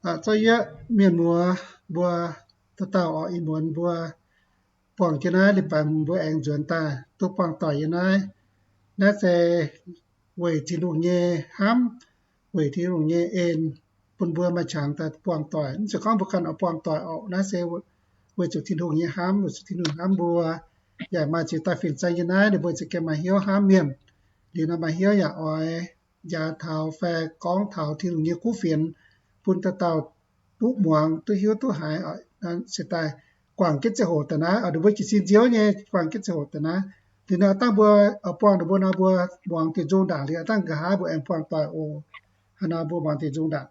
Zorqv yie mienh muoz mbuo dauh dauh oc, ih muonz mbuo buangh jienv naaiv liuz, baac mbuo aengx nzuonx daaih duqv buangh doic yiem naaiv. Naaiv se weic Tin-Hungh nyei hnamv, weic Tin-Hungh nyei en, bun mbuo maaih qangx daaih buangh doic. Mv zeiz gorngv mbuo ganh oix buangh doic oc. Naaiv se weic zuqc Tin-Hungh nyei hnamv, weic zuqc Tin-Hungh hnamv mbuo, yaac maaih ziex dauh fin-saeng yiem naaiv, ninh mbuo za'gengh maaih hnyouv hnamv mienh. Liuz nor maaih hnyouv yaac oix njaaux taux fai gorngv taux Tin-Hungh nyei kuv fienx bun dauh dauh duqv muangx, duqv hiuv, duqv haiz. Se daaih guangc jienv ziangh hoc daaih naaiv, ninh mbuo jiez sin nziouv nyei guangc jienv ziangh hoc daaih naaiv. Liuz nor dangh mbuo buangh ninh mbuo nor, mbuo muangx diuc nzung ndaangc liuz, dangh nqa'haav mbuo aengx buangh doic oc. Hnangv nor mbuo muangx diuc nzung ndaangc.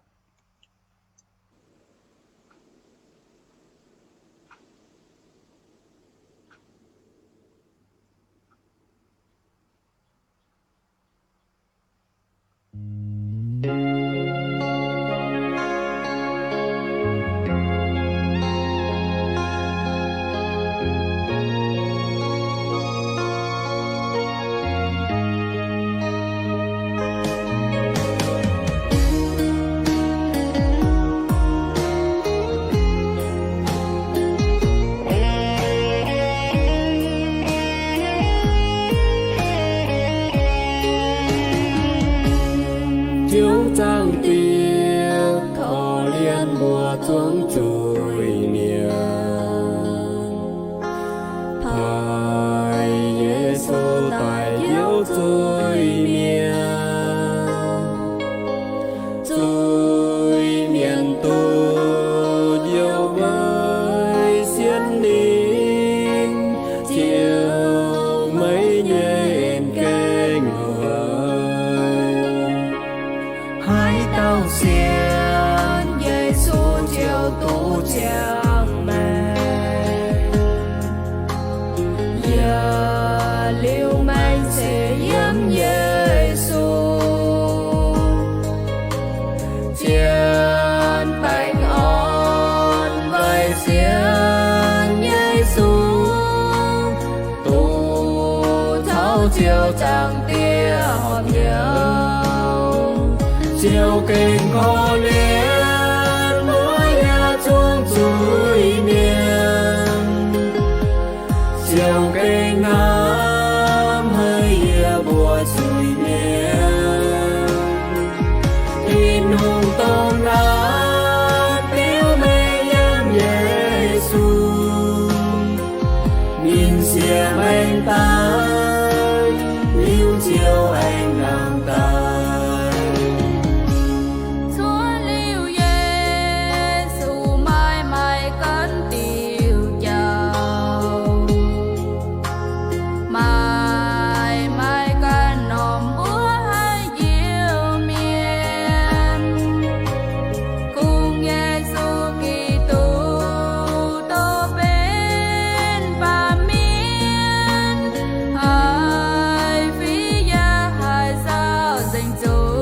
Ziouv Zaangc Diex, korv-lienh mbuo zungv zuiz-mienh. Haiz Yesu daic njoux zuiz-mienh, zuiz-mienh duqv njoux weic Sienh Lingh, ziouc maiv nyei en gaengh weic. Haaix dauh sienx Yesu ziouc duqv ziangh maengc. Yaac liuz maengc se yiem Yesu. Zien baengh orn weic sienx Yesu, duqv caux Ziouv Zaangc Diex horpc hnyouv. Ziouv gengh korv-lienh mbuo yaac zungv zuiz-mienh. Ziouv gengh hnamv haiz yie mbuo zuiz-mienh. Tin-Hungh dongh naaiv biux mengh yiem Yesu, ninh siec maengx daaih, liuz Ziouv aengx nangh daaih. Cuotv liuz Yesu maaih maaih ganh diuh jauv, maaih maaih ganh norm mbuo haiz Iu-Mienh, kungx Yesu Giduc dongh benx baamh mienh, haih fih yaac haih nzauh nzengc zuiz.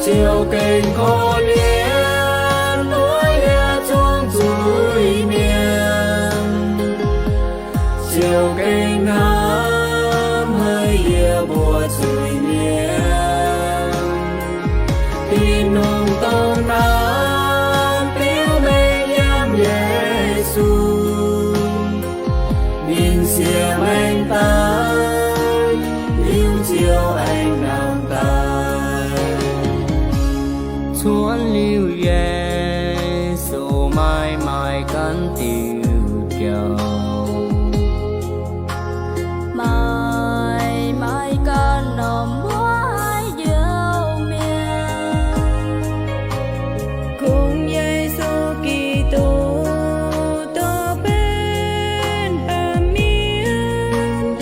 Ziouv gengh korv-lienh mbuo yaac zungv zuiz-mienh. Ziouv gengh hnamv haiz yie mbuo zuiz-mienh. Tin-Hungh dongh naaiv biux mengh yiem Yesu, ninh siec maengx daaih, liuz Ziouv aengx nangh daaih. Cuotv liuz Yesu maaih maaih ganh diuh jauv, maaih maaih ganh norm mbuo haiz Iu-Mienh, kungx Yesu Giduc dongh benx baamh mienh,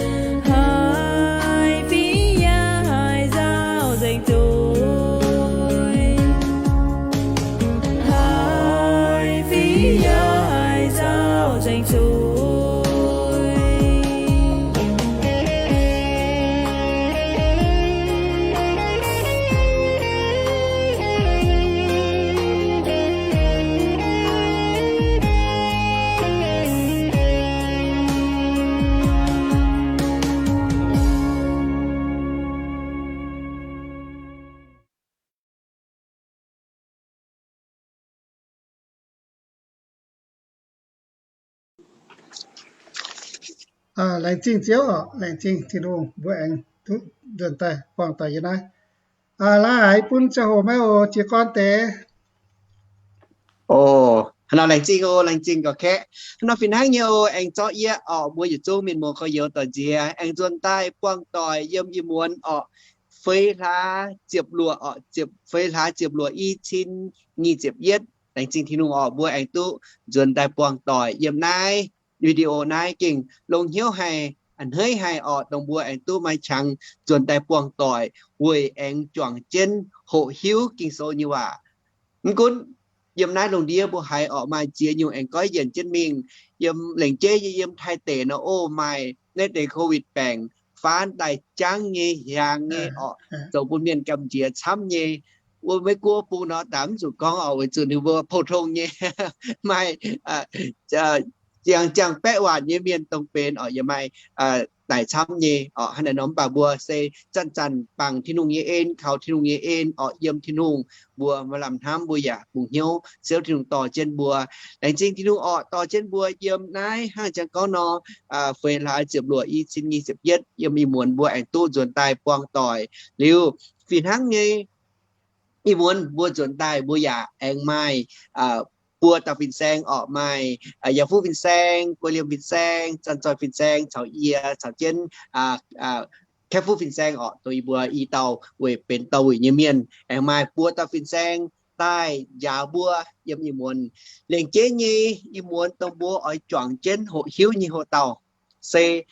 haih fih yaac haih nzauh nzengc zuiz. Laengz zingh Ziouv oc, laengz zingh Tin-Hungh mbuo aengx duqv nzuonx daaih buangh doic yiem naaiv. Laaix haiz bun ziangh hoc maiv oc, jiez gorn deix. Oc, haaix nor laengz zingh oc, laengz zingh gorx-kaeqv. Haaix nor fih hnangv nyei oc, aengx zorqv yie oc, mbuo yietc zungv mienh muoz gorx-youz doic nziex aengx nzuonx daaih buangh doic yiem ih muonz oc, feix hlaax ziepc luoqc oc, ziepc, feix hlaax ziepc luoqc i cin nyic ziepc yietv. Laengz zingh Tin-Hungh oc, mbuo aengx duqv nzuonx daaih buangh doic yiem naaiv video naaiv gengh longx hnyouv haic, a'hneiv haic oc, dongh mbuo aengx duqv maaih qangx nzuonx daaih buangh doic weic aengx juangc jienv hoqc hiuv Ging-Sou nyei waac. Mv gunv yiem naaiv lungh ndiev mbuo haiz oc maaih ziex nyungc aengx goiv yienc jienv mingh. Yiem lengc jeiv yie yiem Taiv deic nor oc, maaih naaiv deix COVID baengc faanv daaih jangv nyei, hiaangx nyei oc, zoux bun mienh gamh nziex camv nyei. Wuov Meiv Guoqv bung nor daaih mv zuqc gorngv oc, weic zuqc ninh mbuo pou-tong nyei maaih ziangh ziangh baeqv waanc nyei mienh dongh benx oc yaac maaih daic camv nyei oc. Hnangv naaiv nor mv baac mbuo se zanc-zanc bangc Tin-Hungh nyei en, kaux Tin-Hungh nyei en oc, yiem Tin-Hungh mbuo maaih lamh hnamv mbuo yaac bungx hnyouv Ziouv Tin-Hungh dorh jienv mbuo. Laengz zingh Tin-Hungh oc, dorh jienv mbuo yiem naaiv hnangv jangx gorngv nor, feix hlaax ziepc luoqc i cin nyic ziepc yietv yiem ih muonz mbuo aengx duqv nzuonx daaih buangh doic liuz, fih hnangv nyei ih muonz mbuo nzuonx daaih mbuo yaac aengx maaih buo dauh fin-saeng oc, maaih Yaac Fuqv fin-saeng, Guei Liemh fin-saeng, Zanc Zoih fin-saeng caux yie caux jienv Kaeqv Fuqv fin-saeng oc, dongh yie mbuo i dauh weic benx dauh wuic nyei mienh, aengx maaih buo dauh fin-saeng daaih njaaux mbuo yiem ih muonz. Lengc jeiv nyei ih muonz dongh mbuo oix juangc jienv hoqc hiuv nyei hoc dauh se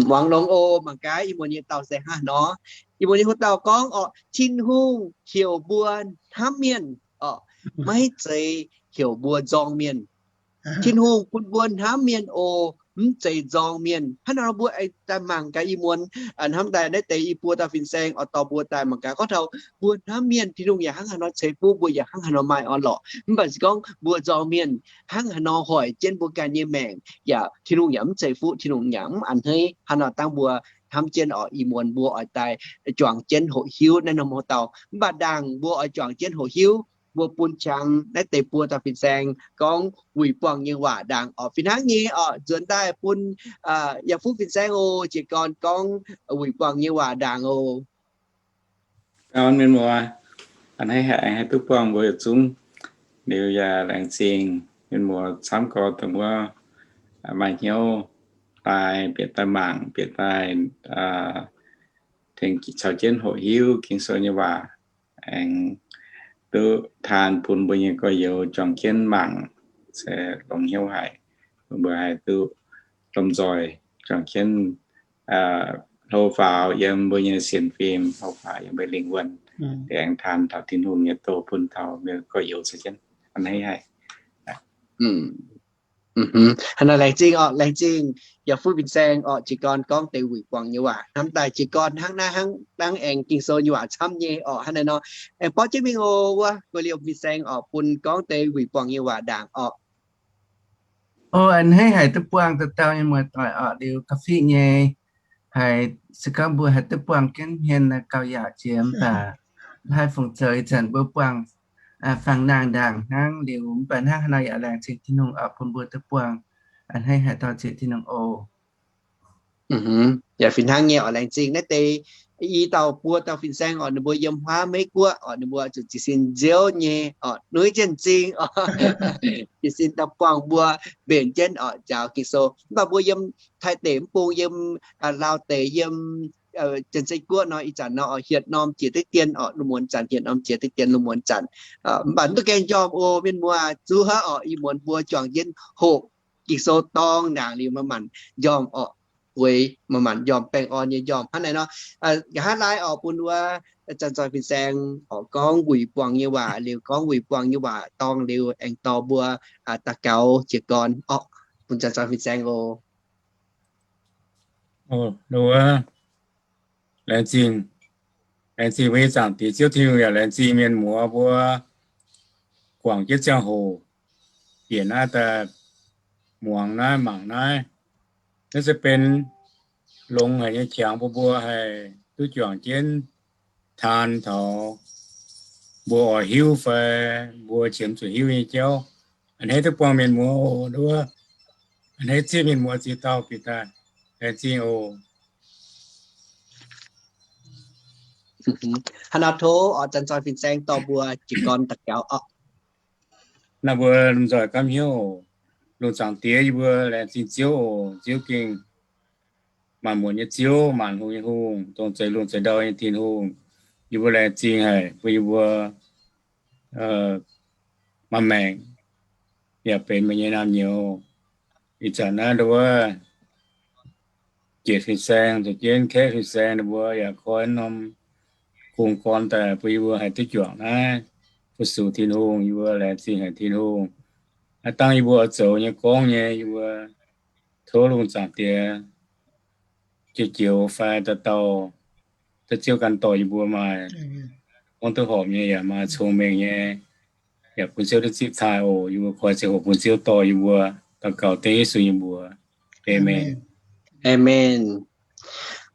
muangx longx oc. Mangc gaax ih muonz nyei dauh se hnangv haaix nor. Ih muonz nyei hoc dauh gorngv oc, Tin-Hungh heuc mbuo hnamv mienh oc, maiv zeiz heuc mbuo nzorng mienh. Tin-Hungh bun mbuo hnamv mienh oc, mv zeiz nzorng mienh. Hnangv nor mbuo aengx daaih mangc gaax ih muonz hnamv daaih naaiv deix i buo dauh fin-saeng oix dorh mbuo daaih mangc gaax gorngv taux mbuo hnamv mienh, Tin-Hungh yaac hnangv haaix nor ceix fuqv mbuo, yaac hnangv haaix nor maaih orn-lorqc. Mv baac se gorngv mbuo nzorng mienh, hnangv haaix nor hoic jienv mbuo ganh nyei maengc, yaac Tin-Hungh yaac mv ceix fuqv, Tin-Hungh yaac mv a'hneiv. Hnangv nor dangh mbuo hnamv jienv oc, ih muonz mbuo oix daaih juangc jienv hoqc hiuv naaiv norm hoc dauh. Mv baac ndaangc mbuo oix juangc jienv hoqc hiuv, mbuo bun qangx naaiv deix buo dauh fin-saeng gorngv wuic buangh nyei waac ndaangc oc. Fih hnangv nyei oc, nzuonx daaih bun Yaac Fuqv fin-saeng oc, jiez gorn gorngv wuic buangh nyei waac ndaangc oc. Gauv mienh muoz, a'hneiv haic haih duqv buangh mbuo yietc zungv. Liuz yaac laengz zingh mienh muoz camv gorx dongh wuov maaih hnyouv daaih bieqc daaih mangc, bieqc daaih tengx caux jienv hoqc hiuv Ging-Sou nyei waac, aengx duqv taan bun mbuo nyei gorx-youz juangc jienv mangc, se longx hnyouv haic. Mbuo haih duqv lomh nzoih juangc jienv hlo faaux yiem mbuo nyei sienx fim, hlo faaux yiem mbuo lingh wuonh, aengx taan taux Tin-Hungh nyei doz bun taux mbuo gorx-youz caux jienv. A'hneiv haic. Hnangv naaiv laengz zingh oc, laengz zingh Yaac Fuqv fin-saeng oc, jiez gorn gorngv deix wuic buangh nyei waac. Hnamv daaih jiez gorn hnangv naaiv hnangv dangh aengx Ging-Sou nyei waac camv nyei oc. Hnangv naaiv nor aengx borqv jienv mingh oc, wuov Guei Liemh fin-saeng oc, bun gorngv deix wuic buangh nyei waac ndaangc oc. O, a'hneiv haic duqv buangh dauh dauh nyei muoz-doic oc. Liuz ga'fiev nyei haiz se gorngv mbuo haih duqv buangh jienv hmien gauh yaac jiex mv baac haih fungc zoux ih zanc mbuo buangh fangx nangh ndaangc hnangv. Liuz mv baac hnangv haaix nor yaac laengz zingh Tin-Hungh oc, bun mbuo duqv buangh. A'hneiv haic, dorh zieqc Tin-Hungh oc. Yaac fih hnangv nyei oc, laengz zingh naaiv deix i dauh buo dauh fin-saeng oc, ninh mbuo yiem huaav Meiv Guoqv oc, ninh mbuo zuqc jiez sin nziouv nyei oc, nuiv jienv m'zing oc, jiez sin daaih buangh mbuo mbenc jienv oc njaaux Ging-Sou. Mv baac mbuo yiem Taiv deic mv bung, yiem Laauv deic, yiem Janx-Sei Guoqv nor, ih zanc nor oc hietc norm jiex deix dien oc, lungh muonz zanc hietc norm jiex deix dien lungh muonz zanc. Mv baac mv duqv gaengh njormh oc mienh muoz, zuov oc, ih muonz mbuo juangc jienv hoqc Ging-Sou dorng ndaangc liuz maaih manc njormh oc, weic maaih manc njormh baengh orn nyei njormh. Hnangv naaiv nor, nqa'haav laai oc bun wuov Zanc Zoih fin-saeng oc gorngv wuic buangh nyei waac. Liuz gorngv wuic buangh nyei waac dorngh liuz aengx dorh mbuo daux gaux jiez gorn oc. Bun Zanc Zoih fin-saeng oc. Laengz zingh, laengz zingh mbuo nyei Zaangc Diex Ziouv Tin-Hungh, yaac laengz zingh mienh muoz mbuo guangc jienv ziangh hoc bieqc naaiv daaih muangx naaiv mangc naaiv. Naaiv se benx longx haic nyei qangx bun mbuo haih duqv juangc jienv taan taux mbuo oix hiuv fai mbuo qiemx zuqc hiuv nyei jauv. A'hneiv duqv buangh mienh muoz oc, nduov A'hneiv zieqv mienh muoz ziex dauh bieqc daaih, laengz zingh oc. Hnangv nor tov oix zanc zoih fin-saeng dorh mbuo jiez gorn daux gaux oc. Naaiv mbuo lomh nzoih gapv hnyouv oc. Lungh zaangc Diex, yie mbuo laengz zingh Ziouv oc. Ziouv gengh maanc muotc nyei Ziouv, maanc hungh nyei Hungh, dongh zeix lungh zeix ndau nyei Tin-Hungh. Yie mbuo laengz zingh haic bun yie mbuo maaih maengc yaac benx meih nyei naamh nyouz. Ih zanc naaiv ndau wuov jiex fin-saeng, zoux jienv kaeqv fin-saeng, ninh mbuo yaac koi norm kungx gorn daaih bun yie mbuo haih duqv juangc naaiv fu-sux Tin-Hungh. Yie mbuo laengz zingh haic Tin-Hungh. Naaiv dangh yie mbuo oix zoux nyei gorngv nyei, yie mbuo tov lungh zaangc Diex jiex joux fai dauh dauh duqv Ziouv ganh dorh yie mbuo maaih gorngv duqv horpc nyei, yaac maaih cong-mengh nyei, yaac bun Ziouv duqv zipv taaih oc. Yie mbuo koi ziangh hoc bun Ziouv dorh yie mbuo. Daux gaux dengv Yesu nyei mbuox. Aamen. Aamen.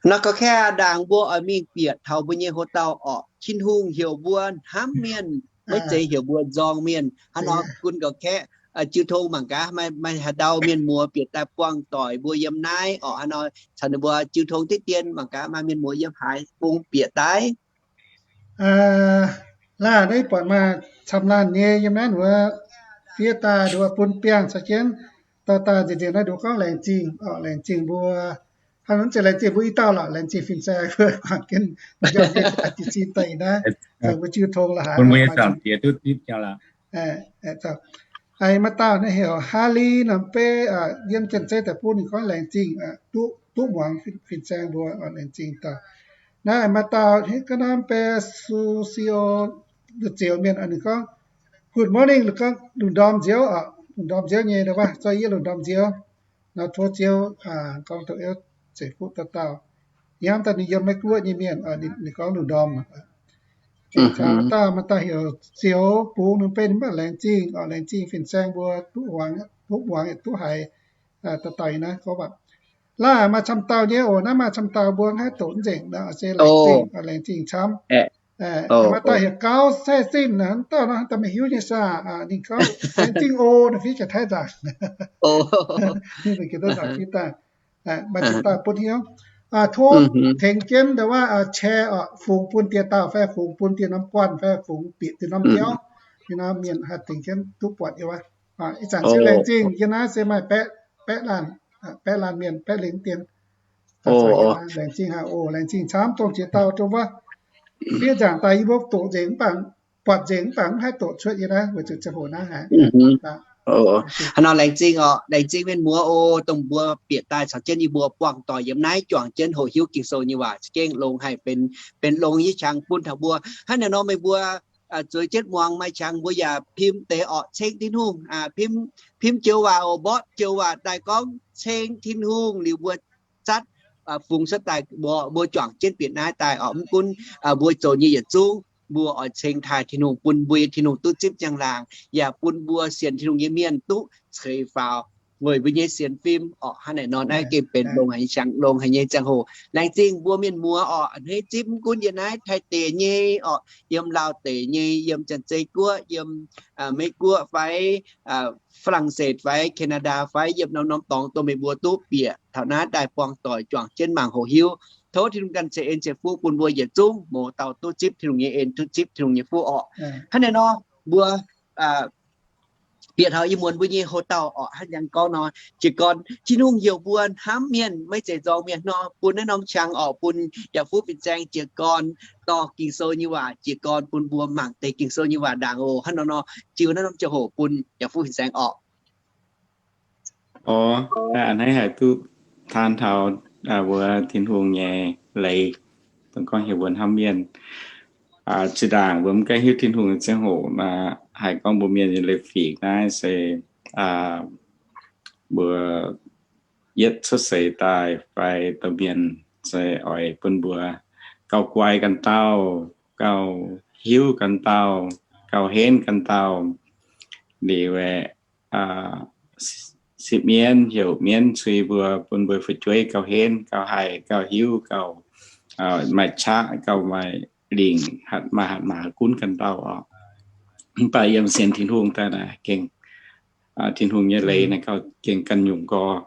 Nor ga'kaeqv ndaangc mbuo oix mingh bieqc taux mbuo nyei hoc-dauh orqc. Tin-Hungh heuc mbuo hnamv mienh, maiv zeiz heuc mbuo nzorng mienh. Hnangv nor gunv ga'kaeqv jiu tong mangc gaax maaih haaix ndau mienh muoz bieqc daaih buangh doic mbuo yiem naaiv orqc. Hnangv nor caux ninh mbuo jiu tong diqv dien mangc gaax maaih mienh muoz yiem haaix bung bieqc daaih. Laanh naaiv buatc maaih camv laanh nyei yiem naaiv wuov fiev daaih nduov bun biangh caux jienv dorh daaih nzengc nzengc naaiv nduov gorngv laengz zingh orqc, laengz zingh mbuo. Hnangv nor mv zeiz laengz zingh mbuo i dauh lorqc, laengz zingh fin-saeng mbuo guangc jienv yangh nyei daaih jiez sin daaih naaiv, mbuo jiu tong la'haaix mbuo nyei zaangc Diex duqv zipv jangx lorqc. Maaih dauh naaiv heuc Harley norm beiv yiem Janx-Zei deic-bung, ninh gorngv laengz zingh duqv muangx fin-saeng mbuo, laengz zingh dauh. Naaiv maaih dauh ga'naaiv beiv Su Sio, zioux mienh ninh gorngv, Good morning, gorngv lungh ndorm nziouv, lungh ndorm nziouv nyei, waac zoih yie lungh ndorm nziouv. Nor tov Ziouv gorngv dongh euv zeic fuqv dauh dauh. Hnamv daaih ninh yiem Meiv Guoqv nyei mienh, ninh gorngv lungh ndorm. Maaih dauh, maaih dauh heuc Zioux Bungx, ninh beiv ninh mv baac laengz zingh, laengz zingh fin-saeng mbuo duqv muangx, duqv haiz dauh dauh naaiv gorngv waac. Laaix maaih camv dauh nyei oc, naaiv maaih camv dauh mbuo haih doqc nzengc nor, se laengz zingh, laengz zingh camv. Maaih dauh heuc Gauv Sai Sin, dauh nor daaih meih hiuv nyei saah? Ninh gorngv laengz zingh oc, ninh fiev jaax Taiv nzaangc. Ninh gengh duqv nzaangc fiev daaih. Maaih camv dauh butv hnyouv. Tov tengx jienv ndau wuov share orqc, fungx bun dieh dauh fai fungx bun dieh norm guanh fai fungx bieqc dieh norm biauv, yie nor mienh haih tengx jienv duqv buatc yie wuov. Ih zanc se laengz zingh yie naaiv se maaih baeqv laanh, baeqv laanh mienh, baeqv lengh dien. Laengz zingh haic oc, laengz zingh camv dongh jiex dauh dongh wuov. Fiev nzaangc daaih yie mbuo doqc nzengc mv baac, buatc nzengc mv baac mv haih doqc cuotv yie naaiv weic zuqc ziangh hoc naaiv haic. Hnangv nor laengz zingh orqc, laengz zingh mienh muoz oc, dongh mbuo bieqc daaih caux jienv yie mbuo buangh doic yiem naaiv juangc jienv hoqc hiuv Ging-Sou nyei waac, za'gengh longx haic, benx, benx longx nyei qangx bun taux mbuo. Hnangv naaiv nor meih mbuo zueiz jienv muangx maaih qangx mbuo yaac pim deix orqc, ceng Tin-Hungh, pim, pim joux waac oc, mborqv joux waac daaih gorngv ceng Tin-Hungh liuz mbuo zatv fungx cuotv daaih mbuo, mbuo juangc jienv bieqc naaiv daaih orqc. Mv gunv mbuo zoux nyei yietc zungv, mbuo oix ceng taaih Tin-Hungh bun mbuo nyei Tin-Hungh duqv zipv njang-laangc, yaac bun mbuo sienx Tin-Hungh nyei mienh duqv ceix faaux weic mbuo nyei sienx fim orqc. Hnangv naaiv nor naaiv gengh benx longx haic nyei qangx, longx haic nyei ziangh hoc. Laengz zingh mbuo mienh muoz orqc, a'hneiv zipv mv gunv yiem naaiv Taiv deic nyei orqc, yiem Laauh deic nyei, yiem Janx-Zei Guoqv, yiem Meiv Guoqv fai Faa^lang^setv fai Canada fai yiem norm-norm dorngx dongh meih mbuo duqv bieqc taux naaiv daaih buangh doic juangc jienv mangc hoqc hiuv. Tov Tin-Hungh ganh ceix en ceix fuqv bun mbuo yietc zungv, mouz dauh duqv zipv Tin-Hungh nyei en, duqv zipv Tin-Hungh nyei fuqv orqc. Hnangv naaiv nor mbuo bieqc taux ih muonz mbuo nyei houx-dauh orqc, hnangv yangh gorngv nor, jiez gorn Tin-Hungh heuc mbuo hnamv mienh, maiv zeiz nzorng mienh nor, bun naaiv norm qangx orqc, bun yaac fuqv fin-saeng jiez gorn dorh Ging-Sou nyei waac jiez gorn bun mbuo mangc deix Ging-Sou nyei waac ndaangc oc. Hnangv nor nor, jiu naaiv norm ziangh hoc bun yaac fuqv fin-saeng orqc. Orqc, a'hneiv haic duqv taan taux mbuo Tin-Hungh nyei leiz, dongh gorngv heuc mbuo hnamv mienh. Zinh ndaangc mbuo mv gaengh hiuv Tin-Hungh nyei ziangh hoc, haiz gorngv mbuo mienh nyei leiz-fingx naaiv se mbuo yietv cuotv seix daaih fai domh mienh se oix bun mbuo gauh guai ganh dauh, gauh hiuv ganh dauh, gauh henv ganh dauh. Liuz aeqv, sipv mienv heuc mienv cui mbuo, bun mbuo fu'jueiv gauh henv, gauh haih, gauh hiuv, gauh maaih qaqv, gauh maaih lingc, hatc maaih hatc maaz gunv ganh dauh orqc. Mv baac yiem sienx Tin-Hungh daaih naaic gengh Tin-Hungh nyei leiz naaic gauh gengh ganh nyungc gorx.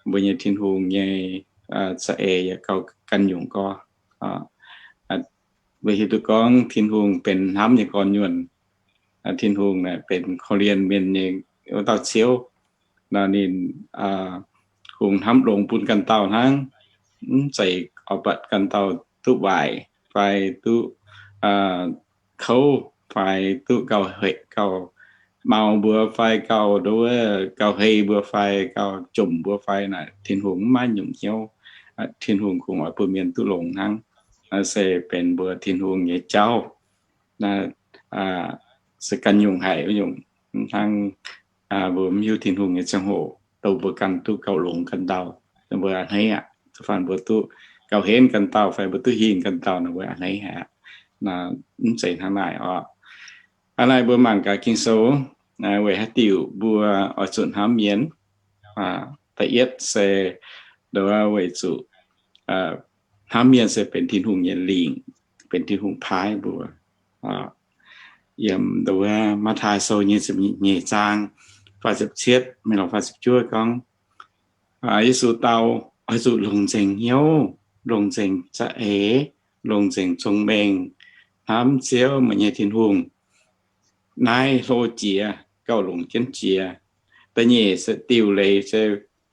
Mbuo nyei Tin-Hungh nyei za'eix yaac gauh ganh nyungc gorx. Mbuo hiuv duqv gorngv Tin-Hungh benx hnamv nyei gorn-nyuonh. Tin-Hungh naaic benx korv-lienh mienh nyei wuov dauh Ziouv. Nor ninh kungx hnamv longx bun ganh dauh hnangv, mv zeiz oix buatc ganh dauh duqv waaic fai duqv kouv fai duqv gauh hec gauh mau mbuo fai gauh nduov gauh hei mbuo fai gauh jomc mbuo fai naaic, Tin-Hungh mv maaih nyungc hnyouv. Tin-Hungh kungx oix bun mienh duqv longx hnangv. Se benx mbuo Tin-Hungh nyei jauv. Se ganh nyungc haic nyungc hnangv. Mbuo mv hiuv Tin-Hungh nyei ziangh hoc, dongh mbuo ganh duqv gauh longx ganh dauh, mbuo a'hneiv aqv. Da'faanh mbuo duqv gauh henv ganh dauh fai mbuo duqv hingh ganh dauh nor, mbuo a'hneiv haic aqv. Mv zeiz hnangv naaic oc. Hnangv naaic mbuo mangc gaax Ging-Sou weic haaix diuc mbuo oix zuqc hnamv mienh. Da'yietv se nduov weic zuqc hnamv mienh se benx Tin-Hungh nyei lingc, benx Tin-Hungh paaiv mbuo. Yiem nduov Matv^taai Sou nyei ziepc nyeic zaang faah ziepc cietv mingh lorz faah ziepc juov gorngv, Yesu dau, oix zuqc longc nzengc hnyouv, longc nzengc za'eix, longc nzengc cong-mengh hnamv Ziouv, meih nyei Tin-Hungh. Naaiv hlo jiex gauh longc jienv jiex. Da'nyeic se diuh leiz se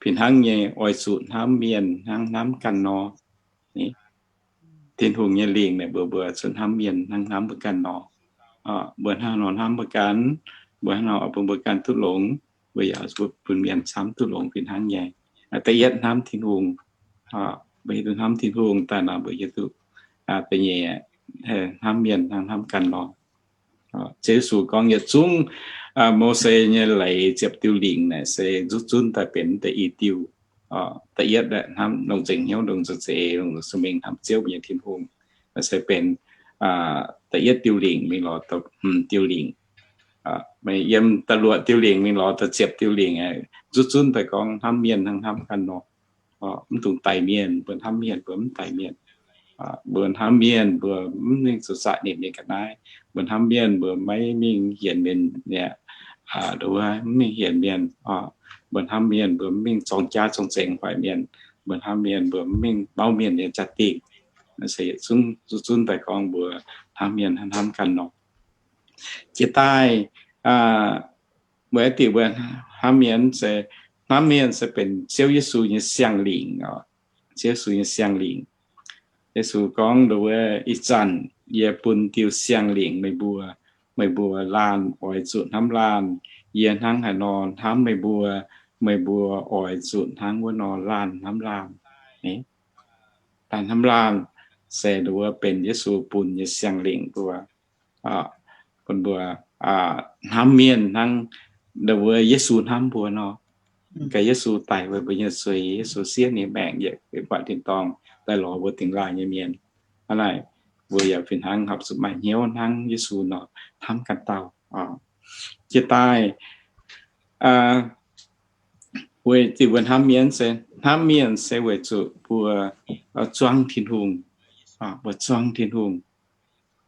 fih hnangv nyei, oix zuqc hnamv mienh hnangv hnamv ganh nor. Tin-Hungh nyei lingc naaic mbuox mbuo zuqc hnamv mienh hnangv hnamv mbuo ganh nor. Mbuo hnangv nor hnamv mbuo ganh, mbuo hnangv nor bun mbuo ganh duqv longx, mbuo yaac bun mienh camv duqv longx fih hnangv nyei. Da'yietv hnamv Tin-Hungh. Mbuo hiuv duqv hnamv Tin-Hungh daaih nor, mbuo hiuv duqv da'nyeic hnamv mienh hnangv hnamv ganh nor. Ziouv Yesu gorngv yietc zungv Mose nyei leiz ziepc diuh lingc naaic se nzuqc zunv daaih benx da'yietv diuh. Da'yietv hnamv longc nzengc hnyouv, longc nzengc za'eix, longc nzengc cong-mengh hnamv Ziouv, meih nyei Tin-Hungh. Naaiv se benx da'yietv diuh lingc mingh lorz da'hmz diuh lingc. Yiem da'luoqc diuh lingc mingh lorz da'ziepc diuh lingc, nzuqc zunv daaih gorngv hnamv mienh hnangv hnamv ganh nor. Mv dungx daic mienh, mbuo hnamv mienh mbuo mv daic mienh. Mbuo hnamv mienh mbuo mv mingh zuqc zaqc nimc nyei ga'naaiv. Mbuo hnamv mienh mbuo maiv mingh hienx mienh, mv mingh hienx mienh. Mbuo hnamv mienh mbuo mv mingh zorng jaav zorng zengx hoic mienh. Mbuo hnamv mienh mbuo mv mingh mauv mienh nyei jaa-dingh. Nzuqc zunv daaih gorngv mbuo hnamv mienh hnamv ganh nor. Jiex daaih mbuo diuc mbuo hnamv mienh se, hnamv mienh se benx Ziouv Yesu nyei siang-lingc. Ziouv Yesu nyei siang-lingc. Yesu gorngv nduov, ih zanc yie bun diuh siang-lingc meih mbuo, meih mbuo laanh oix zuqc hnamv laanh, yie hnangv haaix nor hnamv meih mbuo, meih mbuo oix zuqc hnangv wuov nor laanh hnamv laanh. Laanh hnamv laanh se nduov benx Yesu bun nyei siang-lingc mbuo. Bun mbuo hnamv mienh hnangv nduov Yesu hnamv mbuo nor. Gaax Yesu daic weic mbuo nyei zuiz, Yesu siev ninh maengc yietc buatc tin-dorngh daaih lorz mbuo dingx laaih nyei mienh. Hnangv naaic, mbuo yaac fih hnangv horpc zuqc maaih hnyouv hnangv Yesu nor, hnamv ganh dauh. Jiex daaih weic zuqc mbuo hnamv mienh se, hnamv mienh se weic zuqc mbuo zuangv Tin-Hungh. Mbuo zuangv Tin-Hungh.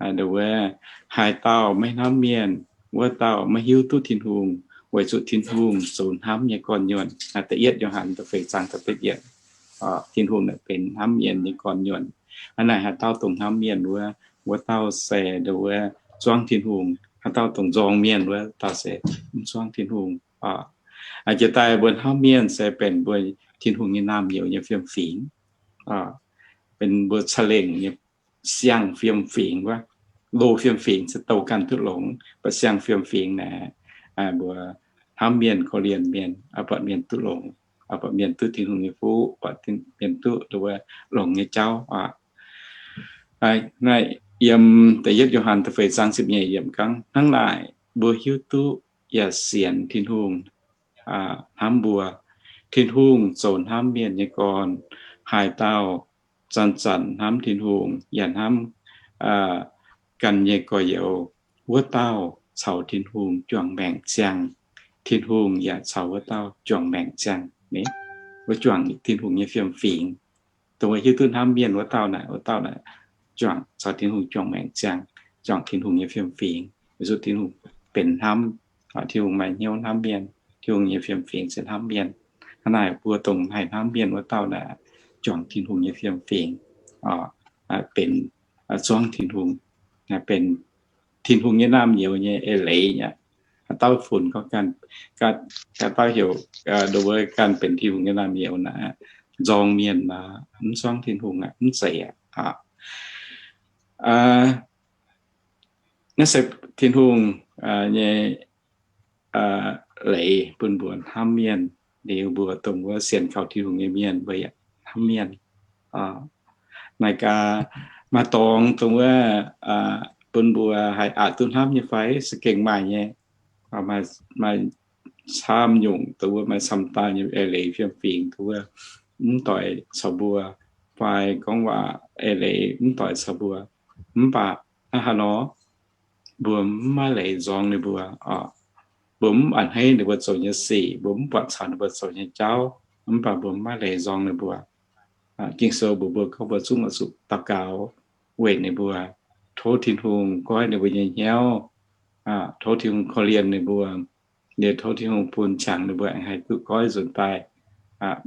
Nduov, haaix dauh maiv hnamv mienh, wuov dauh maiv hiuv duqv Tin-Hungh, weic zuqc Tin-Hungh zoux hnamv nyei gorn-nyuonh. Da'yietv Yo^han da'feix zaang da'betv yiemc. Tin-Hungh naaic benx hnamv mienh nyei gorn-nyuonh. Hnangv naaic haaix dauh dongh hnamv mienh wuov, wuov dauh se nduov zuangv Tin-Hungh. Haaix dauh dongh nzorng mienh wuov dauh se mv zuangv Tin-Hungh. Jiex daaih mbuo hnamv mienh se benx mbuo Tin-Hungh nyei naamh nyouz nyei fiem-fingx. Benx mbuo ca'lengc nyei siang-fiem-fingx wuov. Loz-fiem-fingx se douh ganh duqv longx, mv baac siang-fiem-fingx naaic, mbuo hnamv mienh, korv-lienh mienh, buatc mienh duqv longx, buatc mienh duqv Tin-Hungh nyei fuqv, buatc mienh duqv nduov longx nyei jauv. Naaiv yiem da'yietv Yo^han da'feix zaang ziepc nyeic yiemc gorngv, hnangv naaic mbuo hiuv duqv yaac sienx Tin-Hungh hnamv mbuo. Tin-Hungh zoux hnamv mienh nyei gorn. Haaix dauh zanc-zanc hnamv Tin-Hungh yaac hnamv ganh nyei gorx-youz, wuov dauh caux Tin-Hungh juangc maengc ziangh. Tin-Hungh yaac caux wuov dauh juangc maengc ziangh. Wuov juangc Tin-Hungh nyei fiem-fingx. Dongh hiuv duqv hnamv mienh wuov dauh naaic, wuov dauh naaic juangc caux Tin-Hungh juangc maengc ziangh, juangc Tin-Hungh nyei fiem-fingx. Weic zuqc Tin-Hungh benx hnamv, Tin-Hungh maaih hnyouv hnamv mienh. Tin-Hungh nyei fiem-fingx se hnamv mienh. Hnangv naaic mbuo dongh haih hnamv mienh wuov dauh naaic, juangc Tin-Hungh nyei fiem-fingx, benx zuangv Tin-Hungh, benx Tin-Hungh nyei naamh nyouz nyei eix leiz aqv. Haaix dauh funx gorngv ganh, haaix dauh heuc nduov ganh benx Tin-Hungh nyei naamh nyouz naaic, nzorng mienh aqv, mv zuangv Tin-Hungh aqv, mv zeiz aqv. Naaiv se Tin-Hungh nyei leiz bun mbuo hnamv mienh. Liuz mbuo dongh wuov sienx kaux Tin-Hungh nyei mienh mbuo yaac hnamv mienh. Naaic gaax, maaih dorngx dongh wuov bun mbuo haih aqc duqv hnamv nyei fai? Se gengh maaih nyei. Maaih camv nyungc dongh wuov maaih camv dauh nyei eix leiz fiem-fingx dongh wuov mv doic caux mbuo, fai gorngv waac eix leiz mv doic caux mbuo. Mv baac hnangv haaix nor, mbuo mv maaih leiz nzorng ninh mbuo. Mbuo mv a'hneiv ninh mbuo zoux nyei sic, mbuo mv buatc caux ninh mbuo zoux nyei jauv, mv baac mbuo mv maaih leiz nzorng ninh mbuo. Ging-Sou mbuox mbuo gorngv mbuo zungv oix zuqc daux gaux weic ninh mbuo, tov Tin-Hungh goiv ninh mbuo nyei hnyouv, tov Tin-Hungh korv-lienh ninh mbuo, liuz tov Tin-Hungh bun qangx ninh mbuo aengx haih duqv goiv nzuonx daaih,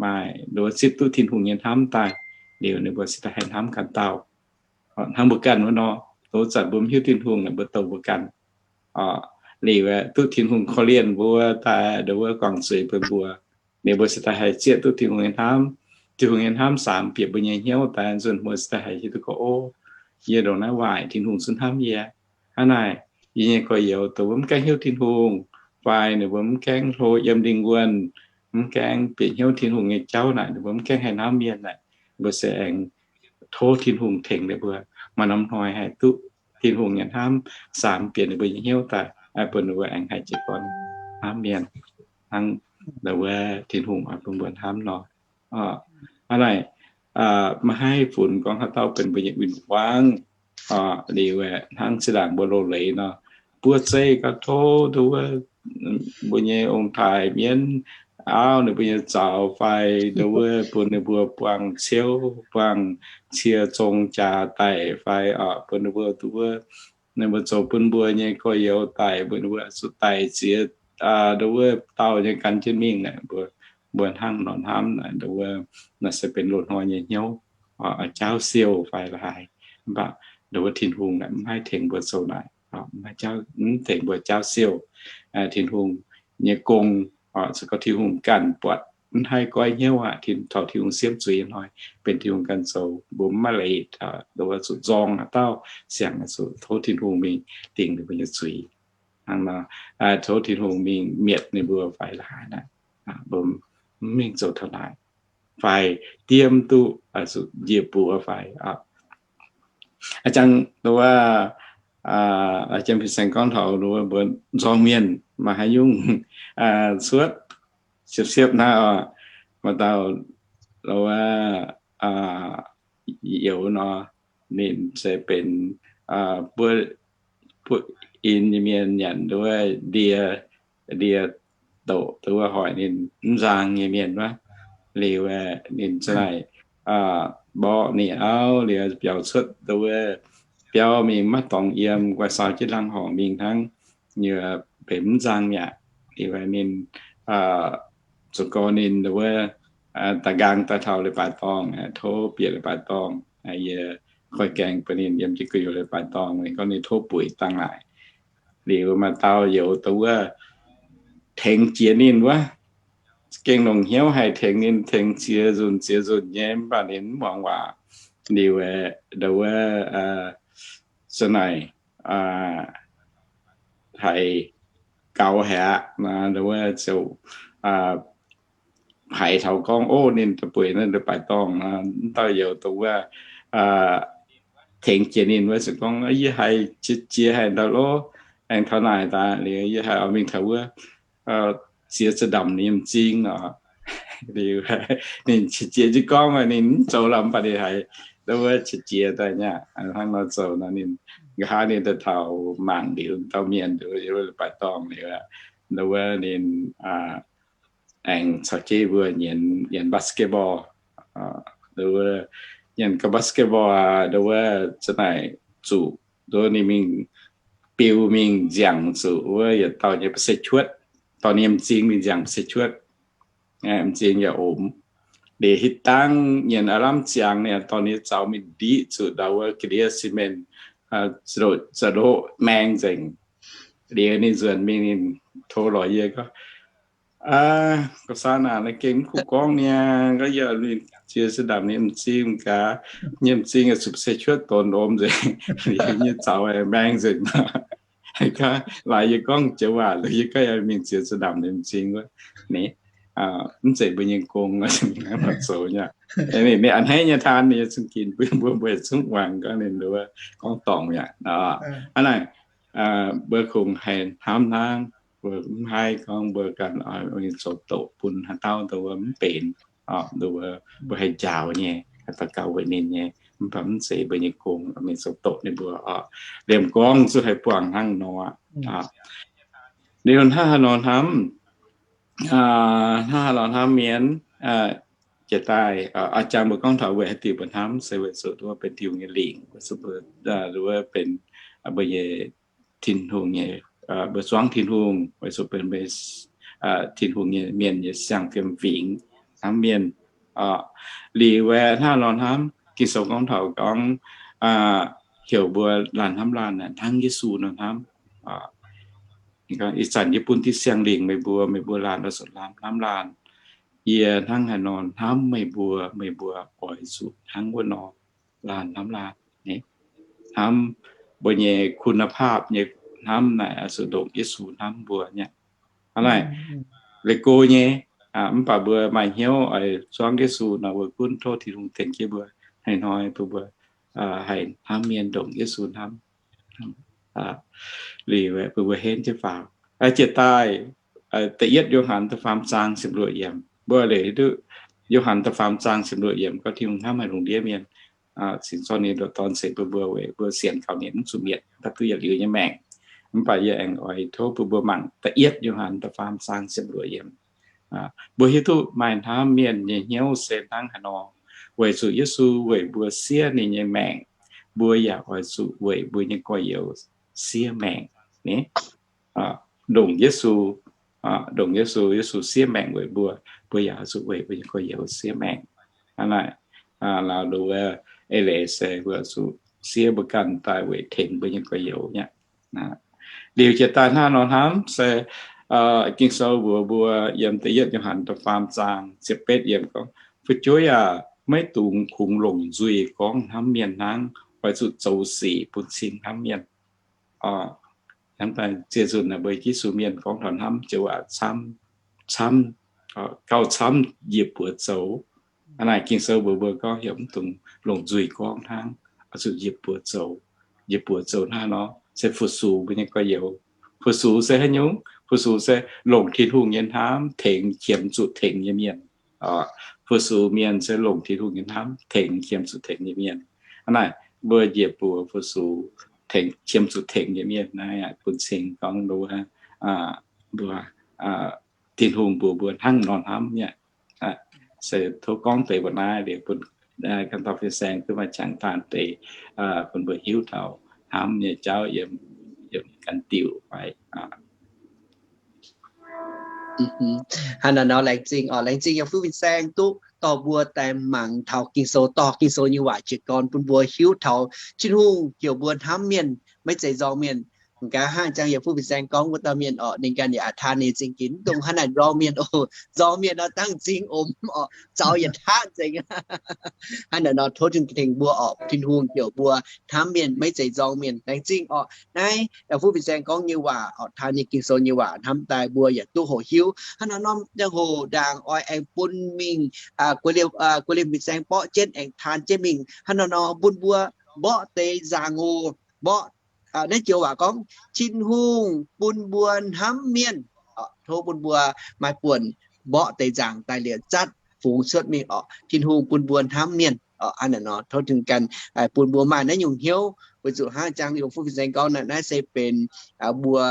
maaih nduov zipv duqv Tin-Hungh nyei hnamv daaih, liuz ninh mbuo se daaih haih hnamv ganh dauh. Hnangv mbuo ganh wuov nor, nduov zanc mbuo mv hiuv Tin-Hungh naaic mbuo douh mbuo ganh. Liuz duqv Tin-Hungh korv-lienh mbuo daaih, nduov guangc zuiz bun mbuo, liuz mbuo se daaih haih zieqv duqv Tin-Hungh nyei hnamv. Tin-Hungh nyei hnamv saamx bieqc mbuo nyei hnyouv daaih, nzunc mbuo se daaih haih hiuv duqv gorngv, o, yie ndongc naaiv waaic Tin-Hungh zungv hnamv yie. Hnangv naaic, yie nyei gorx-youz dongh wuov mv gaengh hiuv Tin-Hungh, fai ninh mbuo mv gaengh hlo yiem lingh wuonh, mv gaengh bieqc hnyouv Tin-Hungh nyei jauv naaic, ninh mbuo mv gaengh haih hnamv mienh naaic, mbuo se aengx tov Tin-Hungh tengx ninh mbuo, maaih norm hnoi haih duqv Tin-Hungh nyei hnamv saamx bieqc ninh mbuo nyei hnyouv daaih, bun ninh mbuo aengx haih jiez gorn hnamv mienh, hnangv wuov Tin-Hungh oix bun mbuo hnamv nor. Hnangv naaic, maiv haih funx gorngv haaix dauh benx mbuo nyei win-wangv. Liuz hnangv zinh ndaangc mbuo loz-leiz nor, buov zeiv gauh tov nduov wuov mbuo nyei ong-taaix mienv auv ninh mbuo nyei zaux fai nduov wuov bun ninh mbuo buangh ciouv, buangh cie zong jaax daic fai bun ninh mbuo nduov wuov, ninh mbuo zoux bun mbuo nyei gorx-youz daic, bun ninh mbuo zuqc daic ziex nduov wuov dauh nyei gan jienv mingh naaic, mbuo, mbuo hnangv nor hnamv naaic, nduov wuov naaic se benx loz-hnoi nyei hnyouv, jaauv siou fai la'haaix. Mv baac nduov wuov Tin-Hungh naaic mv haih tengx mbuo zoux naaic, mv haih jaauv, mv tengx mbuo jaauv siou. Tin-Hungh nyei gong, se gorngv Tin-Hungh ganh buatc mv haih goiv hnyouv aqv, taux Tin-Hungh siemv zuiz hnoi, benx Tin-Hungh ganh zoux, mbuo mv maaih leiz nduov wuov zuqc nzorng haaix dauh, siang zuqc tov Tin-Hungh mingh dingc ninh mbuo nyei zuiz. Hnangv nor, tov Tin-Hungh mingh mietc ninh mbuo fai la'haaix naaic, mbuo mv mingh zoux taux naaic, fai diev duqv zuqc njiec buoz fai. A'jang nduov wuov, a'jang fin-saeng gorngv taux nduov wuov mbuo nzorng mienh maaih haaix nyungc cuotv siepv-siepv naaiv oc. Maaih dauh nduov wuov youz nor, ninh se benx buov, buov in nyei mienh nyanc nduov wuov ndie, ndie doqc nduov wuov hoic ninh mv nzang nyei mienh wuov. Liuz ninh za'naaic mborqv ninh auv liuz biaux cuotv nduov wuov biauv mingh maiv dorngx yiem, guai saau jienv hlang horngc mingh hnangv, nyei benx mv nzang yaac. Liuz ninh zuqc gorngv ninh nduov wuov daaih nqaang daaih taux leiz-baaix dorngh, tov bieqc leiz-baaix dorngh, yie koi gaengh bun ninh yiem jienv gu'nyuoz leiz-baaix dorngh. Ninh gorngv ninh tov bueix dangh naaic. Liuz maaih dauh youz nduov wuov tengx jiex ninh wuov, gengh longc hnyouv haih tengx ninh, tengx ziex nzunc ziex nzunc nyei, mv baac ninh mv muangx waac. Liuz nduov wuov za'naaic haiz gaux haic aqv, nduov wuov ziouc haiz taux gorngv, o, ninh daaih bueix naaiv leiz-baaix dorngh. Mv dauh youz dongh wuov tengx jiex ninh wuov ziouc gorngv, yie haiz qiex jiez haic ndau lov, aengx taux naaic daaih liuz yie haiz oix mingh taux wuov ziex za'ndamc nyei m'zing nor. Liuz ninh qiex jiez jienv gorngv, ninh mv zoux lorqc, mv baac ninh haiz nduov wuov qiex jiez daaih nyei aqv. Hnangv nor zoux nor ninh, nqa'haav ninh daaih taux mangc liuz dauh mienh nduov wuov leiz-baaix dorngh liuz, nduov wuov ninh aengx caux jienv mbuo nyienz, nyienz basketball. Nduov wuov nyienz gau basketball aqv, nduov wuov za'naaic zuqc nduov wuov ninh mingh biu mingh nziangc zuqc wuov yietc dauh nyei ba'seix cuotv. dorh ninh m'zing mingh nziangc se cuotv, m'zing yaac omx. Liuz hitv dangh nyienx aav lamh ziangx ninh dorh ninh zaux mingh ndiqv zuqc ndau wuov Gilead Cement, za'loqv maeng nzengc. Liuz ninh nzuonx mingh ninh tov lorz yie gorngv, Gauv San aac, naaiv gengh mv kuh gorngv niaa, gorngv yie mingh ziex zinh ndaamc nyei m'zing gaax, nyei m'zing zuqc se cuotv donx omx nzengc, liuz nyei zaux maeng nzengc. Laaix yie gorngv joux waac, yie gorngv yie mingh ziex zinh ndaamc nyei m'zing wuov, ninh, mv zeiz mbuo nyei gong, hnangv nor zoux nyei. Ninh a'hneiv nyei taan ninh zungv ginx bun mbuo, mbuo zungv wangc gorngv ninh gorngv dorngc yaac nor. Hnangv naaic, mbuo kungx haih hnamv hnangv, mbuo mv haih gorngv mbuo ganh oix mingh zoux doqc bun haaix dauh, nduov mv benx, nduov mbuo haih njaaux nyei, haih daux gaux weic ninh nyei, mv baac mv zeiz mbuo nyei gong mingh zoux doqc ninh mbuo oc. Liemh gorngv zuqc haih buangh hnangv nor. Liuz hnangv haaix nor hnamv, hnangv haaix nor hnamv mienh, jiex daaih, a'jang mbuo gorngv taux weic haaix diuc mbuo hnamv, se weic zuqc nduov benx Tin-Hungh nyei lingc, weic zuqc mbuo, nduov benx mbuo nyei Tin-Hungh nyei, mbuo zuangv Tin-Hungh, weic zuqc benx mbuo Tin-Hungh nyei mienh nyei siang-fim fingx hnamv mienh. Liuz aeqv, hnangv nor hnamv, Ging-Sou gorngv taux gorngv heuc mbuo laanh hnamv laanh hnangv Yesu nor hnamv. Ih zanc yie bun diqv siang-lingc meih mbuo, meih mbuo laanh oix zuqc hnamv laanh. Yie hnangv haaix nor hnamv meih mbuo, meih mbuo oix zuqc hnangv wuov nor laanh hnamv laanh. Hnamv mbuo nyei คุณภาพ nyei hnamv naaic oix zuqc ndongc Yesu hnamv mbuo nyei. Hnangv naaic, leih go nyei, mv baac mbuo maaih hnyouv oix zuangv Yesu nor, mbuo gunv tov Tin-Hungh tengx jienv mbuo, haaix hnoi bun mbuo haih hnamv mienh ndongc Yesu hnamv. Liuz bun mbuo henv jienv faaux. Jiex daaih, da'yietv Yo^han da'faam zaang ziepc luoqc yiemc, mbuo liuz hiuv duqv Yo^han da'faam zaang ziepc luoqc yiemc gorngv Tin-Hungh hnamv haic lungh ndiev mienh, cingx zorqv ninh ndoqc Dorn ceix bun mbuo weic mbuo sienx kaux ninh mv zuqc mietc, daaih duqv yietc liuz nyei maengc. Mv baac yie aengx oix tov bun mbuo mangc da'yietv Yo^han da'faam zaang ziepc luoqc yiemc. Mbuo hiuv duqv maaih hnamv mienh nyei hnyouv se hnangv haaix nor, weic zuqc Yesu weic mbuo siev ninh nyei maengc, mbuo yaac oix zuqc weic mbuo nyei gorx-youz siev maengc. Ndongc Yesu, ndongc Yesu, Yesu siev maengc weic mbuo, mbuo yaac oix zuqc weic mbuo nyei gorx-youz siev maengc. Hnangv naaic, laaix nduov, eix leiz se mbuo zuqc siev mbuo ganh daaih weic tengx mbuo nyei gorx-youz nyei. Liuz jiex daaih hnangv nor hnamv se Ging-Sou mbuox mbuo yiem da'yietv Yo^han da'faam zaang ziepc betv yiemc gorngv, Fu'jueiv aah! Maiv dungx kungx longc nzuih gorngv hnamv mienh hnangv. Oix zuqc zoux sic bun cing hnamv mienh. Hnamv daaih ziex nzunc naaic mbuo Yesu mienh gorngv taux hnamv joux waac camv, camv, gauh camv njiec buoz zoux. Hnangv naaic Ging-Sou mbuox mbuo gorngv heuc mv dungx longc nzuih gorngv hnangv, oix zuqc njiec buoz zoux. Njiec buoz zoux hnangv nor se fu-sux mbuo nyei gorx-youz. Fu-sux se haaix nyungc? Fu-sux se longc Tin-Hungh nyei hnamv tengx qiemx zuqc tengx nyei mienh. Fu-sux mienh se longc Tin-Hungh nyei hnamv tengx qiemx zuqc tengx nyei mienh. Hnangv naaic mbuo njiec buoz fu-sux tengx qiemx zuqc tengx nyei mienh naaiv bun cing gorngv nduov mbuo Tin-Hungh mbuox mbuo hnangv nor hnamv nyei. Se tov gorngv deix mbuo naaiv liuz bun ganh dauh fin-saeng duqv maaih qangx daanh deix bun mbuo hiuv taux hnamv nyei jauv yiem, yiem ganh diuc fai. Hnangv naaiv nor laengz zingh oc, laengz zingh yiem fuqv fin-saeng duqv dorh mbuo daaih mangc taux Ging-Sou, dorh Ging-Sou nyei waac jiez gorn bun mbuo hiuv taux Tin-Hungh heuc mbuo hnamv mienh, maiv zeiz nzorng mienh. M'gaax hnangv jangx yiem fuqv fin-saeng gorngv wuov dauh mienh oc, ninh ganh yaac a'taan ninh zingh ginx dongh hnangv naaic nzorng mienh oc, nzorng mienh nor dangh m'zing omx oc, zaux yietc hnangv nzengc. Hnangv naaic nor tov Tin-Hungh tengx mbuo oc, Tin-Hungh heuc mbuo hnamv mienh maiv zeiz nzorng mienh. Laengz zingh oc, naaiv fuqv fin-saeng gorngv nyei waac oc, taan nyei Ging-Sou nyei waac hnamv daaih mbuo yaac duqv hoqc hiuv. Hnangv naaiv norm ziangh hoc ndaangc oix aengx bun mingh guei liemh fin-saeng borqv jienv aengx taan jienv mingh. Hnangv naaiv nor bun mbuo mborqv deix nzaangc oc, mborqv naaiv joux waac gorngv Tin-Hungh bun mbuo hnamv mienh. Tov bun mbuo maaih buonc mborqv deix nzaangc daaih liuz zatv fungx cuotv mingh oc, Tin-Hungh bun mbuo hnamv mienh oc. Hnangv naaiv nor tov Tin-Hungh ganh bun mbuo maaih naaiv nyungc hnyouv, weic zuqc hnangv jangx yiem fuqv fin-saeng gorngv naaiv, naaiv se benx mbuo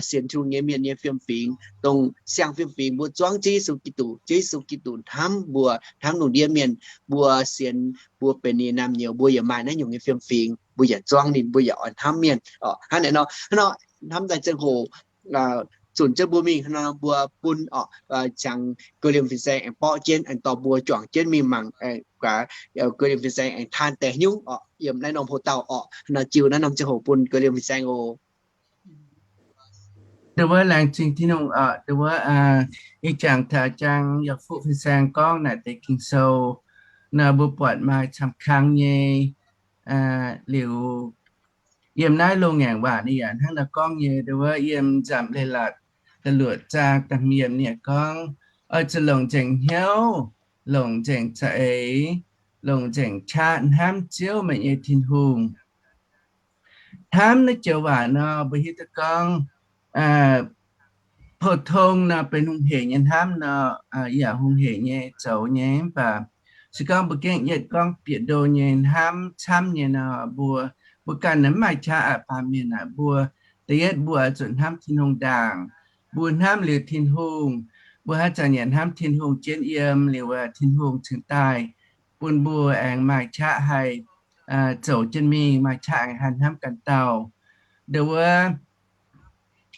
sienx Tin-Hungh nyei mienh nyei fiem-fingx, dongh siang fiem-fingx mbuo zuangv Ziouv Yesu Giduc. Ziouv Yesu Giduc hnamv mbuo, hnamv lungh ndiev mienh. Mbuo sienx, mbuo benx ninh naamh nyouz, mbuo yaac maaih naaiv nyungc nyei fiem-fingx, mbuo yaac zuangv ninh, mbuo yaac oix hnamv mienh oc. Hnangv naaiv nor, hnangv nor hnamv daaih ziangh hoc zunc jienv mbuo mingh hnangv nor, mbuo bun orqc, ziangx geu liemh fin-saeng aengx borqv jienv, aengx dorh mbuo juangc jienv mingh mangc, aengx guaax geu liemh fin-saeng aengx taan deix nyungc orqc, yiem naaiv norm hoc-dauh orqc. Hnangv nor jiu naaiv norm ziangh hoc bun geu liemh fin-saeng oc. Ndau wuov laengz zingh Tin-Hungh orqc. Ndau wuov ih jangx taux jangx yaac fuqv fin-saeng gorngv naaic deix Ging-Sou nor, mbuo buatc maaih camv-kang nyei. Liuz yiem naaiv loz-ngaengc waac ninh yaac hnangv naaiv gorngv nyei. Ndau wuov yiem Nzamc Leiz-Latc da'luoqc zaang da'hmz yiemc ninh gorngv, oix zuqc longc nzengc hnyouv, longc nzengc za'eix, longc nzengc qaqv hnamv Ziouv, meih nyei Tin-Hungh. Hnamv naaiv joux waac nor, mbuo hiuv duqv gorngv, pou-tong nor benx hungh heic nyei hnamv nor, yaac hungh heic nyei zoux nyei. Mv baac se gorngv mbuo gengh yietv gorngv bieqc ndo nyei hnamv camv nyei nor, mbuo, mbuo ganh mv maaih qaqv aqc. Baamh mienh aac, mbuo da'yietv mbuo oix zuqc hnamv Tin-Hungh ndaangc. Mbuo hnamv liuz Tin-Hungh, mbuo haaix zanc yaac hnamv Tin-Hungh jienv yiem liuz, Tin-Hungh cingx daaih bun mbuo aengx maaih qaqv haih zoux jienv mingh, maaih qaqv aengx haih hnamv ganh dauh. Ndau wuov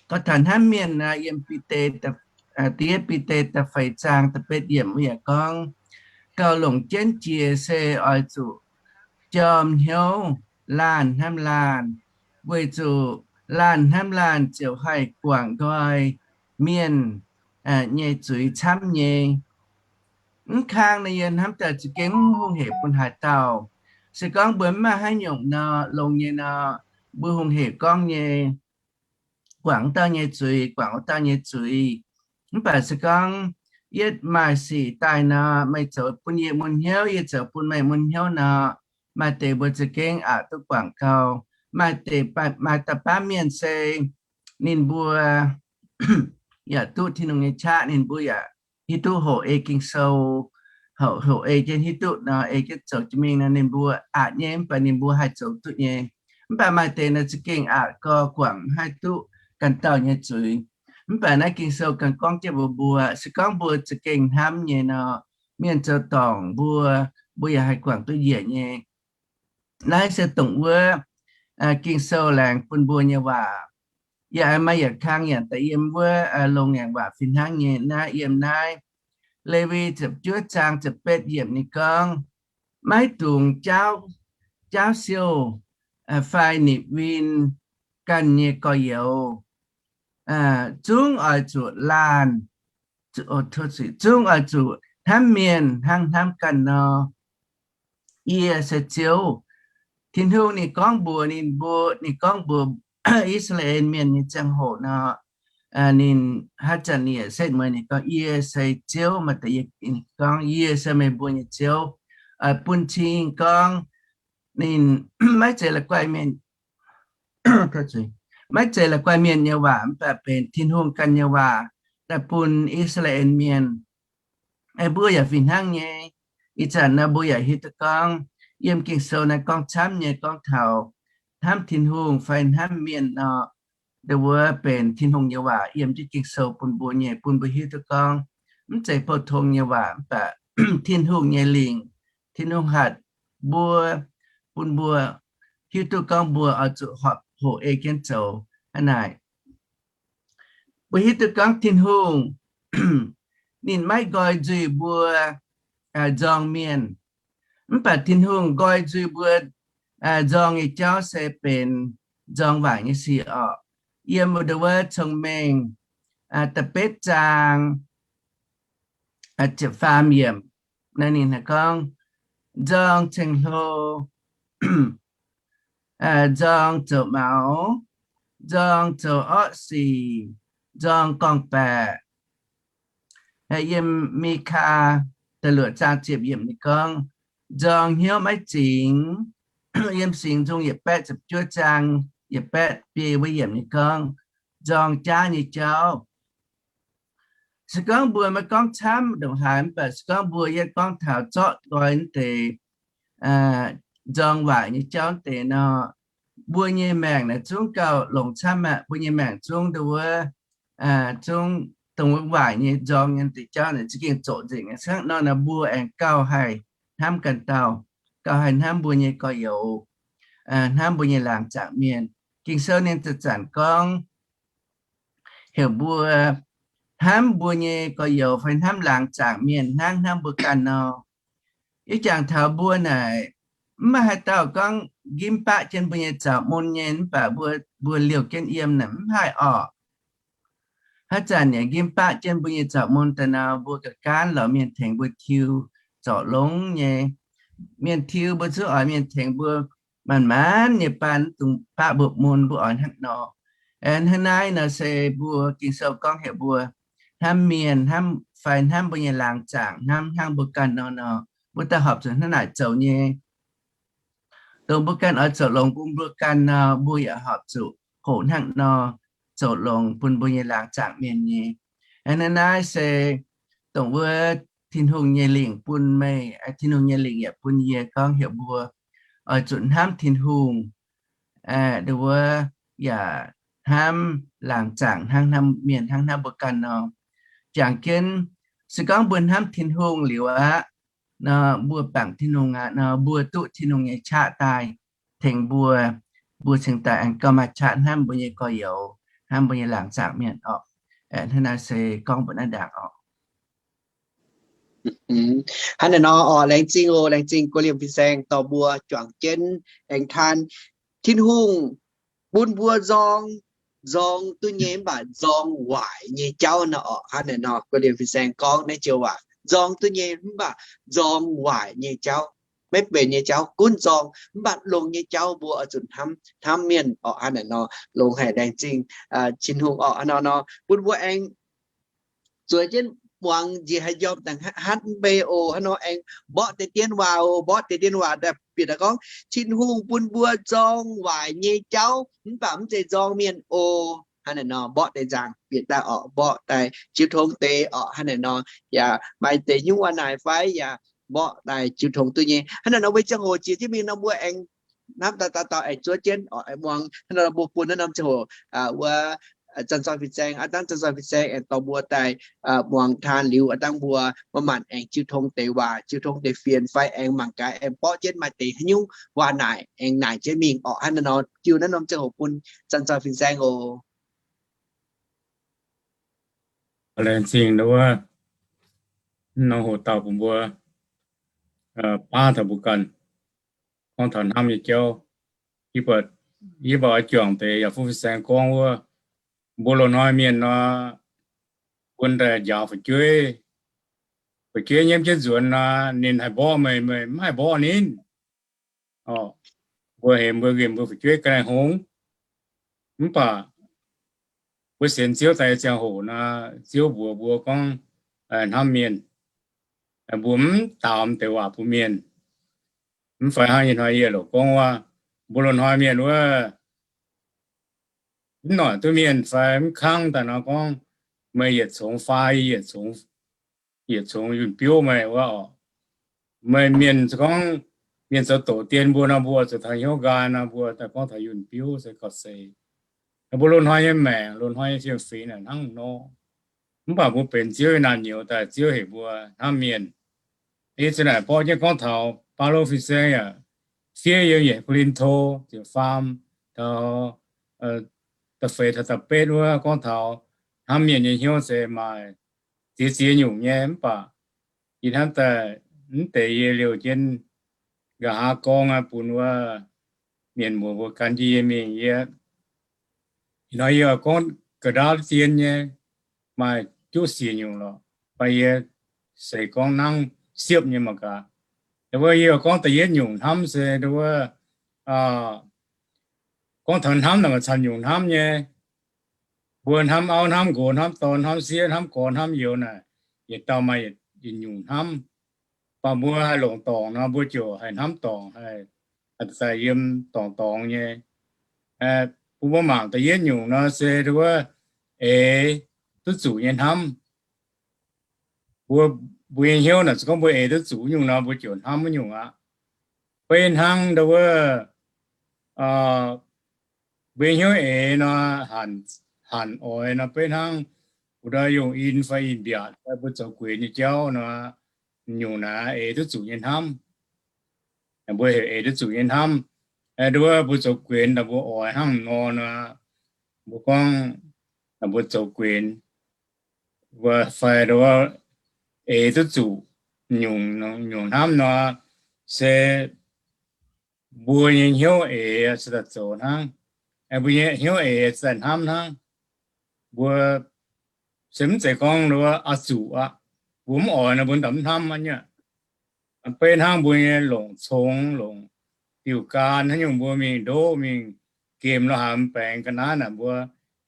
gorngv taux hnamv mienh nor, yiem Bide, da'yietv Bide da'feix zaang da'betv yiemc wuov yaac gorngv, gauh longc jienv jiex se oix zuqc jorm hnyouv, laanh hnamv laanh, weic zuqc laanh hnamv laanh ziouc haih guangc nqoi mienh nyei zuiz camv nyei. Mv kang naaiv yie hnamv daaih za'gengh mv hungh heic bun haaix dauh. Se gorngv mbuo mv maaih haaix nyungc nor, longx nyei nor, mbuo hungh heic gorngv nyei, guangc wuov dauh nyei zuiz, guangc wuov dauh nyei zuiz. Mv baac se gorngv yietv maaih sic daaih nor, meih zoux bun yie mun hnyouv, yie zoux bun meih mun hnyouv nor, maaih deix mbuo za'gengh aqc duqv guangc gau. Maaih deix, maaih dauh baamh mienh se ninh mbuo yaac duqv Tin-Hungh nyei qaqv, ninh mbuo yaac hiuv duqv hoqc ei Ging-Sou, hoqc, hoqc ei jienv hiuv duqv nor, ei jienv zoux jienv mingh nor, ninh mbuo aqc nyei, mv baac ninh mbuo haih zoux duqv nyei. Mv baac maaih deix nor za'gengh aqc gau, guangc haih duqv ganh dauh nyei zuiz. Mv baac naaiv Ging-Sou ganh gorngv jienv mbuox mbuo, se gorngv mbuo za'gengh hnamv nyei nor, mienh zoux dorngc mbuo, mbuo yaac haih guangc duqv njiec nyei. Naaiv se dongh wuov Ging-Sou laengz bun mbuo nyei waac. Yaac maaih yietc kang yaac daaih yiem wuov loz-ngaengc waac fih hnangv nyei. Naaiv yiem naaiv Lewi ziepc juov zaang ziepc betv yiemc ninh gorngv, maiv dungx jaauv, jaauv siouh fai nipc win ganh nyei gorx-youz. Zungv oix zuqc laanh, zungv oix zuqc hnamv mienh hnangv hnamv ganh nor. Yie se Ziouv. Tin-Hungh ninh gorngv mbuox ninh mbuo, ninh gorngv mbuox I^saa^laa^en Mienh nyei ziangh hoc nor, ninh haaix zanc ninh setv mueiz ninh gorngv, yie se Ziouv, maaih deix gorngv, yie se meih mbuo nyei Ziouv. Bun cing gorngv ninh maiv zeiz la'guaih mienh, maiv zeiz la'guaih mienh nyei waac, mv baac benx Tin-Hungh ganh nyei waac daaih bun I^saa^laa^en Mienh. Mbuo yaac fih hnangv nyei. Ih zanc nor mbuo yaac hiuv duqv gorngv, yiem Ging-Sou naaiv gorngv camv nyei gorngv taux hnamv Tin-Hungh fai hnamv mienh nor, ndau wuov benx Tin-Hungh nyei waac yiem jienv Ging-Sou bun mbuo nyei, bun mbuo hiuv duqv gorngv mv zeiz pou-tong nyei waac, mv baac Tin-Hungh nyei lingc, Tin-Hungh hatc mbuo, bun mbuo hiuv duqv gorngv mbuo oix zuqc horpc hoqc ei jienv zoux hnangv naaic. Mbuo hiuv duqv gorngv Tin-Hungh ninh maiv nqoi nzuih mbuo nzorng mienh, mv baac Tin-Hungh nqoi nzuih mbuo nzorng nyei jauv se benx nzorng waaic nyei sic orqc. Yiem ndau wuov Cong-Mengh da'betv zaang ziepc faam yiemc naaiv ninh gorngv, nzorng ceng-hlo, nzorng zoux maux, nzorng zoux orqv sic, nzorng gorngv-baeqc. Yiem Mi^kaa da'luoqc zaang ziepc yiemc ninh gorngv, nzorng hnyouv maiv zingx. Yiem Singx Nzung yietc baeqv ziepc juov zaang yietc baeqv biei wuov yiemc ninh gorngv, nzorng jaav nyei jauv. Se gorngv mbuo maiv gorngv camv ndongc haaix, mv baac se gorngv mbuo yietv gorngv taux zorqv nqoi naaiv deix nzorng waaic nyei jauv deix nor, mbuo nyei maengc naaic zungv gauh longx camv aqv. Mbuo nyei maengc zungv ndau wuov, zungv dongh wuov waaic nyei nzorng nyei deix jauv naaic za'gengh zoqc nzengc aqv. Hnangv nor naaic mbuo aengx gauh haih hnamv ganh dauh, gauh haih hnamv mbuo nyei gorx-youz, hnamv mbuo nyei laangz zaangc mienh. Ging-Sou ninh zanc-zanc gorngv, heuc mbuo hnamv mbuo nyei gorx-youz fai hnamv laangz zaangc mienh hnangv hnamv mbuo ganh nor. Yie jangx taux mbuo naaic, mv maaih haaix dauh gorngv njimv baqv jienv mbuo nyei zaux mun nyei, mv baac mbuo, mbuo liouh jienv yiem naaic mv haih orqc. Haaix zanc yaac njimv baqv jienv mbuo nyei zaux mun daaih nor, mbuo ga'gaanv lorz mienh tengx mbuo tiux zorc longx nyei. Mienh tiux mbuo zungv oix mienh tengx mbuo maanc maanc nyei baan, dungx baqv mbuo mun, mbuo oix hnangv nor. Aengx hnangv naaiv nor se mbuo Ging-Sou gorngv heuc mbuo hnamv mienh, hnamv fai hnamv mbuo nyei laangz zaangc hnamv hnangv mbuo ganh nor nor, mbuo daaih horpc zuqc hnangv naaic zoux nyei. Dongh mbuo ganh oix zoux longx bun mbuo ganh nor, mbuo yaac horpc zuqc hoqc hnangv nor zoux longx bun mbuo nyei laangz zaangc mienh nyei. Hnangv naaiv se dongh wuov Tin-Hungh nyei lingc bun meih, Tin-Hungh nyei lingc yaac bun yie gorngv heuc mbuo oix zuqc hnamv Tin-Hungh, aa, wuov, yaac hnamv laangz zaangc hnangv hnamv mienh hnangv hnamv mbuo ganh nor. Jangx jienv, se gorngv mbuo hnamv Tin-Hungh liuz aqv nor, mbuo bangc Tin-Hungh aqv nor, mbuo duqv Tin-Hungh nyei qaqv daaih tengx mbuo, mbuo cingx daaih aengx gauh maaih qaqv hnamv mbuo nyei gorx-youz, hnamv mbuo nyei laangz zaangc mienh orqc. Hnangv naaiv se gorngv mbuo naaiv ndaangc orqc. Hnangv naaiv nor orqc, laengz zingh oc, laengz zingh Guoqv Liemh fin-saeng dorh mbuo juangc jienv aengx taan Tin-Hungh bun mbuo nzorng, nzorng duqv nyei mv baac nzorng waaic nyei jauv nor orqc. Hnangv naaiv nor Guoqv Liemh fin-saeng gorngv naaiv joux waac, nzorng duqv nyei mv baac nzorng waaic nyei jauv. Maiv benx nyei jauv gunv nzorng, mv baac longx nyei jauv mbuo oix zuqc hnamv, hnamv mienh orqc. Hnangv naaiv nor longx haic, laengz zingh Tin-Hungh orqc. Hnangv naaiv nor bun mbuo aengx zueiz jienv muangx njiec haaix njormh dangh hatv mv bei oc. Hnangv nor aengx mborqv deix dien waac oc, mborqv deix dien waac daaih bieqc daaih gorngv, Tin-Hungh bun mbuo nzorng waaic nyei jauv mv baac mv zeiz nzorng mienh oc. Hnangv naaiv nor mborqv deix nzaangc bieqc daaih orqc, mborqv daaih jiu tong deix orqc. Hnangv naaiv nor yaac maaih deix nyungc waac naaic fai yaac mborqv daaih jiu tong duqv nyei. Hnangv naaiv nor weic ziangh hoc jiex jienv mingh nor mbuo aengx hnamv daaih dauh dauh aengx zuov jienv oc, aengx muangx hnangv nor mbuo bun naaiv norm ziangh hoc wuov Zanc Zoih Fin-Saeng, aav dangv Zanc Zoih Fin-Saeng aengx dorh mbuo daaih muangx taan liuz, aav dangv mbuo maaih maanc aengx jiu tong deix waac, jiu tong deix fienx fai aengx mangc gaax aengx borqv jienv maaih deix haaix nyungc waac naaic aengx naaic jienv mingh orqc. Hnangv naaiv nor jiu naaiv norm ziangh hoc bun Zanc Zoih Fin-Saeng oc. Laengz zingh wuov norm hoc dauh bun mbuo baav taux mbuo ganh gorngv taux hnamv nyei jauv. Yie mbuo oix juangc deix yaac Fuqv Fin-Saeng gorngv wuov, mbuo loz-hnoi mienh nor, bun daaih njaaux fu'jueiv, fu'jueiv nyiemv jienv nzuonx nor, ninh haih mborqv meih, meih mv haih mborqv ninh. Mbuo hemx mbuo nqemh mbuo fu'jueiv ga'naaiv hngongx, mv baac mbuo sienx Ziouv daaih nyei ziangh hoc nor, Ziouv mbuox mbuo gorngv hnamv mienh. Mbuo mv daaux deix waac bun mienh. Mv fai hnangv nyei hnoi yie loc gorngv wuov, mbuo loz-hnoi mienh wuov, mv noic duqv mienh fai mv kangv daaih nor gorngv, meih yietc congx fai yietc congx, yietc congx yunh biouv meih wuov orqc. Meih mienh gorngv, mienh zoux doqc dien mbuo nor, mbuo zuqc taux hnyouv nqaai nor, mbuo daaih gorngv taux yunh biouv se gauh seix. Mbuo loz-hnoi nyei maengc, loz-hnoi nyei fiem-fingx naaic hnangv nor. Mv baac mbuo benx Ziouv nyei naamh nyouz daaih, Ziouv heuc mbuo hnamv mienh. Yie zinh naaic borqv jienv gorngv taux Baulo fin-saeng yaac fiev yiem yietc Ko^lin^to ziepc faam, taux da'feix taux da'betv wuov gorngv taux hnamv mienh nyei hnyouv se maaih ziex ziex nyungc nyei. Mv baac yie hnamv daaih mv deix yie liouh jienv nqa'haav gorngv bun wuov mienh muoz mbuo gan jienv yie mingh. Yie ih hnoi yie gorngv ga'ndaauv zien nyei, maaih juqv siec nyungc lorqc, mv baac yie se gorngv nangv siepv nyei mangc gaax. Wuov yie gorngv da'yietv nyungc hnamv se wuov, gorngv taux hnamv naaic maaih camv nyungc hnamv nyei. Mbuo hnamv auv, hnamv nqox, hnamv dorn, hnamv sieqv, hnamv gorx, hnamv youz naaic, yietc dauh maaih yietc nyungc hnamv. Mv baac mbuo haih longc dorngc nor, mbuo ziouc haih hnamv dorngc, haih daaih yiem dorngc dorngx nyei. Bun mbuo mangc da'yietv nyungc nor se wuov, eix duqv zuqc nyei hnamv. Mbuo, mbuo nyei hnyouv naaic se gorngv mbuo eix duqv zuqc nyungc nor, mbuo ziouc hnamv wuov nyungc aqv. Beiv hnangv wuov, mbuo nyei hnyouv eix nor, hanc oix nor, beiv hnangv wuov daaih yungh in fai in-mbiatc fai mbuo zoux gueix nyei jauv nor, nyungc naaic eix duqv zuqc nyei hnamv. Mbuo heuc eix duqv zuqc nyei hnamv. Wuov mbuo zoux gueix daaih mbuo oix hnangv nor nor, mbuo gorngv mbuo zoux guenx, mbuo fai eix duqv zuqc nyungc, nyungc hnamv nor, se mbuo nyei hnyouv eix se daaih zoux hnangv, mbuo nyei hnyouv eix se daaih hnamv hnangv. Mbuo se mv zeiz gorngv oix zuqc aqv. Mbuo mv oix nor mbuo ndau mv hnamv aqv nyei. Beiv hnangv mbuo nyei longc congx, longc diuh gaan, hnangv nyungc mbuo mingh ndoqv, mingh gemh lorh haaix, baengx ga'naaiv naaic, mbuo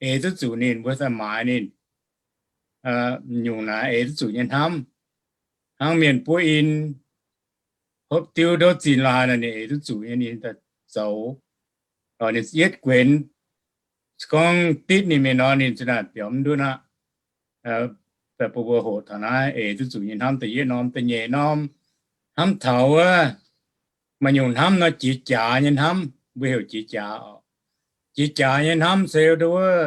eix duqv zuqc ninh, mbuo daaih maaiz ninh, nyungc naaic eix duqv zuqc nyei hnamv. Hnangv mienh buov in, hopv diuv ndoqv zinh lorh haaix, ninh eix duqv zuqc nyei, ninh daaih zoux, ninh yietv guenx. Se gorngv ditv ninh mingh nor, ninh za'naaic biaux mv ndutv aqv. Daaih bun mbuo hoqc taux naaiv eix duqv zuqc nyei hnamv da'yietv norm. Da'nyeic norm, hnamv taux wuov, maaih nyungc hnamv nor jiex jaax nyei hnamv, mbuo heuc jiex jaax oc. Jiex jaax nyei hnamv se nduov wuov,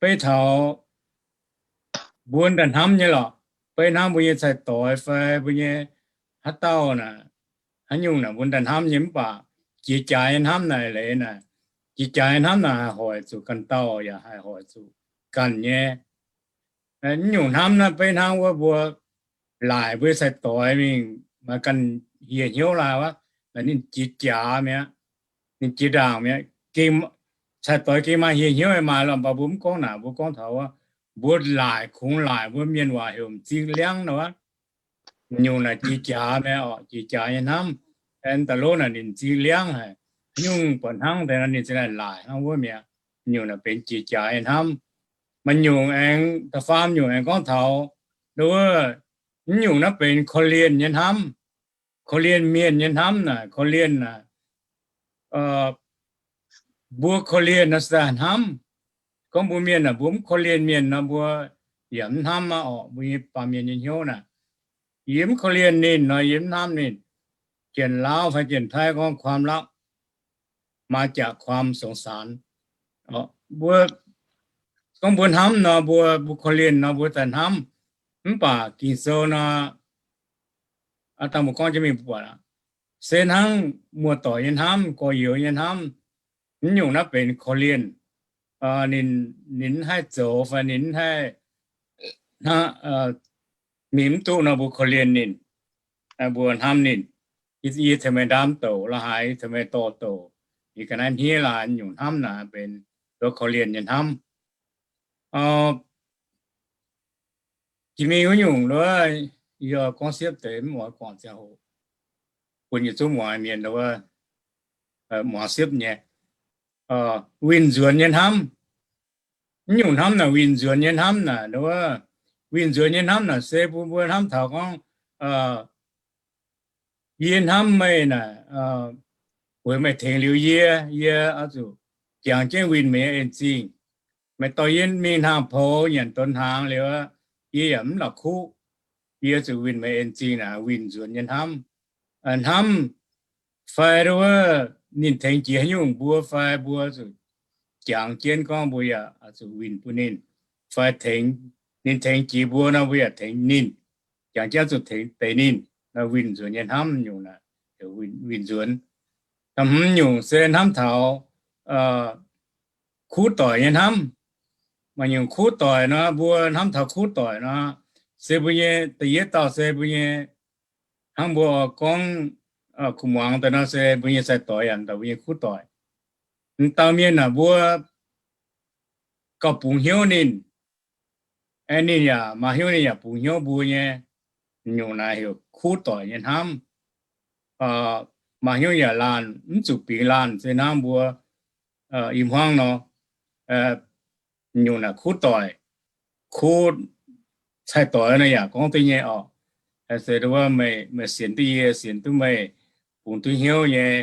beiv taux mbuo daaih hnamv nyei lorqc. Beiv hnangv mbuo nyei cai-doix fai mbuo nyei haaix dauh naaic, haaix nyungc naaic mbuo daaih hnamv nyei, mv baac jiex jaax nyei hnamv naaic leiz naaic, jiex jaax nyei hnamv naaic haih hoic zuqc ganh dauh yaac haih hoic zuqc ganh nyei. Mv nyungc hnamv naaiv beiv hnangv wuov mbuo laaic mbuo cai-doix mingh maaih ganh hieh hnyouv laai wuov, ninh jiex jaax mi'aqv, ninh jiex ndaangc mi'aqv. Cai-doix gengh maaih hieh hnyouv maaih lorqc, mv baac mbuo mv gorngv naaic, mbuo gorngv taux wuov, mbuo laaic, kungx laaic, mbuo mienh waac heuc m'zing liangv nor wuov. Nyungc naaic jiex jaax mi'aqv oc, jiex jaax nyei hnamv. Aengx da'lov naaic ninh m'zing liangv haic, nyungc buatc hnangv deix nor ninh za'naaic laaic hnangv wuov mi'aqv. Nyungc naaic benx jiex jaax nyei hnamv. Maaih nyungc aengx, da'faam nyungc aengx gorngv taux nduov wuov, mv nyungc naaiv benx korv-lienh nyei hnamv. Korv-lienh mienh nyei hnamv naaic, korv-lienh naaic, mbuo korv-lienh nor se daaih hnamv. Gorngv mbuo mienh naaic, mbuo mv korv-lienh mienh nor, mbuo yaac mv hnamv aqv orqc. Mbuo nyei baamh mienh nyei hnyouv naaic, yie mv korv-lienh ninh nor, yie mv hnamv ninh. Janx-Laauv fai Janx-Taiv gorngv ความรักมาจากความสงสาร. Mbuo gorngv mbuo hnamv nor, mbuo, mbuo korv-lienh nor, mbuo daaih hnamv. Mv baac Ging-Sou nor, aa dangh mbuo gorngv jienv mingh buatc aqv, se hnangv muoz-doic nyei hnamv, gorx-youz nyei hnamv, mv nyungc naaiv benx korv-lienh. Ninh, ninh mv haih zoux fai ninh mv haih, mingh mv duqv nor, mbuo korv-lienh ninh, mbuo hnamv ninh. Yie tengx meih ndaam douc la'haaix, tengx meih dorh douc, yie ga'naaiv hniev la'haaix, nyungc hnamv naaic benx korv-lienh nyei hnamv. Jiex mingh wuov nyungc wuov, yie gorngv siepv deix mv oix guangc ziangh hoc bun yietc zungv muangx mienh wuov, muangx siepv nyei. Winh nzuonx nyei hnamv. Mv nyungc hnamv naaic, winh nzuonx nyei hnamv naaic, wuov, winh nzuonx nyei hnamv naaic se bun mbuo hnamv taux gorngv, yie hnamv meih naaic, weic meih tengx liuz yie, yie oix zuqc jangx jienv winh meih nyei en zingh. Meih dorh yie mingh hnaangx poux nyanc donx hnaangx liuz, yie yaac mv la'kuqv. Yie zuqc winh meih en zingh naaic, winh nzuonx nyei hnamv. Hnamv fai wuov, ninh tengx jiex haaix nyungc mbuo fai mbuo zuqc jangx jienv gorngv mbuo yaac zuqc winh bun ninh, fai tengx, ninh tengx jiex mbuo nor, mbuo yaac tengx ninh, jangx jienv zuqc tengx deix ninh. Nor winh nzuonx nyei hnamv nyungc naaic, winh nzuonx. Da'hmz nyungc se hnamv taux kuv doic nyei hnamv. Maaih nyungc kuv doic nor, mbuo hnamv taux kuv doic nor, se mbuo nyei da'yietv dauh se mbuo nyei, hnangv mbuo gorngv kuv muangx daaih nor, se mbuo nyei sai-doic yaac dauh mbuo nyei kuv doic. M'dauh mienh naaic mbuo gauh bungx hnyouv ninh, aengx ninh yaac maaih hnyouv ninh yaac bungx hnyouv mbuo nyei. Nyungc naaic heuc kuv doic nyei hnamv. Maaih hnyouv yaac laanh mv zuqc bingx laanh se hnangv mbuo i hmuangv nor, nyungc naaic kuv doic. Kuv sai-doic nor yaac gorngv duqv nyei orqc. Se wuov meih sienx duqv yie, sienx duqv meih, bungx duqv hnyouv nyei,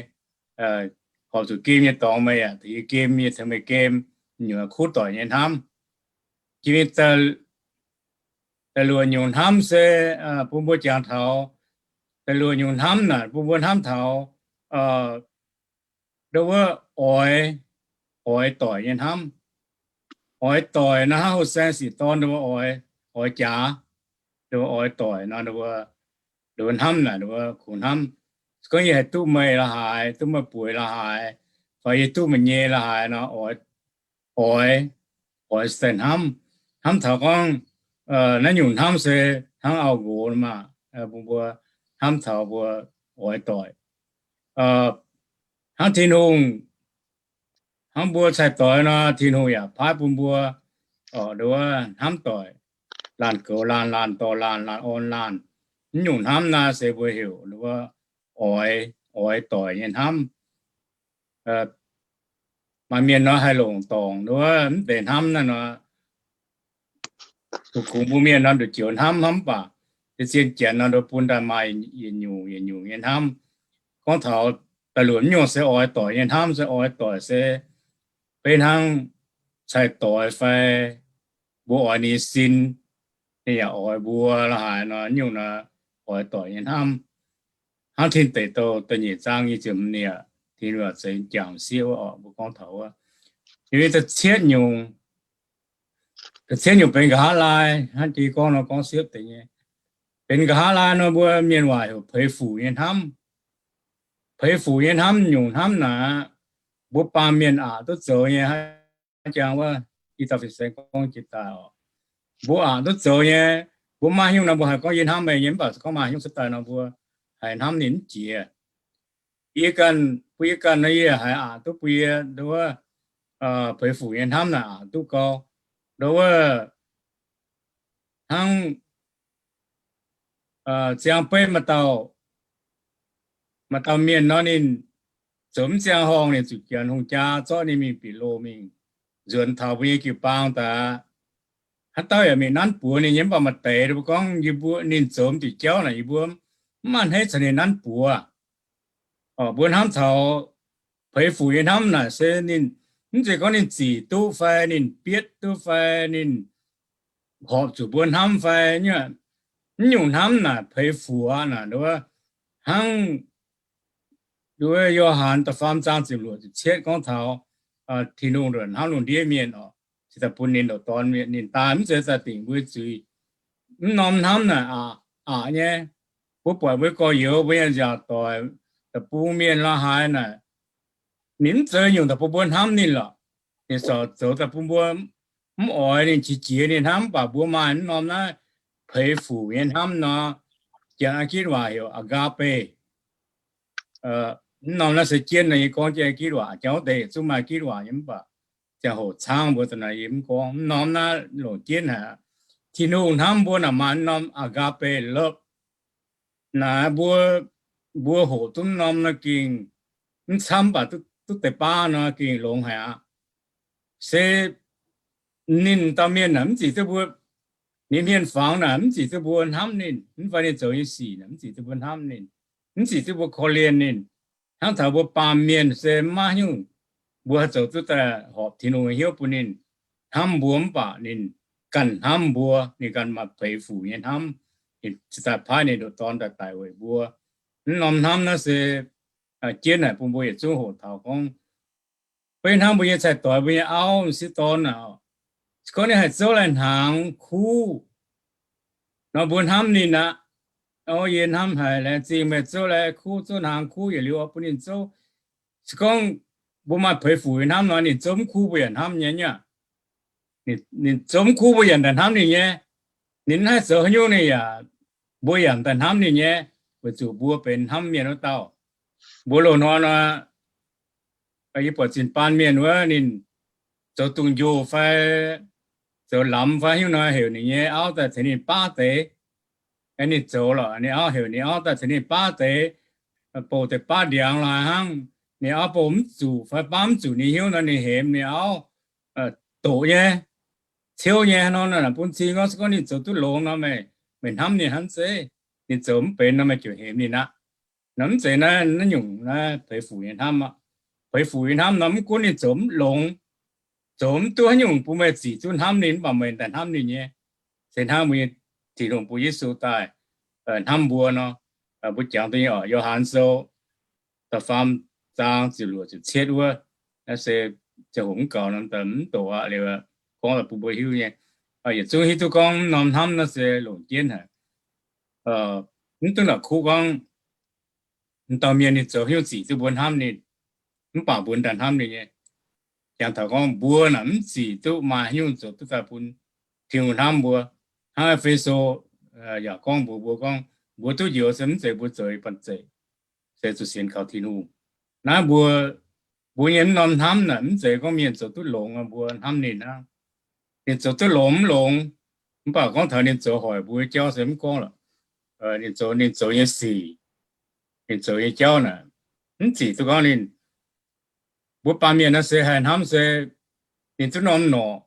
horpc zuqc gem nyei dorngx meih yaac tengx yie gem, yie tengx meih gem, nyungc kuv doic nyei hnamv. Jiex mingh da'luoqc nyungc hnamv se bun mbuo jangx taux, da'luoqc nyungc hnamv naaic bun mbuo hnamv taux ndo wuov oix, oix doic nyei hnamv. Oix doic nor hnangv houh saeng sic dorn ndo wuov oix, oix jaax, ndo wuov oix doic nor, ndo wuov hnamv naaic, ndo wuov kungx hnamv. Gorngv yie haih duqv meih la'haaix, duqv meih bueix la'haaix, fai yie duqv meih nyei la'haaix nor, oix oix, oix se daaih hnamv. Hnamv taux gorngv naaiv nyungc hnamv se hnangv auv-nqox maah, bun mbuo hnamv taux mbuo oix doic. Hnangv Tin-Hungh, hnangv mbuo cai-doix nor, Tin-Hungh yaac paaiv bun mbuo oc, nduov hnamv doic, laanh goux laanh, laanh dorh laanh, laanh orn laanh. Naaiv nyungc hnamv naaiv se mbuo heuc nduov oix, oix doic nyei hnamv. Maaih mienh nor haih longc dorngc nduov mv deix hnamv naaiv nor, kungx mbuo mienh nor nduqc joux hnamv hnamv mv baac zien-zien janx nor nduov bun daaih maaih yietc nyungc yietc nyungc nyei hnamv. Gorngv taux da'luoqc nyungc se oix doic nyei hnamv, se oix doic se beiv hnangv cai-doix fai mbuo oix ninh sin, ninh yaac oix mbuo la'haaix nor, nyungc nor oix doic nyei hnamv. Hnangv Tin Deic Douh da'nyeic zaang nyic ziepc hmz niec, Tin Deic Douh zeix jangx sieqv wuov oc, mbuo gorngv taux wuov. Yie da'cietv nyungc, da'cietv nyungc benx nqa'haav laai, hnangv jiex gorngv nor gorngv siepv deix nyei. Benx nqa'haav laai nor mbuo mienh waac heuc peix fuc nyei hnamv. Peix fuc nyei hnamv nyungc hnamv naaic, mbuo baamh mienh aqc duqv zoux nyei. Hnangv jangx wuov i dauh fin-saeng gorngv jiex daaih oc, mbuo aqc duqv zoux nyei. Mbuo maaih nyungc nor mbuo haiz gorngv yie hnamv meih nyei, mv baac se gorngv maaih nyungc cuotv daaih nor mbuo haiz hnamv ninh mv jiex. Yie ganh, bun yie ganh nor yie haiz aqc duqv bun yie nduov peix fuc nyei hnamv naaic aqc duqv gau. Nduov wuov hnangv ziangh beiv maaih dauh, maaih dauh mienh nor ninh zoux mv ziangh horngh, ninh zuqc janx hungh jaa zorqv ninh mingh bieqc loh mingh nzuonx taux mbuo nyei jiu-baang daaih. Haaix dauh yaac mingh nanv buoz ninh nyei, mv baac maaih deix mbuo gorngv yie mbuo ninh zoux diuc jauv naaic yie mbuo mv maaih hneiv caux ninh nanv buoz. Mbuo hnamv taux peix fuc nyei hnamv naaic se ninh mv zeiz gorngv ninh zic duqv fai ninh bietv duqv fai ninh horpc zuqc mbuo hnamv fai, mv nyungc hnamv naaic peix fuc aqv naaic nduov. Hnangv nduov Yo^han da'faam zaang ziepc luoqc ziepc cietv gorngv taux Tin-Hungh hnamv lungh ndiev mienh oc, cingx daaih bun ninh ndoqc Dorn mienh, ninh daaih mv zeiz daaih dingc mbuo zuiz. Mv norm hnamv naaic aqc, aqc nyei. Mbuo buatc mbuo gorx-youz, mbuo nyei nziaauc doic, da'bung mienh la'haaix naaic, ninh mv zoux nyungc daaih bun mbuo hnamv ninh lorqc. Ninh corc zoux daaih bun mbuo mv oix ninh qiex jiez ninh hnamv, mv baac mbuo maaih mv norm naaiv peix fuc nyei hnamv nor, janx Ai-gitv waac heuc agape. Mv norm naaiv se jienv nor, yie gorngv jienv Ai-gitv waac, jauv deix yietc zungv maaih Ai-gitv waac nyei, mv baac ziangh hoc caangv mbuo da'naaiv yie mv gorngv. Mv norm naaiv longc jienv haic. Tin-Hungh hnamv mbuo naaic maaih mv norm agape love. Naaiv mbuo, mbuo hoqc duqv mv norm nor gengh mv camv, mv baac duqv deix baav nor gengh longx haic aqv. Se ninh dauh mienh naaic mv zic duqv mbuo, ninh hmien fangx naaic mv zic duqv mbuo hnamv ninh, mv fai ninh zoux nyei sic naaic mv zic duqv mbuo hnamv ninh, mv zic duqv mbuo korv-lienh ninh. Hnangv taux mbuo baamh mienh se maiv nyungc, mbuo haih zoux duqv daaih horpc Tin-Hungh nyei hnyouv bun ninh hnamv mbuo, mv baac ninh ganh hnamv mbuo, ninh ganh maaih peix fuc nyei hnamv, ninh cingx daaih paaiv ninh ndoqc Dorn daaih daic weic mbuo. Mv norm hnamv naaiv se jienv naaic bun mbuo yietc zungv hoqc taux gorngv, beiv hnangv mbuo nyei cai-doix, mbuo nyei auv m'sieqv dorn naaic, se gorngv ninh haih zouv laih hnaangx kuv nor, mbuo hnamv ninh aqv. O, yie hnamv haic, laengz zingh meih zouv laih kuv, zouv hnaangx kuv, yietc liuz oix bun ninh zouv. Se gorngv mbuo maaih peix fuc nyei hnamv nor, ninh zouv mv kuv mbuo yaac hnamv nyei aqv. Ninh zouv mv kuv mbuo yaac daaih hnamv ninh nyei. Ninh mv haih zoux haaix nyungc ninh yaac, mbuo yaac daaih hnamv ninh nyei, weic zuqc mbuo benx hnamv mienh wuov dauh. Mbuo loz-hnoi nor, yie buatc zinh baan mienh wuov, ninh zoux dungz njoh fai zoux lamz fai haaix nyungc nor, heuc ninh nyei auv daaih tengx ninh baav deix. Ninh zoux lorqc, ninh auv heuc ninh auv daaih tengx ninh baav deix, bouh deix baav ndiangx lorqc hnangv. Ninh auv bouh mv zuqc fai baav mv zuqc ninh hnyouv nor, ninh hemx ninh auv doqc nyei, ciouv nyei nor. Naaic bun cing gorngv se gorngv ninh zoux duqv longx nor, meih, meih hnamv ninh hnangv zeiv. Ninh zoux mv benx nor, meih ziouc hemx ninh aqv. Nor mv zeiz naaiv, naaiv nyungc naaiv peix fuc nyei hnamv aqv. Peix fuc nyei hnamv nor, mv gunv ninh zoux mv longx, zoux mv duqv haaix nyungc bun meih zic duqv hnamv ninh, mv baac meih daaih hnamv ninh nyei. Se hnangv mbuo nyei Tin-Hungh bun Yesu daaih hnamv mbuo nor, mbuo jangx duqv nyei oc. Yo^han Sou da'faam zaang ziepc luoqc ziepc cietv wuov, naaiv se ziangh hoc mv gaux nor, mv doqc aqv, liuz gorngv daaih bun mbuo hiuv nyei. Yietc zungv hiuv duqv gorngv mv norm hnamv naaiv se longc jienv haic. Mv duqv naaic kuv gorngv dauh mienh ninh zoux haaix nyungc zic duqv mbuo hnamv ninh, mv baac mbuo daaih hnamv ninh nyei. Jangx taux gorngv mbuo naaic mv zic duqv maaih haaix nyungc zoux duqv daaih bun Tin-Hungh hnamv mbuo. Hnangv E^fe^so yaac gorngv mbuox mbuo gorngv, mbuo duqv njoux se mv zeiz mbuo zoux nyei banh zeic, se zuqc sienx kaux Tin-Hungh. Naaiv mbuo, mbuo nyei mv norm hnamv naaic mv zeiz gorngv mienh zoux duqv longx mbuo hnamv ninh hnangv. Ninh zoux duqv longx mv longx, mv baac gorngv taux ninh zoux hoic mbuo nyei jauv se mv gorngv lorqc. Ninh zoux, ninh zoux nyei sic, ninh zoux nyei jauv naaic, mv zic duqv gorngv ninh, mbuo baamh mienh naaiv se haih hnamv se ninh duqv norm norqc,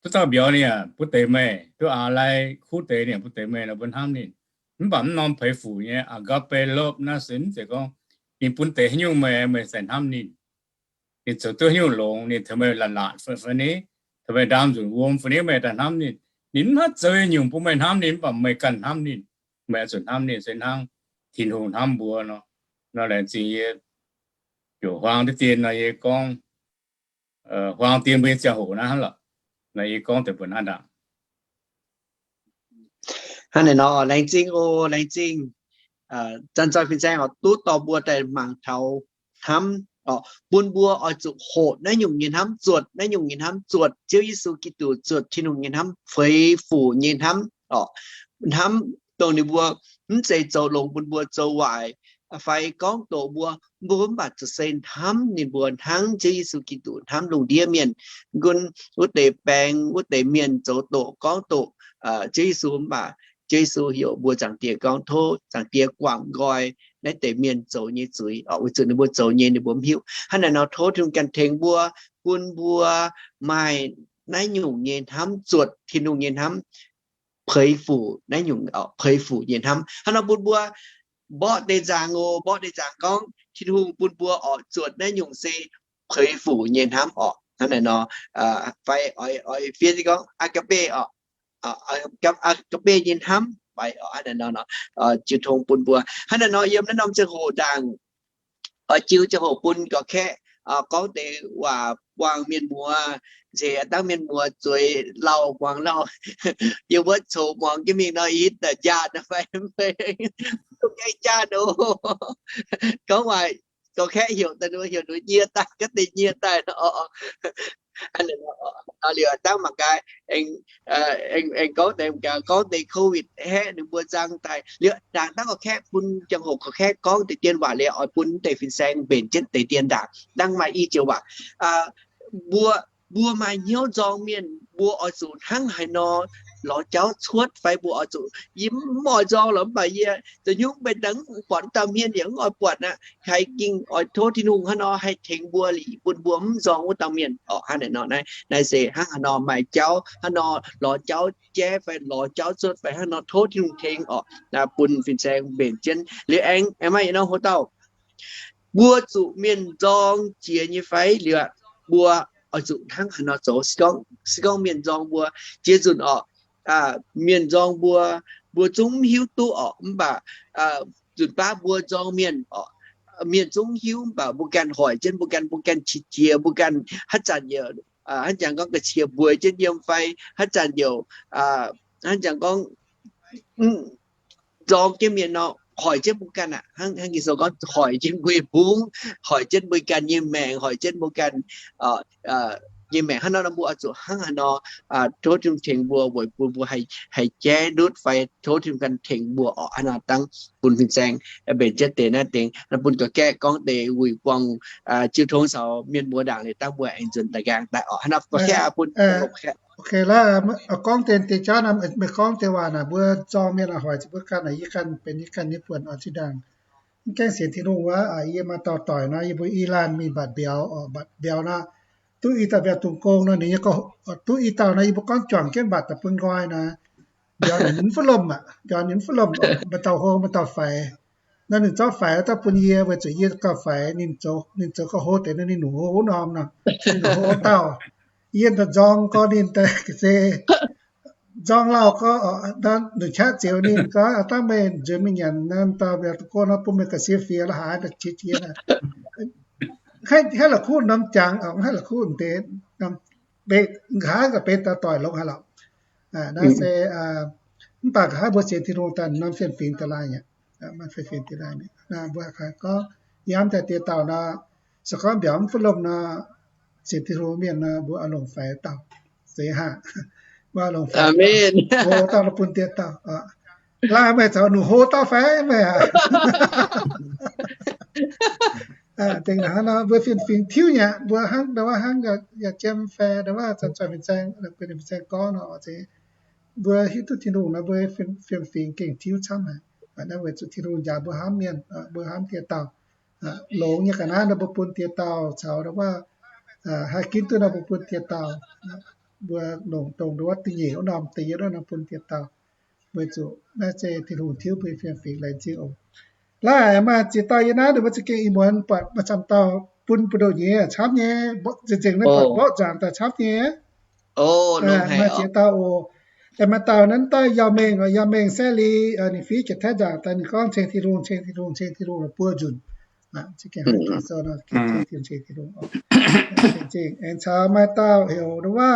duqv dauh mbiauz ninh yaac bun deix meih, duqv aax lai kuv deix ninh yaac bun deix meih nor mbuo hnamv ninh. Mv baac mv norm peix fuc nyei agape love naaiv se mv zeiz gorngv ninh bun deix haaix nyungc meih, meih se hnamv ninh. Ninh zoux duqv haaix nyungc longx, ninh tengx meih laatc laatc fai ni, tengx meih ndaam nzunc wuom fai ni, meih daaih hnamv ninh. Ninh mv haih zoux nyungc bun meih hnamv ninh, mv baac meih ganh hnamv ninh, meih oix zuqc hnamv ninh se hnangv Tin-Hungh hnamv mbuo nor. Nor laengz zingh yie ziouc huaang diqv dien nor yie gorngv, huaang dien mbuo nyei ziangh hoc naaiv hnangv lorqc. Nor yie gorngv deix mbuo naaiv ndaangc. Hnangv naaiv nor, laengz zingh oc, laengz zingh. Zanc-zanc fin-saeng oix duqv dorh mbuo daaih mangc taux hnamv, bun mbuo oix zuqc hoqc naaiv nyungc nyei hnamv, zuotc naaiv nyungc nyei hnamv, zuotc Ziouv Yesu Giduc, zuotc Tin-Hungh nyei hnamv, feix fuc nyei hnamv. Hnamv dongh ninh mbuo mv zeiz zoux longx bun mbuo, zoux waaic fai gorngv doqc mbuo, mbuo mv baac zuqc se hnamv ninh mbuo hnangv Ziouv Yesu Giduc hnamv lungh ndiev mienh. Gunv wuov deix baeng, wuov deix mienh zoux doqc gorngv doqc Ziouv Yesu, mv baac Ziouv Yesu heuc mbuo Zaangc Diex gorngv, tov Zaangc Diex guangc nqoi naaiv deix mienh zoux nyei zuiz, weic zuqc ninh mbuo zoux nyei ninh mbuo mv hiuv. Hnangv naaiv nor tov Tin-Hungh ganh tengx mbuo, bun mbuo maaih naaiv nyungc nyei hnamv, zuotc Tin-Hungh nyei hnamv, peix fuc naaiv nyungc, peix fuc nyei hnamv. Hnangv nor bun mbuo mborqv deix nzaangc oc, mborqv deix nzaangc gorngv Tin-Hungh bun mbuo oix zuotc naaiv nyungc se peix fuc nyei hnamv oc. Hnangv naaiv nor, fai oix fiev gorngv agape oc, agape nyei hnamv fai oc. Hnangv naaiv nor, jiu tong bun mbuo. Hnangv naaiv nor yiem naaiv norm ziangh hoc ndaangc, oix jiu ziangh hoc bun gorx-kaeqv gorngv deix waac buangh mienh muoz, nzengc dangv mienh muoz zueiz lauh muangx lauh. Yiem wuov coqv muangx jienv mingh nor, hitv daaih njaanh fai mv fai, duqv gaengh njaanh oc. Gorngv waac gorx-kaeqv heuc daaih, heuc nduov nyie daaih, gaav deix nyie daaih nor. Liuz dangv mangc gaax, aengx gorngv deix, gorngv deix COVID haeqv ninh mbuo nzang daaih liuz, ndaangc dangv gorx-kaeqv bun ziangh hoc gorx-kaeqv gorngv deix dien waac liuz, oix bun deix fin-saeng mbenc jienv deix dien ndaangc. Dangv maaih i joux waac, mbuo, mbuo maaih hnyouv nzorng mienh, mbuo oix zuqc hnangv haaix nor lorz jauv cuotv fai mbuo oix zuqc, yie mv oix nzorng lorqc, mv baac yie zoux hnyouv mbenc dangh mv buatc wuov dauh mienh yaac mv oix buatc aqv. Haih ging oix tov Tin-Hungh hnangv nor haih tengx mbuo liuz bun mbuo mv nzorng wuov dauh mienh oc. Hnangv naaic nor naaiv, naaiv se hnangv haaix nor maaih jauv, hnangv nor lorz jauv jaiv fai lorz jauv cuotv fai hnangv nor tov Tin-Hungh tengx oc. Bun fin-saeng mbenc jienv liuz aengx, aengx maaih yietc norm hoc dauh, mbuo zuqc mienh nzorng jiex nyei fai liuz, mbuo oix zuqc hnangv haaix nor zoux? Se gorngv mienh nzorng mbuo jiex nzunc oc, mienh nzorng mbuo, mbuo zungv mv hiuv duqv oc. Mv baac nzunc baav mbuo nzorng mienh oc, mienh zungv hiuv, mv baac mbuo ganh hoic jienv mbuo ganh, mbuo ganh qiex jiez, mbuo ganh haaix zanc youc, haaix jangx gorngv ga'qiex mbueix jienv yiem fai haaix zanc youc, haaix jangx gorngv nzorng jienv mienh nor, hoic jienv mbuo ganh aqv. Hnangv Ging-Sou gorngv hoic jienv mbuo nyei mbungv, hoic jienv mbuo ganh nyei maengc, hoic jienv mbuo ganh nyei maengc. Hnangv nor mbuo oix zuqc hnangv haaix nor tov Tin-Hungh tengx mbuo weic bun mbuo haih jaiv ndutv fai tov Tin-Hungh ganh tengx mbuo oc. Hnangv nor dangv bun fin-saeng mbenc jienv deix naaiv dingc, bun gorx-kaeqv gorngv deix wuic buangh jiu tong caux mienh muoz ndaangc liuz dangv mbuo aengx nzuonx daaih nqaang daaih oc. Hnangv nor gorx-kaeqv bun longc kaeqv. Ok, gorngv deix, deix jauv naaiv, meih gorngv deix waac naaic, mbuo zorng mienh oix hoic zuqc mbuo ganh naaic, yie ganh benx yie ganh nyei buonc oix zinh ndaangc mv gaengh sienx Tin-Hungh wuov. Yie maaih dauh doic nor, yie mbuo i laanh mingh mbatc mbiauz, mbatc mbiauz nor, duqv i dauh mbiauz dungx gong nor, ninh nyei, duqv i dauh nor, yie mbuo gorngv juangc jienv mbatc daaih bun nqoi nor, mbiauz ninh mv fuqv lomh aqv, mbiauz ninh mv fuqv lomh, maaih dauh hlo maaih dauh faix. Nor ninh zorqv faix daaih bun yie, weic zuqc yie gauh faix, ninh zoux, ninh zoux gauh hlo deix nor, ninh nyungc hlo wuov norm nor, ninh nyungc hlo wuov dauh. Yie nzorng gorx ninh daaih ga'sie, nzorng lauh gorx, ninh qaqv zioux ninh gorx, dangv meih nzuonx mingh nyanc naaiv dauh mbiauz dungx gong nor, bun meih ga'sie fiex la'haaix qiex jiez. Haih la'kuqv norm jangx, haih la'kuqv deix, nqa'haav ga'benx dauh doic longx haaix lorqc. Naaiv se mv baac nqa'haav mbuo sienx Tin-Hungh daaih norm fien-fingx da'laai aqv, maaih fien-fingx da'laai. Mbuo gorngv yiem daaih deix dauh nor, se gorngv mbiauz mv fuqv lomh nor, sienx Tin-Hungh mienh nor, mbuo oix longc faix dauh. Zeiz haic. Mbuo oix longc faix dauh, hlo dauh bun diex dauh. Laaix meih caux nungc hlo dauh fai meih aqv? Dingc hnangv nor mbuo fiem-fingx tiuv nyei aqv. Mbuo hnangv ndau wuov hnangv yaac jiem fai ndau wuov zanc-zanc fin-saeng, fin-saeng gorngv nor, mbuo hiuv duqv Tin-Hungh nor, mbuo fiem-fingx gengh tiuv camv haic. Naaiv weic zuqc Tin-Hungh njaaux mbuo hnamv mienh, mbuo hnamv diex dauh. Longx nyei ga'naaiv nor mbuo bun diex dauh caux ndau wuov haih ginv duqv nor mbuo bun diex dauh. Mbuo longc dongh ndau wuov da'nyeic wuov norm, da'yietv wuov norm bun diex dauh. Weic zuqc naaiv se Tin-Hungh tiuv mbuo fiem-fingx, laengz zingh oc. Laaix maaih ziex dauh yiem naaiv, ninh mbuo za'gengh ih muonz buatc maaih camv dauh bun buoz-ndoqv nyei camv nyei, nzengc-nzengc naaiv buatc mborqv nzaangc daaih camv nyei. Maaih ziex dauh oc. Maaih dauh naaiv daaih Yauh Mengh, Yauh Mengh Saeqv Li, ninh fiev jiex Taiv nzaangc daaih ninh gorngv ceng Tin-Hungh, ceng Tin-Hungh, ceng Tin-Hungh buo nzunc. Ceng Tin-Hungh oc. Aengx caux maaih dauh heuc ndau wuov,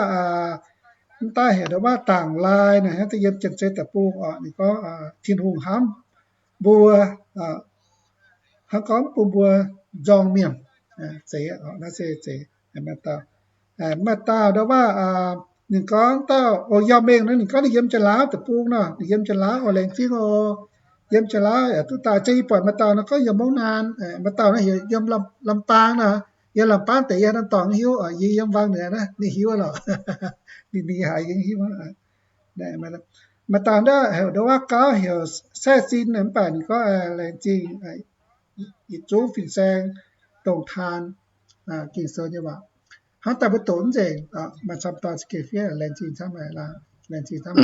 daaih heuc ndau wuov Dangc Lai naaic, hnangv daaih yiem Janx-Zei deic-bung oc. Ninh gorngv Tin-Hungh hnamv mbuo, hnangv gorngv bun mbuo nzorng mienh. Zeiz, naaiv se zeiz. Maaih dauh, maaih dauh ndau wuov, ninh gorngv dauh, o, Yauh Mengh nor, ninh gorngv ninh yiem Janx-Laauv deic-bung nor, ninh yiem Janx-Laauv oc, laengz zingh oc. Yiem Janx-Laauv yaac duqv daaih. Zengv yie buatc maaih dauh nor gorngv yiem Mungv Naan, maaih dauh naaiv heuc yiem Lam-, Lamb Baang nor. Yiem Lamb Baang deix yie hnangv dorngc hiuv oc, yie yiem Waang Nueiz naaiv ninh hiuv lorqc. Ninh, ninh haiz yie hiuv. Maaih dauh ndau heuc ndau wuov gauv heuc Saeqv Sin, mv baac ninh gorngv laengz zingh yietc zungv fin-saeng dongh taan Ging-Sou nyei waac. Hnangv daaih mbuo doqc mv nzengc, maaih camv dauh za'gengh fiev, laengz zingh camv, laengz zingh camv.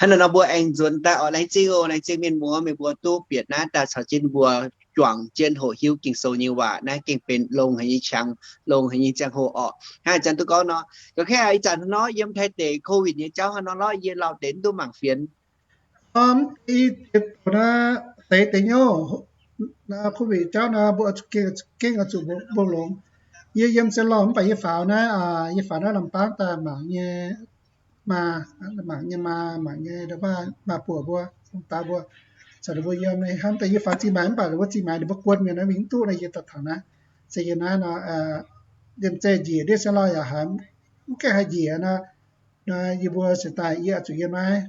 Hnangv naaiv nor mbuo aengx nzuonx daaih oc. Laengz zingh oc, laengz zingh mienh muoz, meih mbuo duqv bieqc naaiv daaih caux jienv mbuo juangc jienv hoqc hiuv Ging-Sou nyei waac. Naaiv gengh benx longx haic nyei qangx, longx haic nyei ziangh hoc oc. Hnangv ih zanc duqv gorngv nor, ga'kengv ih zanc nor yiem Taiv deic COVID nyei jauv hnangv nor lorqc, yie lauh deix mv duqv mangc fienx. Mv deix i deix doqc naaiv seix deix nyouv, COVID jauv naaiv mbuo gengh oix zuqc mbungh longx. Yie yiem Sien Lauh mv baac yie faaux naaiv, yie faaux naaiv Lamb Baang daaih mangc nyei, maa, mangc nyei maa, mangc nyei ndau wuov maa buoc mbuo, daaih mbuo, caux ninh mbuo yiem hnangv daaih yie faaux Zingh Maaic mv baac ninh mbuo Zingh Maaic ninh mbuo guon mienh naaiv mingh mv duqv naaiv yie daaih taux naaiv. Se yie naaiv nor, yiem zeiv njiec ndiev Sien Lauh yaac haiz mv gaengh haih njiec nor, yie mbuo se daaih yie oix zuqc yiem naaiv,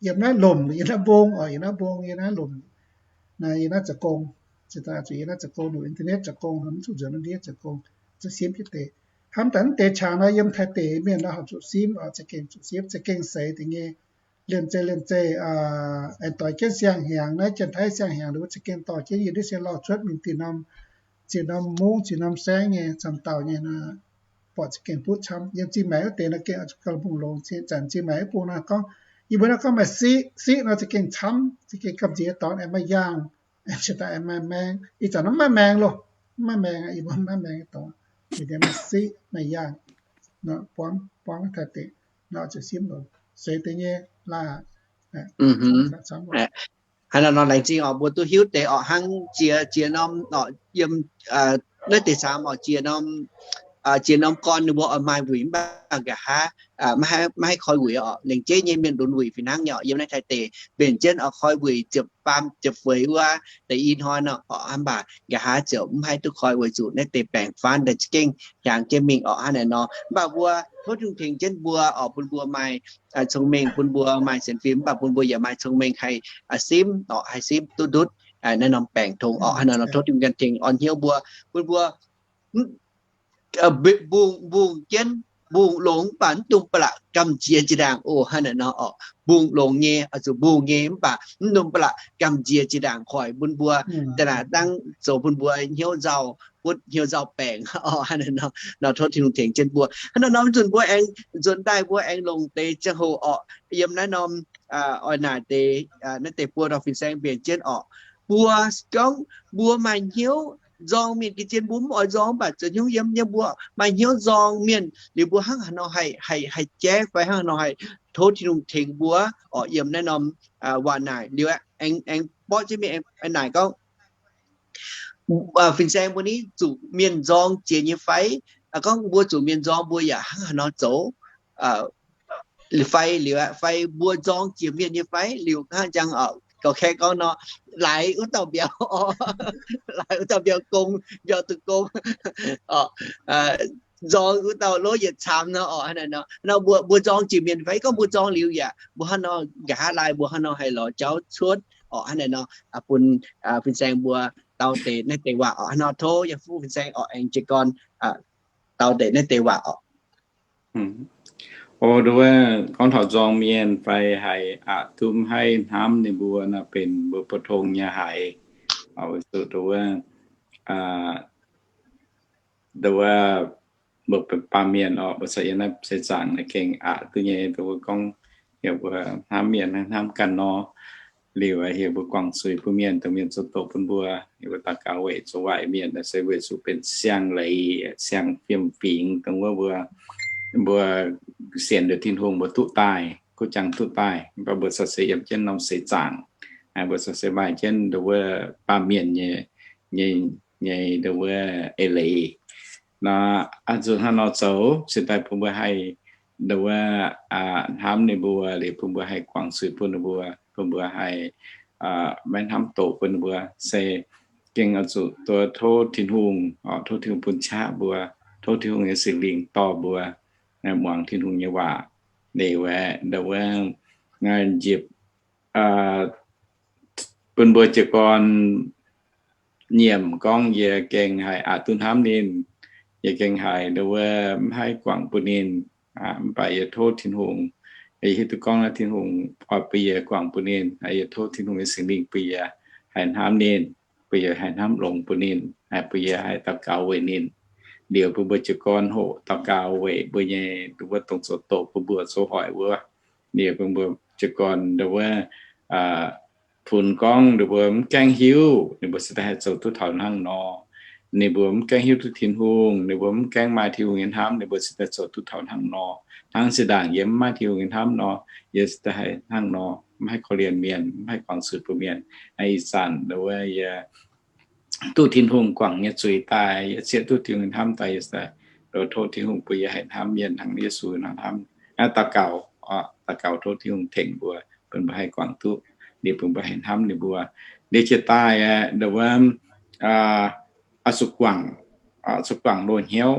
yiem naaiv lomc, yiem naaiv mbong oc, yiem naaiv mbong, yiem naaiv lomc, yiem naaiv zoux gong, se daaih zuqc yiem naaiv zoux gong, lomc internet zoux gong, mv zuqc nzuonx ndiev zoux gong, zuqc simv jienv deix. Hnamv daaih mv deix qangx nor yiem Taiv deic mienh nor horpc zuqc simv oc, za'gengh zuqc simv, za'gengh seix deix nyei. Liemh zeih liemh zeih aengx doix jienv siang-hnyangx, naaiv Janx-Taiv siang-hnyangx ninh mbuo za'gengh dorh jienv yiem ndiev Sien Lauh cuotv mingh ziex norm, ziex norm mungv, ziex norm saengv nyei camv dauh nyei nor, buatc za'gengh butv camv. Yiem Zingh Maaic wuov deix nor gengh oix zuqc gauh mbungh longx. Zanc Zingh Maaic wuov bung nor gorngv, yie mbuo nor gorngv maaih siqv, siqv nor za'gengh camv, za'gengh gamh nziex dorngx aengx maaih yaangh, se daaih aengx maaih maeng. Ih zanc nor mv maaih maeng loh, mv maaih maeng, yie mbuo mv maaih maeng dorngx. Maaih siqv, maaih yaangh, buangv, buangv Taiv deic nor zuqc simv longx, seix deix nyei laaix. Hnangv nor nor laengz zingh oc, mbuo duqv hiuv deix oc, hnangv jiex, jiex norm oc, yiem naaiv deix camv oc, jiex norm, jiex norm gorn ninh mbuo oix maaih wuic mv baac nqa'haav maiv haih koi wuic oc. Lengc jeiv nyei mienh lunx wuic fih hnangv nyei oc. Yiem naaiv Taiv deic mbenc jienv oix koi wuic ziepc faam ziepc feix wuov deix i hnoi nor oc, mv baac nqa'haav ziouc mv haih duqv koi weic zuqc naaiv deix baengc faanv daaih za'gengh hiaangx jienv mingh oc. Hnangv naaic nor mv baac mbuo tov Tin-Hungh tengx jienv mbuo oc, bun mbuo maaih cong-mengh, bun mbuo maaih sienx fim, mv baac bun mbuo yaac maaih cong-mengh haih simv oc, haih simv duqv ndutv naaiv norm baengc tongx oc. Hnangv naaic nor tov Tin-Hungh Tin-Hungh orn hnyouv mbuo, bun mbuo mbungh, mbungh jienv, mbungh longx mv baac mv dungx ba'laqc gamh nziex jiex ndaangc oc. Hnangv naaic nor oc, mbungh longx nyei, oix zuqc mbungh nyei mv baac mv dungx ba'laqc gamh nziex jiex ndaangc hoic bun mbuo, da'naaic dangh zoux bun mbuo hnyouv nzauh, butv hnyouv nzauh baengc oc. Hnangv naaic nor tov Tin-Hungh tengx jienv mbuo. Hnangv naaic nor mv zuqc mbuo aengx nzuonx daaih mbuo aengx longc deix ziangh hoc oc, yiem naaiv norm oix naaic deix, naaiv deix buo ndorm fin-saeng mbenc jienv oc. Mbuo gorngv mbuo maaih hnyouv nzorng mienh ga'zien, mbuo mv oix nzorng mv baac zoux hnyouv yiem nyei, mbuo maaih hnyouv nzorng mienh liuz mbuo hnangv haaix nor haih, haih, haih jaiv fai hnangv haaix nor haih tov Tin-Hungh tengx mbuo oc. Yiem naaiv norm waac naaic liuz aengx, aengx borqv jienv mingh aengx naaic gorngv, fin-saeng mbuo ni zuqc mienh nzorng jiex nyei fai? Gorngv mbuo zuqc mienh nzorng mbuo yaac hnangv haaix nor zoux fai liuz, fai mbuo nzorng jiex mienh nyei fai liuz hnangv jangx Gorngv Kaeqv gorngv nor, laaix wuov dauh mbiauz oc, laaix wuov dauh mbiauz gong, mbiauz duqv gong oc, nzorng wuov dauh lov yietc camv nor oc. Hnangv naaic nor, nor mbuo, mbuo nzorng jiex mienh fai gorngv mbuo nzorng liuz yaac mbuo hnangv nor nqa'haav laai, mbuo hnangv nor haih lorz jauv cuotv oc. Hnangv naaic nor, bun fin-saeng mbuo dau deix naaiv deix waac oc. Hnangv nor tov yie fuqv fin-saeng oc, aengx jiez gorn dau deix naaiv deix waac oc. O, nduov, gorngv taux nzorng mienh fai haiz aqc duqv mv haih hnamv ninh mbuo nor, benx mbuo pou-tong nyei haiz. Weic zuqc nduov, nduov, mbuo baamh mienh oc, mbuo caux yiem naaiv seix zaangc naaiv gengh aqc duqv nyei. Nduov, gorngv heuc mbuo hnamv mienh hnangv hnamv ganh nor, liuz heuc mbuo guangc zuiz bun mienh, dongh mienh zoux doqc bun mbuo, heuc mbuo daux gaux weic zoux waaic mienh, se weic zuqc benx siang-leiz, siang-fiem-fingx, dongh wuov mbuo, mbuo sienx liuz Tin-Hungh mbuo duqv daaih, kuv jangx duqv daaih. Mv baac mbuo caux se yiem jienv norm seix zaangc, mbuo caux se maaih jienv nduov wuov baamh mienh nyei, nyei, nyei nduov wuov eix leiz. Nor, zuqc hnangv nor zoux se daaih bun mbuo haih nduov wuov hnamv ninh mbuo, liuz bun mbuo haih guangc zuiz bun ninh mbuo, bun mbuo haih maiv hnamv doqc bun ninh mbuo. Se gengh oix zuqc nduov tov Tin-Hungh, tov Tin-Hungh bun qaqv mbuo, tov Tin-Hungh nyei Singx Lingh dorh mbuo muangx Tin-Hungh nyei waac. Liuz aeqv, nduov wuov, njiec bun mbuo jiez gorn nyiemc gorngv yie gengh haiz aqc duqv hnamv ninh, yie gengh haiz nduov wuov mv haih guangc bun ninh. Mv baac yie tov Tin-Hungh, yie hiuv duqv gorngv naaiv Tin-Hungh oix bun yie guangc bun ninh. Yie tov Tin-Hungh nyei Singx Lingh bun yie haih hnamv ninh, bun yie haih hnamv longx bun ninh, bun yie haih daux gaux weic ninh. Liuz bun mbuo jiez gorn hoqc daux gaux weic mbuo nyei nduov wuov dongh zoux doqc bun mbuo zoux hoic wuov. Liuz bun mbuo jiez gorn nduov wuov funx gorngv ninh mbuo mv gaengh hiuv, ninh mbuo se daaih haih zoux duqv taux hnangv nor. Ninh mbuo mv gaengh hiuv duqv Tin-Hungh, ninh mbuo mv gaengh maaih Tin-Hungh nyei hnamv, ninh mbuo se daaih zoux duqv taux hnangv nor. Hnangv zinh ndaangc yie mv maaih Tin-Hungh nyei hnamv nor, yie se daaih haih hnangv nor, mv haih korv-lienh mienh, mv haih guangc zuiz bun mienh. Ih zanc nduov wuov yie duqv Tin-Hungh guangc nyei zuiz daaih, yie zieqv duqv Tin-Hungh nyei hnamv daaih, yie se daaih nduov tov Tin-Hungh bun yie haih hnamv mienh hnangv Yesu nor hnamv. Daux gaux, daux gaux tov Tin-Hungh tengx mbuo, bun mbuo haih guangc duqv, liuz bun mbuo haih hnamv ninh mbuo. Liuz jiex daaih aeqv, nduov wuov, oix zuqc guangc, zuqc guangc loz-hnyouv,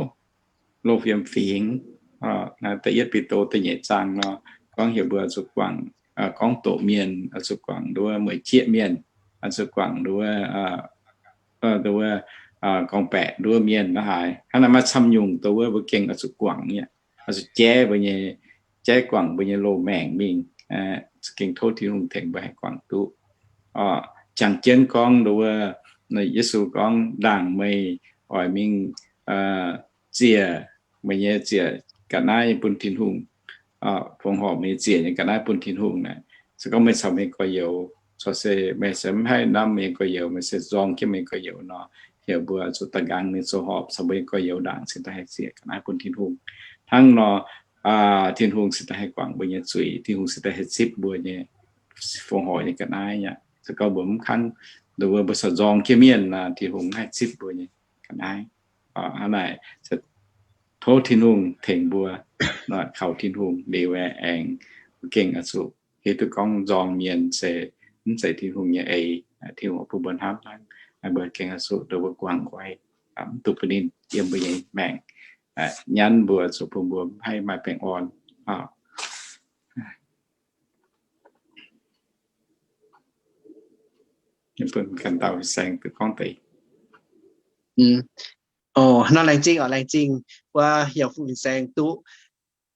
loz-fiem-fingx. Naaiv da'yietv Bide da'nyeic zaang nor, gorngv heuc mbuo zuqc guangc, gorngv doqc mienh, zuqc guangc nduov mueic jieqv mienh, zuqc guangc nduov, nduov gorngv-baeqc nduov mienh la'haaix. Hnangv naaiv maaih camv nyungc dongh wuov mbuo gengh oix zuqc guangc nyei, oix zuqc jaiv mbuo nyei, jaiv guangc mbuo nyei loz-maengc mingh. Gengh tov Tin-Hungh tengx mbuo haih guangc duqv. Jangx jienv gorngv nduov wuov, Yesu gorngv, ndaangc meih oix mingh ziec meih nyei ziec ga'naaiv bun Tin-Hungh, fongc horc meih nyei ziec nyei ga'naaiv bun Tin-Hungh naaic, se gorngv meih caux meih gorx-youz, caux se meih se mv haih namv meih nyei gorx-youz, meih se nzorng jienv meih nyei gorx-youz nor, heuc mbuo zuqc da'nqaang mingh zoux horpc caux mbuo nyei gorx-youz ndaangc, se daaih haih ziec ga'naaiv bun Tin-Hungh. Hnangv nor, Tin-Hungh se daaih haih guangc mbuo nyei zuiz, Tin-Hungh se daaih haih zipv mbuo nyei fongc horc nyei ga'naaiv aqv. Se gorngv mbuo mv kangv, nduov wuov mbuo corc nzorng jienv mienh nor, Tin-Hungh mv haih zipv mbuo nyei ga'naaiv. Hnangv naaic, tov Tin-Hungh tengx mbuo, kaux Tin-Hungh liuz aengx mbuo gengh oix zuqc hiuv duqv gorngv nzorng mienh se mv zeiz Tin-Hungh nyei eix. Tin-Hungh bun mbuo hnamv hnangv, mbuo gengh oix zuqc nduov wuov guangc guai, mv dungx bun ninh yiem mbuo nyei maengc, nyanv mbuo, zuqc bun mbuo mv haih maaih baengh orn. Bun ganh dauh fin-saeng duqv gorngv deix. Nor laengz zingh oc, laengz zingh wuov yiem fu fin-saeng duqv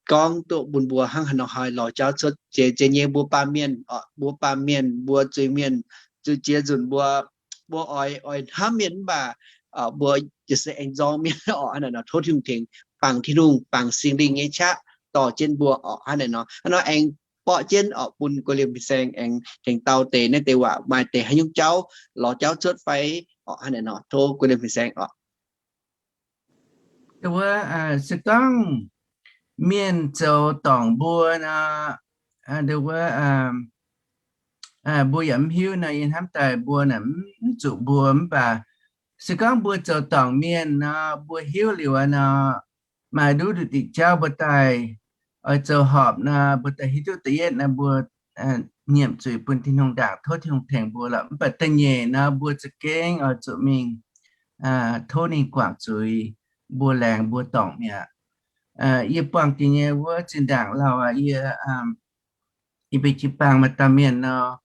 gorngv duqv bun mbuo hnangv haaix nor haih lorz jauv cuotv jiex, jiex nyei mbuo baamh mienh oc, mbuo baamh mienh, mbuo zuiz-mienh, zuqc jiex nzunc mbuo, mbuo oix, oix hnamv mienh mv baac mbuo jiez se aengx nzorng mienh oc. Hnangv naaic nor tov Tin-Hungh tengx bangc, Tin-Hungh bangc Singx Lingh nyei qaqv dorh jienv mbuo oc. Hnangv naaic nor, hnangv nor aengx borqv jienv oc, bun guei liemh fin-saeng aengx tengx dauh deix naaiv deix waac maaih deix haaix nyungc jauv lorz jauv cuotv fai oc. Hnangv naaic nor tov guei liemh fin-saeng oc. Wuov, se gorngv mienh zoux dorngc mbuo nor, nduov wuov, mbuo yaac mv hiuv nor, yie hnamv daaih mbuo naaic mv zuqc mbuo, mv baac se gorngv mbuo zoux dorngc mienh nor, mbuo hiuv liuz nor, maaih nduqc nduqc diuc jauv mbuo daaih oix zoux horpc nor, mbuo daaih hiuv duqv da'yietv nor, mbuo nyiemc zuiz bun Tin-Hungh ndaangc, tov Tin-Hungh tengx mbuo lorqc. Mv baac da'nyeic nor, mbuo za'gengh oix zuqc mingh tov ninh guangc zuiz mbuo, laengz mbuo dorngc mi'aqv. Yie buangh jiex nyei wuov zinh ndaangc lauh aqv, yie, yie mbuo jiu-baang maaih dauh mienh nor,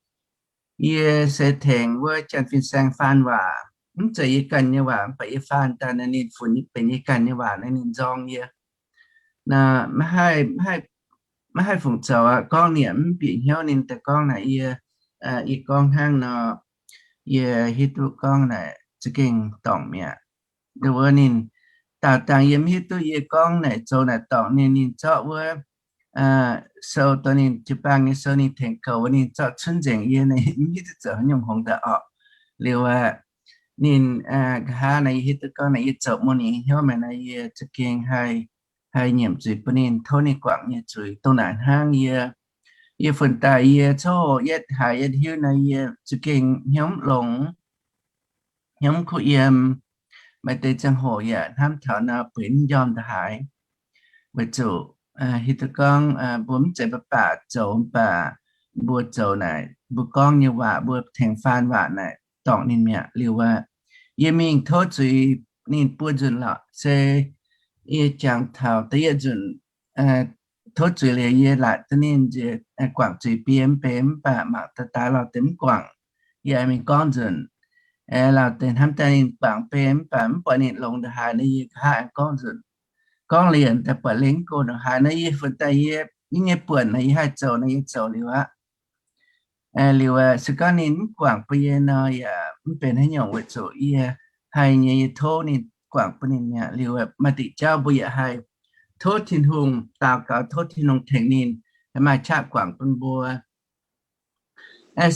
yie se tengx wuov Janx-Fin-Saeng faan waac. Mv zeiz yie ganh nyei waac, mv baac yie faan daaih naaiv, ninh funx benx yie ganh nyei waac naaiv, ninh nzorng yie. Maiv haih fungc zoux aqv, gorngv ninh mv bieqc hnyouv, ninh daaih gorngv naaic yie, yie gorngv hnangv nor, yie hiuv duqv gorngv naaic za'gengh dorngc mi'aqv. Wuov ninh daauh dangh yie mv hiuv duqv yie gorngv naaic zoux naaic dorngc ninh, ninh zorqv wuov sou, dorh ninh jiu-baang nyei sou ninh tengx goux, ninh zorqv cunv nzengc yie, ninh mv hiuv duqv zoux haaix nyungc hngongx daaih orqc. Liuz aqv, ninh nqa'haav naaic yie hiuv duqv gorngv naaic yie zoux muangx ninh hnyouv maah, naaic yie za'gengh haih, haih nyiemc zuiz bun ninh, tov ninh guangc nyei zuiz. Dongh naaic hnangv yie, yie funx daaih yie coqv hoqc yietv haiz yietv hiuv naaic yie za'gengh hnyouv mv longx, hnyouv mv kuv yiem. Maaih deix ziangh hoc yaac hnamv taux nor bueix mv njormh ndongc haaix. Weic zuqc hiuv duqv gorngv mbuo mv zeiz baac baac zoux, mv baac mbuo zoux naaic, mbuo gorngv nyei waac, mbuo tengx faan waac naaic dorngc ninh mi'aqv. Liuz aqv, yie mingh tov zuiz ninh buo nzunc lorqc, se yie jangx taux da'yietv nzunc tov zuiz liuz, yie laaic duqv ninh nziex guangc zuiz biei mv bei, mv baac mangc daaih daaih lauh deix mv guangc. Yie aengx mingh gorngv nzunc, lauh deix hnamv daaih ninh guangc bei mv baac mv buatc ninh longx ndongc haaix nor, yie nqa'haav aengx gorngv nzunc. Gorngv liuz daaih buatc lengh go ndongc haaix nor, yie funx daaih yie nyei buonc naaic yie haih zoux nor yie zoux liuz aqv. Liuz se gorngv ninh mv guangc bun yie nor yaac mv benx haaix nyungc, weic zuqc yie haih nyei, yie tov ninh guangc bun ninh mi'aqv. Liuz maaih diuc jauv mbuo yaac haih tov Tin-Hungh, daux gaux tov Tin-Hungh tengx ninh, maaih qaqv guangc bun mbuo.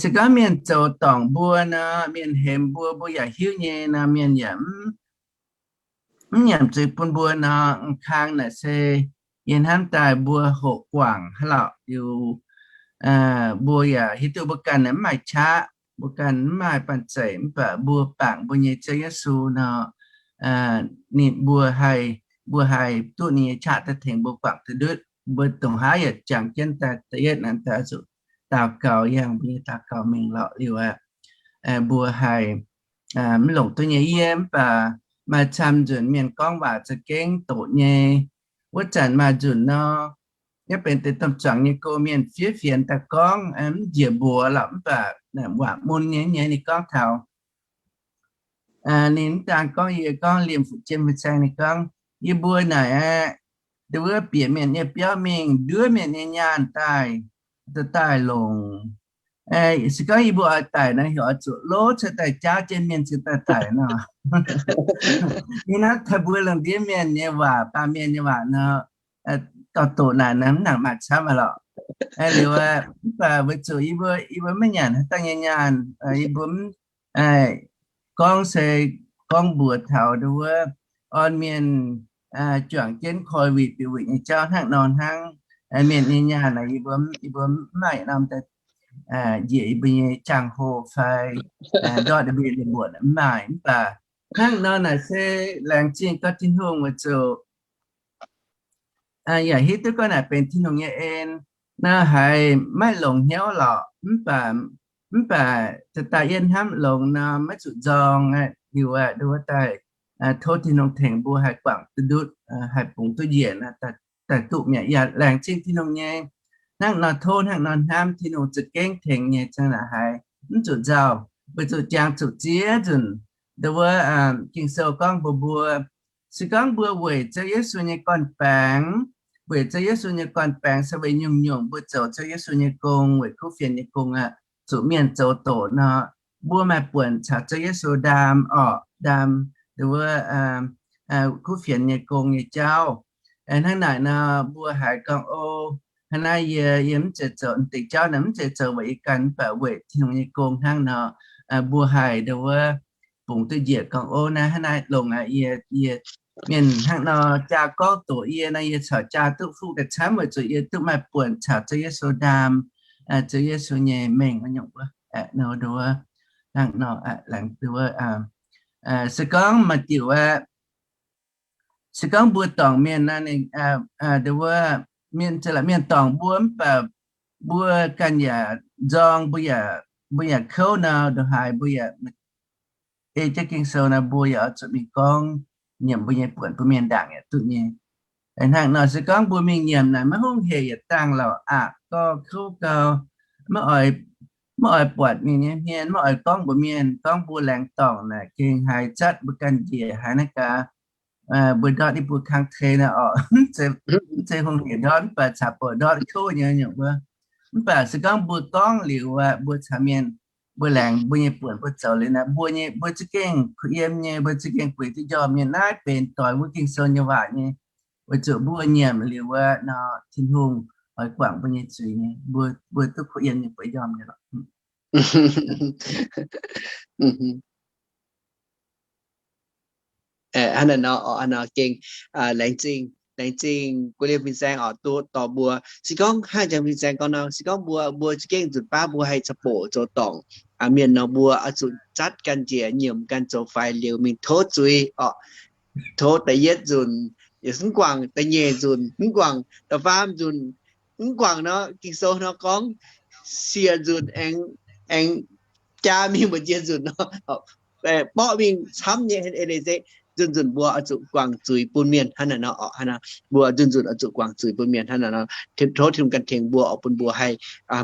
Se gorngv mienh zoux dorngc mbuo nor, mienh hemx mbuo, mbuo yaac hiuv nyei nor, mienh yaac mv nyiemc zuiz bun mbuo nor, kang naaic se yie hnamv daaih mbuo hoqc guangc haaix lorqc liuz, mbuo yaac hiuv duqv mbuo ganh mv maaih qaqv, mbuo ganh mv maaih banh zeic, mv baac mbuo bangc mbuo nyei Ziouv Yesu nor, ninh mbuo haih, mbuo haih duqv ninh nyei qaqv daaih tengx mbuo guangc duqv ndutv. Mbuo dongh haaix yaac jangx jienv daaih da'yietv naaic daaih zuqc daux gaux yangh mbuo nyei daux gaux mengh lorqc liuz aqv, mbuo haih mv longc duqv nyei. Yie mv baac maaih camv nzunc mienh gorngv waac za'gengh doqc nyei. Wuov zanc maaih nzunc nor, yie benx deix domh zuangx nyei gong, mienh fiev fienx daaih gorngv mv njiec mbuox lorqc, mv baac waac mun nyei nyei ninh gorngv taux ninh mv daan gorngv, yie gorngv liemh fu'jueiv mienh saeng, ninh gorngv, yie mbuo naaic aeqv, nduov bieqc mienh nyei biauv mingh, nduov mienh nyei nyaanh daaih, daaih longc. Se gorngv yie mbuo oix daic nor, heuc oix zuqc lov cuotv daaih jaauv jienv mienh cingx daaih daic nor. Ninh naaiv taux mbuo lungh ndiev mienh nyei waac, baamh mienh nyei waac nor, gauh doqc naaic nor mv nangc maaih camv aqv lorqc. Liuz mv baac weic zuqc yie mbuo, yie mbuo maiv nyanc haaix dauh nyei nyaanh, yie mbuo mv gorngv se gorngv mbuox taux nduov orn mienh juangc jienv COVID bieqc wuic nyei jauv hnangv nor hnangv. Mienh nyei nyaanh naaic yie mbuo, yie mbuo mv maaih yietc norm daaih njiec yie mbuo nyei jaang-hlo fai ndortv yie mbuo nyei mbuoqc mv maaih. Mv baac hnangv nor naaic se laengz zingh gau Tin-Hungh weic zuqc yaac hiuv duqv gorngv naaic benx Tin-Hungh nyei en nor, haiz maiv longx hnyouv lorqc. Mv baac, mv baac daaih daaih yie hnamv longx nor maiv zuqc nzorng aqv. Liuz aqv, nduov daaih tov Tin-Hungh tengx mbuo haih guangc duqv ndutv, haih bungx duqv njiec nor, daaih duqv mi'aqv. Yaac laengz zingh Tin-Hungh nyei. Hnangv nor tov, hnangv nor hnamv, Tin-Hungh za'gengh tengx nyei, za'gengh haiz mv zuqc nzauh, weic zuqc jangx zuqc ziex nzunc. Nduov Ging-Sou gorngv mbuox mbuo, se gorngv mbuo weic Ziouv Yesu nyei gorn-baengx, weic Ziouv Yesu nyei gorn-baengx se weic nyungc-nyungc mbuo zoux Ziouv Yesu nyei gong, weic kuv fienx nyei gong aqv, zuqc mienh zoux doqc nor, mbuo maaih buonc caux Ziouv Yesu ndaam orqc, ndaam nduov kuv fienx nyei gong nyei jauv. Hnangv naaic nor mbuo haiz gorngv, o, hnangv naaiv yie, yie mv zeiz zoux deix jauv naaic, mv zeiz zoux weic yie ganh, mv baac weic Tin-Hungh nyei gong hnangv nor, mbuo haih nduov bungx duqv njiec gorngv, o, naaiv hnangv naaiv longx aqv. Yie, yie mienh hnangv nor jaa gorngv doqc yie nor, yie corc jaa duqv fuqv ga'camv weic zuqc yie duqv maaih buonc caux Ziouv Yesu ndaam, Ziouv Yesu nyei mengh wuov nyungc wuov. Nduov hnangv nor, laengz nduov se gorngv maaih diuc aqv, se gorngv mbuo dorngc mienh nor, ninh, nduov, mienh, mienh dorngc mbuo mv baac mbuo ganh yaac nzorng, mbuo yaac, mbuo yaac kouv nor, ndongc haaix mbuo yaac ei jienv Ging-Sou nor, mbuo yaac oix zuqc mingh gorngv nyiemc mbuo nyei buonc bun mienh ndaangc yaac duqv nyei. Hnangv nor se gorngv mbuo mingh nyiemc naaic, maiv hungh hec yietc dangh lauc, aqc gau, kouv gau, maiv oix, maiv oix buatc mienh nyei hmien, maiv oix gorngv mbuox mienh gorngv mbuo laengz dorngc naaic gengh haiz zatv mbuo ganh njiec haiz naaiv gaax, mbuo ndortv i buo kangv tei naaic orqc, mv zeiz hungh hec ndortv, mv baac caux buoc ndortv kouv nyei nyungc wuov. Mv baac se gorngv mbuo gorngv liuz aqv, mbuo caux mienh, mbuo laengz mbuo nyei buonc mbuo zoux liuz naaic, mbuo nyei, mbuo za'gengh kuh yiem nyei, mbuo za'gengh bueix duqv njormh nyei. Naaiv benx doix wuov Ging-Sou nyei waac nyei, weic zuqc mbuo nyiemc liuz wuov nor, Tin-Hungh oix guangc mbuo nyei zuiz nyei, mbuo, mbuo duqv kuh yiem nyei, bueix njormh nyei lorqc. Hnangv naaic nor, hnangv nor gengh laengz zingh, laengz zingh guei liemh fin-saeng oix duqv dorh mbuo. Se gorngv hnangv jangx fin-saeng gorngv nor, se gorngv mbuo, mbuo za'gengh nzunc baav mbuo haih caux buoc zoux dorngc mienh nor, mbuo oix zuqc zatv ganh njiec, nyiemc ganh zoux faix liuz mingh tov zuiz orqc. Tov da'yietv nzunc, yaac mv guangc da'nyeic nzunc, mv guangc da'faam nzunc, mv guangc nor, Ging-Sou nor gorngv siec nzunc aengx, aengx jaa mingh mbu'ziex nzunc nor, borqv mingh camv nyei. Eix leiz se nzunc nzunc mbuo oix zuqc guangc zuiz bun mienh hnangv naaic nor orqc. Hnangv naaic mbuo nzunc nzunc oix zuqc guangc zuiz bun mienh hnangv naaic nor. Tov Tin-Hungh ganh tengx mbuo oix bun mbuo haih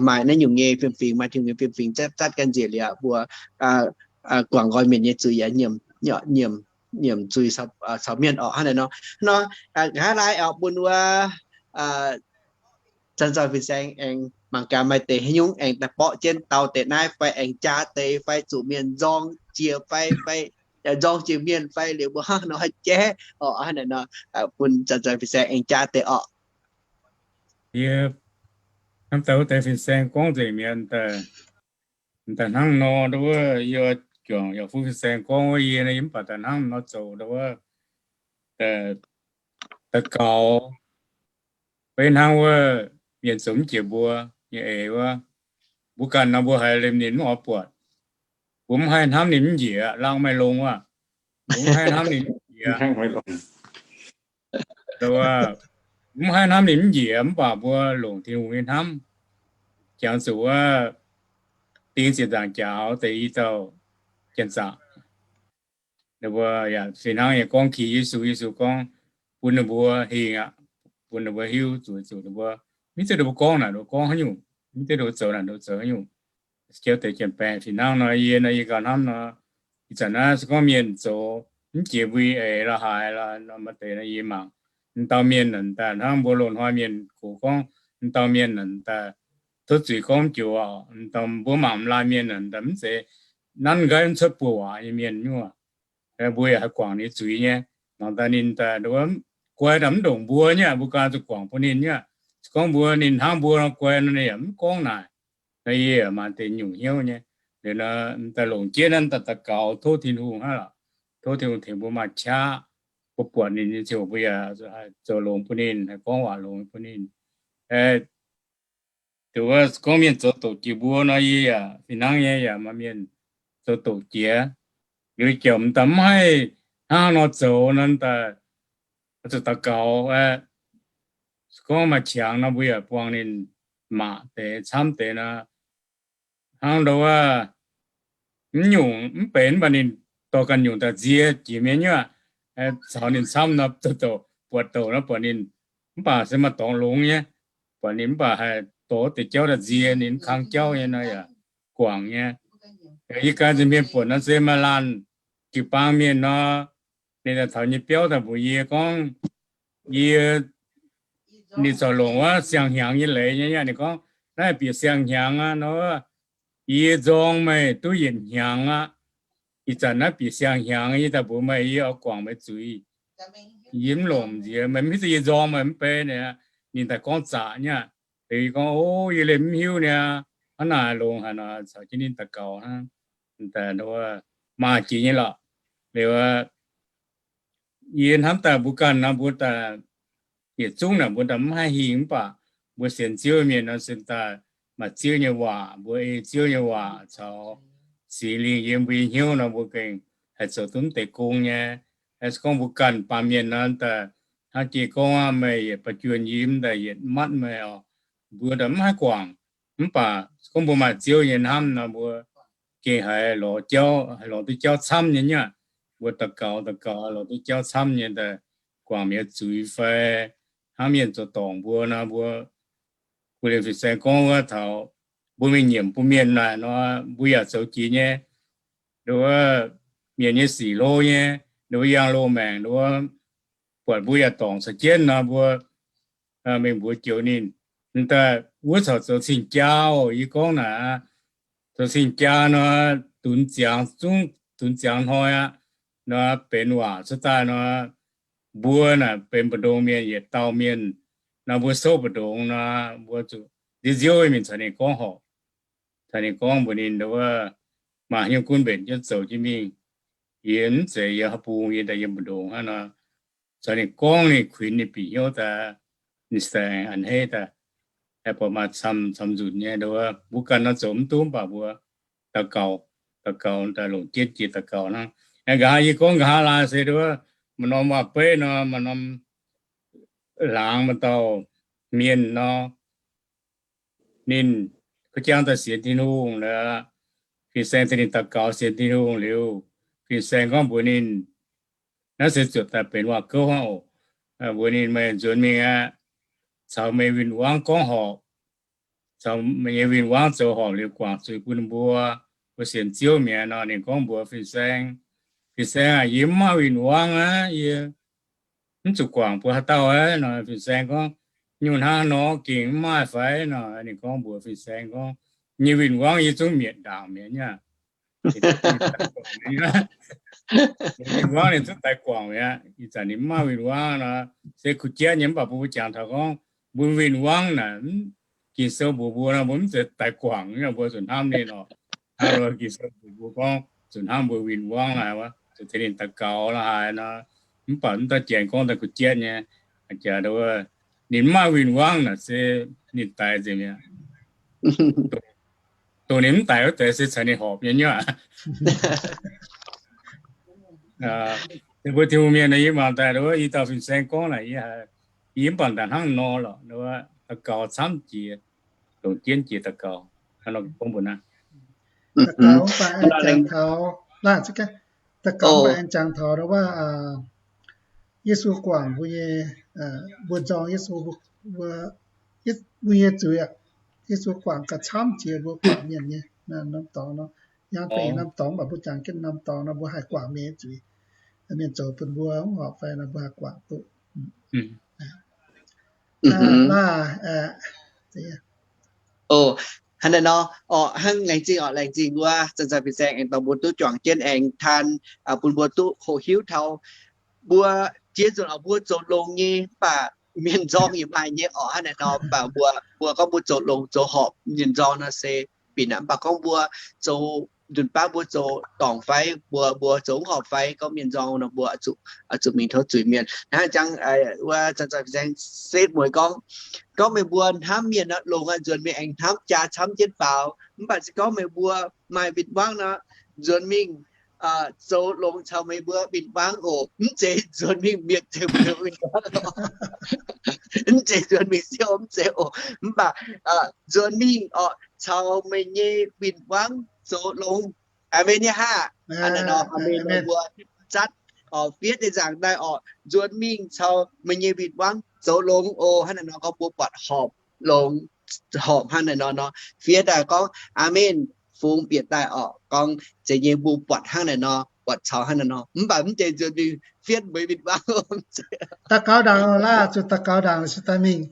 maaih naaiv nyungc nyei fiem-fingx, maaih Tin-Hungh nyei fiem-fingx zatv, zatv ganh njiec liuz mbuo guangc nqoi mienh nyei zuiz yaac nyiemc, nyiemc zuiz caux mienh orqc. Hnangv naaic nor, nor nqa'haav laai oix bun wuov zanc zoih fin-saeng aengx mangc gaax maaih deix haaix nyungc aengx daaih borqv jienv dau deix naaiv fai aengx jaa deix fai zuqc mienh nzorng jiex fai, fai nzorng jiex mienh fai liuz mbuo hnangv nor haih jaiv orqc. Hnangv naaic nor bun zanc zoih fin-saeng aengx jaa deix orqc. Yie hnamv daaih wuov deix fin-saeng gorngv nzengc mi'aqv. Daaih hnangv nor ndau wuov yie juangc yaac fuqv fin-saeng gorngv wuov yie, yie mv baac daaih hnangv nor zoux ndau wuov, daux gaux beiv hnangv wuov mienh zoux mv jiex mbuo nyei eix wuov. Mbuo ganh nor mbuo haiz liemh ninh mv oix buatc. Mbuo mv haih hnamv ninh mv njiec, laangh maaih longx aqv. Mbuo mv haih hnamv ninh mv njiec. Mv haih hnamv ninh mv njiec, mv baac mbuo longc Tin-Hungh nyei hnamv jangx zuqc wuov ding ziepc nzaangc jaax deix i dauh janx-zaqc. Mbuo yaac fih hnangv yaac gorngv ki Yesu, Yesu gorngv bun ninh mbuo hingh aqv, bun ninh mbuo hiuv zuqc, zuqc ninh mbuo mv zeiz ninh mbuo gorngv naaic ninh mbuo gorngv haaix nyungc, mv zeiz ninh mbuo zoux naaic ninh mbuo zoux haaix nyungc. Jauv deix janx-baeqc fih hnangv nor, yie nor yie gauh hnamv nor, ih zanc naaiv se gorngv mienh zoux mv jiex mbuo eix la'haaix la'haaix nor, maaih deix nor yie mangc, m'dauh mienh naaic daaih hnangv mbuo loz-hnoi mienh gox gorngv, m'dauh mienh naaic daaih tov zuiz gorngv joux, m'dauh mbuo mangc m'laanh mienh naaic daaih mv zeiz nanv nqaiv mv cuotv buoz waac nyei mienh nyuoz. Mbuo yaac haih guangc ninh zuiz nyei. Mangc daaih ninh daaih guai daaih mv ndongc mbuo nyei, mbuo ganh zuqc guangc bun ninh nyei. Se gorngv mbuo ninh hnangv mbuo nor guai nor, ninh yaac mv gorngv naaic. Nor yie yaac maaih deix nyungc hnyouv nyei. Liuz nor daaih longc jienv naaiv daaih daux gaux tov Tin-Hungh hnangv lorqc. Tov Tin-Hungh tengx mbuo maaih qaqv, mbuo buatc ninh nyei ziangh hoc mbuo yaac zoux longx bun ninh, haih gorngv waac longx bun ninh. Duqv wuov gorngv mienh zoux doqc jiex mbuo nor, yie yaac fih hnangv nyei yaac maaih mienh zoux doqc jiex. Liuz jomc daaih mv haih hnangv nor zoux nor, daaih zuqc daux gaux. Gorngv maaih qangx nor, mbuo yaac buangh ninh mangc deix camv deix nor, hnangv ndau wuov mv nyungc mv benx mv baac ninh dorh ganh nyungc daaih nzie jiex mienh nyei aqv. Caux ninh camv nor, buatc douc nor buatc ninh, mv baac se maaih dorngx longx nyei, buatc ninh mv baac haih dorh deix jauv daaih nzie ninh, kangv jauv nyei nor yaac guangc nyei. Yie ganh nza'hmien buatc nor se maaih laanh jiu-baang mienh nor, ninh daaih taux nyei biauv daaih mbuox yie gorngv, yie, ninh corc longc wuov siang-hnyangx nyei leiz nyei aqv. Ninh gorngv, naaiv bieqc siang-hnyangx aqv nor, yie nzorng meih duqv yietc hnyangx aqv. Ih zanc naaiv bieqc siang-hnyangx, yie daaih mbuox meih, yie oix guangc meih zuiz. Yie mv longc nziex, meih mv hiuv duqv yie nzorng meih mv bei. Ninh daaih gorngv zaqc nyei aqv. Liuz yie gorngv, o, yie liemh mv hiuv niaa. Hnangv naaic longx haic nor, caux jienv ninh daux gaux hnangv, maaih jiex nyei lorqc. Liuz yie hnamv daaih mbuo ganh nor, mbuo daaih yietc zungv naaic mbuo daaih mv haih hingh, mv baac mbuo sienx Ziouv mienh nor se daaih maaih Ziouv nyei waac, mbuo ei Ziouv nyei waac caux Singx Lingh yiem mbuo nyei hnyouv nor, mbuo gengh haih zoux duqv mv deix gong nyei. Se gorngv mbuo ganh baamh mienh nor, daaih hnangv jiex gorngv meih yietc ba'juonh yim daaih yietc matv meih oc, mbuo daaih mv haih guangc. Mv baac gorngv mbuo maaih Ziouv nyei hnamv nor, mbuo gengh haiz lorz jauv, haiz lorz duqv jauv camv nyei nyei aqv. Mbuo daux gaux, daux gaux lorz duqv jauv camv nyei daaih guangc mienh zuiz fai hnangv mienh zoux dorngc mbuo nor, mbuo, gu liemh fin-saeng gorngv wuov taux mbuo mingh nyiemc bun mienh naaic nor, mbuo yaac zoux jiex nyei. Nduov mienh nyei sic hlo nyei, nduov yangh loz-maengc, nduov buatc mbuo yaac dorngc caux jienv nor, mbuo mingh mbuox joux ninh. Daaih wuov caux zoux cing-jaa oc, yie gorngv naaic, zoux cing-jaa nor, dunx ziangx zungv, dunx ziangx hnoi aqv. Nor benx waac cuotv daaih nor, mbuo naaic benx mbu'ndongx mienh yietc dauh mienh nor, mbuo souv mbu'ndongx nor, mbuo zuqc nziouv nziouv mingh caux ninh gorngv horpc, caux ninh gorngv mbuox ninh nduov, maaih haaix nyungc gunv mbenc jienv zoux jienv mingh. Yie mv zeiz yiem haaix bung, yie daaih yiem mbu'ndongx hnangv nor. Caux ninh gorngv, ninh kuinx ninh bieqc hnyouv daaih, ninh saeng a'hneiv daaih, aengx buatc maaih camv, camv nzunc nyei nduov, mbuo ganh nor zoux mv duqv, mv baac mbuo daux gaux, daux gaux daaih longc jienv jiex daux gaux hnangv. Aengx nqa'haav yie gorngv nqa'haav laai se nduov, maaih norm waac-beiv nor, maaih norm laangz maaih dauh mienh nor, ninh ga'jang daaih sienx Tin-Hungh lorqc. Fin-saeng daaih ninh daux gaux sienx Tin-Hungh liuz, fin-saeng gorngv mbuox ninh, naaiv se zuotc daaih benx waac-gouv hnangv oc. Mbuox ninh, meih nzuonx mingh aqv, caux meih win-wangv gorngv horpc, caux meih nyei win-wangv zoux horpc liuz guangc zuiz bun ninh mbuo, mbuo sienx Ziouv mi'aqv nor. Ninh gorngv mbuox fin-saeng, Fin-saeng aac, yie mv maaih win-wangv aqv. Yie mv zuqc guangc bun haaix dauh aqv nor. Fin-saeng gorngv, Nyungc hnangv nor gengh mv maaih fai nor? Ninh gorngv mbuox fin-saeng gorngv, Nyei win-wangv yie zungv mietc ndaangc mi'aqv. Win-wangv ninh zungv daix guangc mi'aqv. Ih zanc ninh mv maaih win-wangv nor, se kuh jatv nyei. Mv baac mbuo jangx taux gorngv mbuo win-wangv naaic, Ging-Sou mbuox mbuo nor, mbuo mv zeiz daix guangc, mbuo zuqc hnamv ninh oc. Hnangv Ging-Sou mbuox mbuo gorngv zuqc hnamv mbuo win-wangv laaix, zuqc tengx ninh daux gaux laaix haaix nor. Mv baac mv dauh janx gorngv daaih kuh jatv nyei, jaax, ninh mv maaih win-wangv naaic se ninh daix nzengc mi'aqv. Dongh ninh mv daix wuov deix se caux ninh horpc nyei nyei aqv. Mbuo Tin-Hungh mienh yie mangc daaih, i dauh fin-saeng gorngv naaic, yie mv baac daaih hnangv nor lorqc, daux gaux camv jiex, longc jienv jiex daux gaux. Hnangv nor gorngv mbuo naaiv. Daux gaux mv baac aengx jangx taux, daux gaux mv baac aengx jangx taux wuov, Yesu guangc mbuo nyei, mbuo nzorng Yesu, mbuo nyei zuiz aqv. Yesu guangc gauh camv jiex mbuo guangc mienh nyei norm dorngx nor. Hnangv deix norm dorngx mv baac mbuo jangx jienv norm dorngx nor, mbuo haih guangc mienh nyei zuiz. Mienh zoux bun mbuo mv horpc fai nor, mbuo haih guangc duqv. O, hnangv naaiv nor, orqc, hnangv laengz zingh, orqc, laengz zingh wuov zanc-zanc fin-saeng aengx dorh mbuo duqv juangc jienv aengx taan, bun mbuo duqv hoqc hiuv taux mbuo jiex nzunc oc, mbuo zoux longx nyei, mv baac mienh nzorng yaac maaih nyei orqc. Hnangv naaiv nor, mv baac mbuo, mbuo gorngv mbuo zoux longx zoux horpc mienh nzorng nor se binc aqv. Mv baac gorngv mbuo zoux nzunc baav mbuo zoux dorngc fai mbuo, mbuo zoux mv horpc fai gorngv mienh nzorng nor, mbuo zuqc mingh tov zuiz mienh. Hnangv jangx wuov zanc-zanc fin-saeng setv mueiz gorngv, gorngv meih mbuo hnamv mienh nor, longx aqv. Nzuonx mingh aengx hnamv jaa camv jienv faaux. Mv baac se gorngv meih mbuo maaih win-wangv nor, nzuonx mingh zoux longx caux meih mbuo win-wangv oc. Mv zeiz nzuonx mingh mietc tengx mbuo win-wangv. Mv zeiz nzuonx mingh siou, mv zeiz oc. Mv baac nzuonx mingh orqc, caux meih nyei win-wangv zoux longx. Aamen nyei haah? Hnangv naaiv nor, aamen, meih mbuo zatv orqc, fiev deix nzaangc daaih orqc, nzuonx mingh caux meih nyei win-wangv zoux longx oc. Hnangv naaiv nor gorngv mbuo buatc horpc longx, horpc hnangv naaiv nor nor, fiev daaih gorngv aamen, fungx bieqc daaih orqc, gorngv zeiz nyei mbuo buatc hnangv naaiv nor, buatc caux hnangv naaiv nor. Mv baac mv zeiz nzuonx mingh fiev mbuo win-wangv. Daux gaux ndaangc laaix, zuqc daux gaux ndaangc se daaih mingh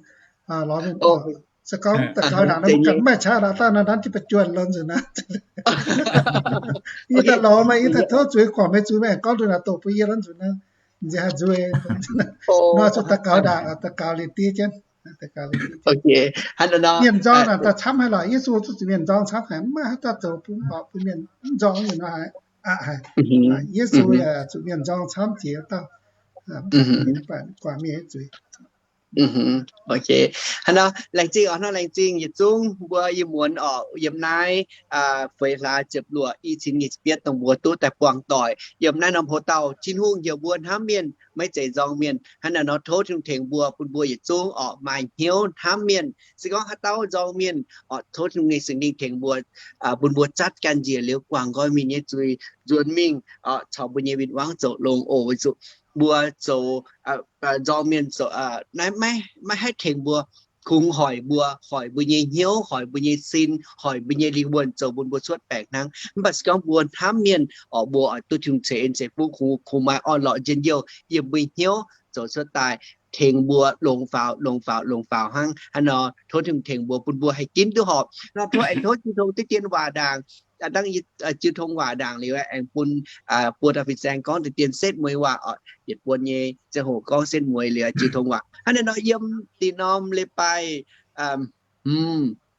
lorz mingh. Se gorngv daux gaux ndaangc nor, mv ganh maaih qaqv lorqc, daaih nor nanv jienv ba'juonh lorqc nzunc naaiv. Yie daaih lorz maaih, yie daaih tov zuiz guangc meih zuiz, meih aengx gorngv nduqc naaic doqc bun yie lorqc nzunc naaiv. Nziex haih nzuih nor, zuqc daux gaux ndaangc, daux gaux liuz diev jienv. Mienh nzorng naaic daaih camv haic lorqc. Yesu zuqc mienh nzorng camv haic, mv maaih haaix dauh zoux bun horpc bun mienh mv nzorng nzunc nor haic. Yesu yaac zuqc mienh nzorng camv jiex dauh, guangc mienh zuiz. Hnangv nor, laengz zingh oc, hnangv laengz zingh yietc zungv mbuo yie muonz oc, yiem naaiv feix hlaax ziepc luoqc, i cin nyic ziepc yietv dongh mbuo duqv daaih buangh doic yiem naaiv norm hoc dauh. Tin-Hungh heuc mbuo hnamv mienh, maiv zeiz nzorng mienh. Hnangv naaiv nor tov Tin-Hungh tengx mbuo, bun mbuo yietc zungv orqc maaih hnyouv hnamv mienh. Se gorngv haaix dauh nzorng mienh orqc, tov Tin-Hungh nyei Singx Lingh tengx mbuo, bun mbuo zatv ganh njiec liuz guangc nqoi mienh nyei zuiz nzuonx mingh orqc, caux mbuo nyei win-wangv zoux longx oc. Weic zuqc mbuo zoux nzorng mienh zoux naaiv maiv haih tengx mbuo, kungx hoic mbuo, hoic mbuo nyei hnyouv, hoic mbuo nyei sin, hoic mbuo nyei lingh wuonh zoux bun mbuo cuotv baengc hnangv. Mv baac se gorngv mbuo hnamv mienh orqc, mbuo oix duqv Tin-Hungh ceix en ceix fuqv, kungx maaih orn-lorqc njien-youh yiem mbuo hnyouv zoux cuotv daaih tengx mbuo longx faaux, longx faaux, longx faaux hnangv. Hnangv nor tov Tin-Hungh tengx mbuo, bun mbuo haih ginv duqv horpc nor. Tov aengx tov jiu tong diqv dien waac ndaangc, dangh jiu tong waac ndaangc liuz aengx bun buo dauh fin-saeng gorngv deix dien setv mueiz waac orqc. Yietc buonc nyei ziangh hoc gorngv setv mueiz liuz jiu tong waac. Hnangv naaiv nor yiem dinh norm leiz-baaix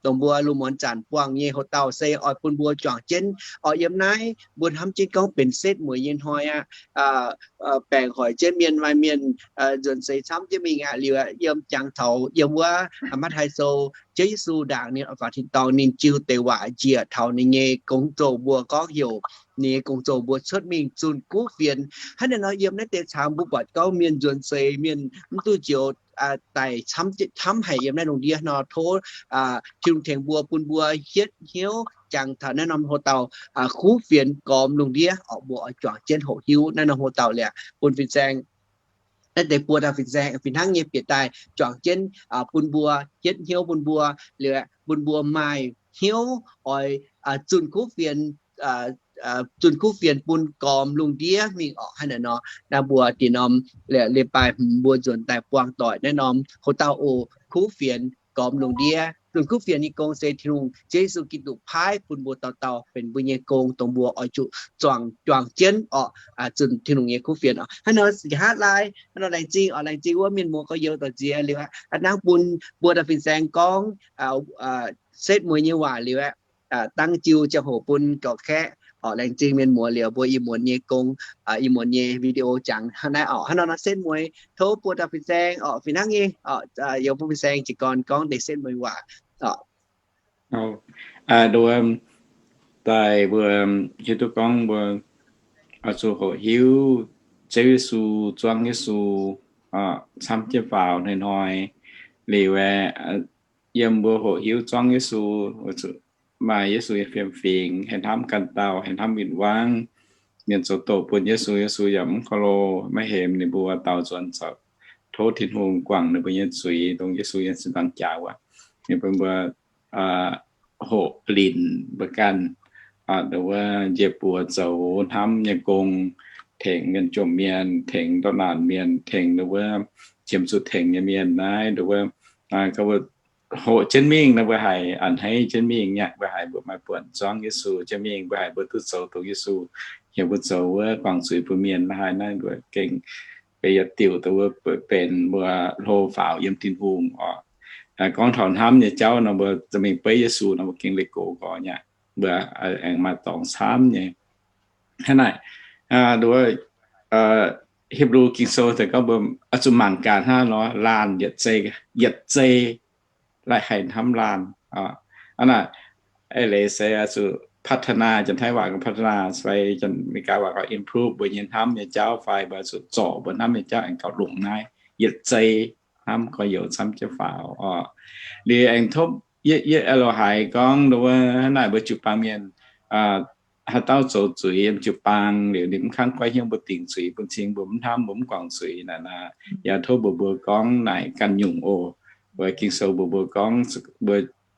dongh mbuo lungh muonz zanc buangh nyei hoc dauh se oix bun mbuo juangc jienv orqc. Yiem naaiv mbuo hnamv jienv gorngv benx setv mueiz nyei hnoi aqv. Baengc hoic jienv mienh, maaih mienh nzuonx seix camv jienv mingh aqv. Liuz yiem jangx taux yiem wuov Matv^taai Sou, Ziouv Yesu ndaangc ninh oix faaux tin-dorngh, ninh jiu deix waac njiec taux ninh nyei gong zoh mbuo gorngv heuc ninh nyei gong zoh mbuo cuotv mingh zunh kuv fienx. Hnangv naaiv nor yiem naaiv deix caangx mbuo buatc gorngv mienh nzuonx seix, mienh mv duqv njoux daic camv haic yiem naaiv lungh ndiev nor, tov Tin-Hungh tengx mbuo, bun mbuo hietv hnyouv jangx taux naaiv norm hoc dauh kuv fienx gormx lungh ndiev orqc. Mbuo oix juangc jienv hoqc hiuv naaiv norm hoc dauh liuz bun fin-saeng, naaiv deix buo dauh fin-saeng fih hnangv nyei bieqc daaih juangc jienv bun mbuo hietv hnyouv bun mbuo, liuz bun mbuo maaih hnyouv oix zunh kuv fienx, zunh kuv fienx bun gormx lungh ndiev mingh orqc. Hnangv naaiv nor naaiv mbuo dinh norm leiz-baaix hmz mbuo nzuonx daaih buangh doic naaiv norm hoc dauh oc, kuv fienx gormx lungh ndiev. Zunh kuv fienx nyei gong se Tin-Hungh, Ziouv Yesu Giduc paaiv bun mbuo dauh dauh benx mbuo nyei gong, dongh mbuo oix zuqc juangc, juangc jienv orqc, zunh Tin-Hungh nyei kuv fienx orqc. Hnangv nor nqa'haav laai hnangv nor laengz zingh orqc, laengz zingh wuov mienh muoz gorx-youz doic nziex liuz aqv, hnangv bun buo dauh fin-saeng gorngv setv mueiz nyei waac liuz aqv, dangv jiu ziangh hoc bun gauh kaeqv orqc. Laengz zingh mienh muoz liuz mbuo ih muonz nyei gong, ih muonz nyei video jangx hnangv naaiv orqc. Hnangv nor nor setv mueiz tov buo dauh fin-saeng orqc, fih hnangv nyei orqc, youz bun fin-saeng jiez gorn gorngv deix setv mueiz waac orqc. Nduov daaih mbuo hiuv duqv gorngv mbuo oix zuqc hoqc hiuv Ziouv Yesu, zuangx Yesu camv jienv faaux hnoi-hnoi liuz aeqv, yiem mbuo hoqc hiuv zuangx Yesu, maaih Yesu nyei fiem-fingx, haih hnamv ganh dauh, haih hnamv win-wangv. Mienh zoux doqc bun Yesu, Yesu yaac mv korv-lo, maiv hemx ninh mbuo, daux nzuonx zoux, tov Tin-Hungh guangc ninh mbuo nyei zuiz, dongh Yesu nyei sin dangx jaax wuov. Ninh bun mbuo hoqc linc mbuo ganh, nduov wuov njiec buoz zoux hnamv nyei gong, tengx mienh jomc mienh, tengx ndortv naanc mienh, tengx nduov wuov qiemx zuqc tengx nyei mienh naaiv, nduov wuov hoqc jienv mingh nor, mbuo haiz a'hneiv jienv mingh nyei. Mbuo haiz mbuo maaih buonc zuangx Yesu jienv mingh, mbuo haiz mbuo duqv zoux dongh Yesu heuc mbuo zoux wuov, guangc zuiz bun mienh. Naaiv haiz naaiv mbuo gengh benx yietc diuc dongh wuov benx mbuo hlo faaux yiem Tin-Hungh orqc. Gorngv taux hnamv nyei jauv nor, mbuo mingh beiv Yesu nor, mbuo gengh leih gox gorx nyei. Mbuo aengx maaih dorngx camv nyei. Hnangv naaic, nduov wuov Hipv^lu Ging-Sou deix gorngv mbuo oix zuqc mangc gaax hnangv nor, laanh yietc zei, yietc zei laih haih hnamv laanh. Hnangv naaic, eix leiz se oix zuqc พัฒนา, Janx-Taiv waac gorngv พัฒนา, fai Janx-Meigaa waac gorngv improve mbuo nyei hnamv nyei jauv, fai mbuo oix zuqc zorc mbuo hnamv nyei jauv aengx gauh longx naaiv, yietc zei hnamv gorx-youz camv jienv faaux orqc. Liuz aengx topv yie, yie lorz haiz gorngv nduov wuov hnangv naaic mbuo jiu-baang mienh, haaix dauh zoux zuiz yiem jiu-baang liuz ninh mv kangv goiv hnyouv mbuo dingc zuiz bun cing, mbuo mv hnamv, mbuo mv guangc zuiz naaic nor, yaac tov mbuox mbuo gorngv naaic ganh nyungc oc. Weic Ging-Sou mbuox mbuo gorngv mbuo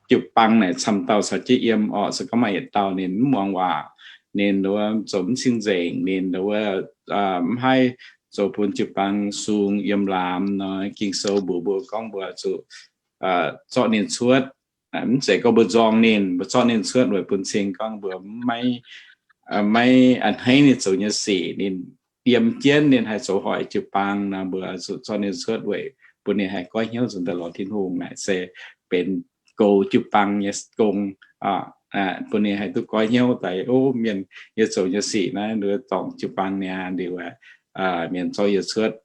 jiu-baang naaic camv dauh caux jienv yiem orqc. Se gorngv maaih yietc dauh ninh mv muangx waac, ninh nduov zoux mv cing-nzengc, ninh nduov mv haih zoux bun jiu-baang sung yiem laamz nor, Ging-Sou mbuox mbuo gorngv mbuo zuqc zorqv ninh cuotv. Mv zeiz gorngv mbuo nzorng ninh, mbuo zorqv ninh cuotv weic bun cing gorngv mbuo maiv, maiv a'hneiv ninh zoux nyei sic. Ninh yiem jienv ninh haih zoux hoic jiu-baang nor, mbuo zuqc zorqv ninh cuotv weic bun ninh haih goiv hnyouv nzuonx daaih lorz Tin-Hungh naaic se benx goux jiu-baang nyei gong. Bun ninh haih duqv goiv hnyouv daaih, o, mienh yie zoux nyei sic naaiv nduov dorngc jiu-baang niaa, liuz mienh zorqv yie cuotv,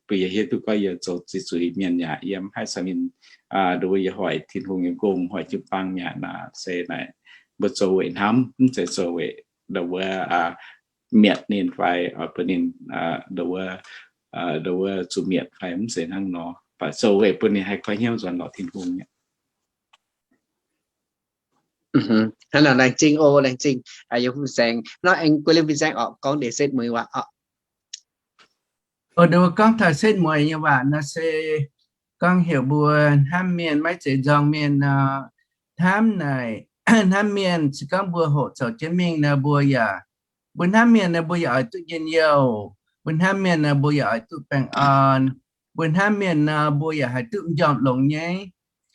bun yie hiuv duqv gorngv yie zoux ziqc zuiz mienh yaac yie mv haih caux ninh, nduov yie hoic Tin-Hungh nyei gong, hoic jiu-baang yaac naaic se naaic mbuo zoux weic hnamv, mv zeiz zoux weic nduov mietc ninh fai bun ninh nduov nduov zuqc mietc fai mv zeiz hnangv nor. Baac zoux weic bun ninh haih koi hnyouv nzuonx lorz Tin-Hungh mi'aqv. Hnangv naaic laengz zingh oc, laengz zingh yiem fin-saeng nor, aengx guei liemh fin-saeng oc, gorngv ndeic setv mueiz waac oc. Oc, nduov gorngv taux setv mueiz nyei waac nor se gorngv heuc mbuo hnamv mienh maiv zeiz nzorng mienh nor, hnamv naaic, hnamv mienh se gorngv mbuo hoqc zoux jienv mingh nor mbuo yaac, mbuo hnamv mienh nor mbuo yaac oix duqv njien-youh, mbuo hnamv mienh nor mbuo yaac oix duqv baengh orn, mbuo hnamv mienh nor mbuo yaac haih duqv m'njormh longx nyei.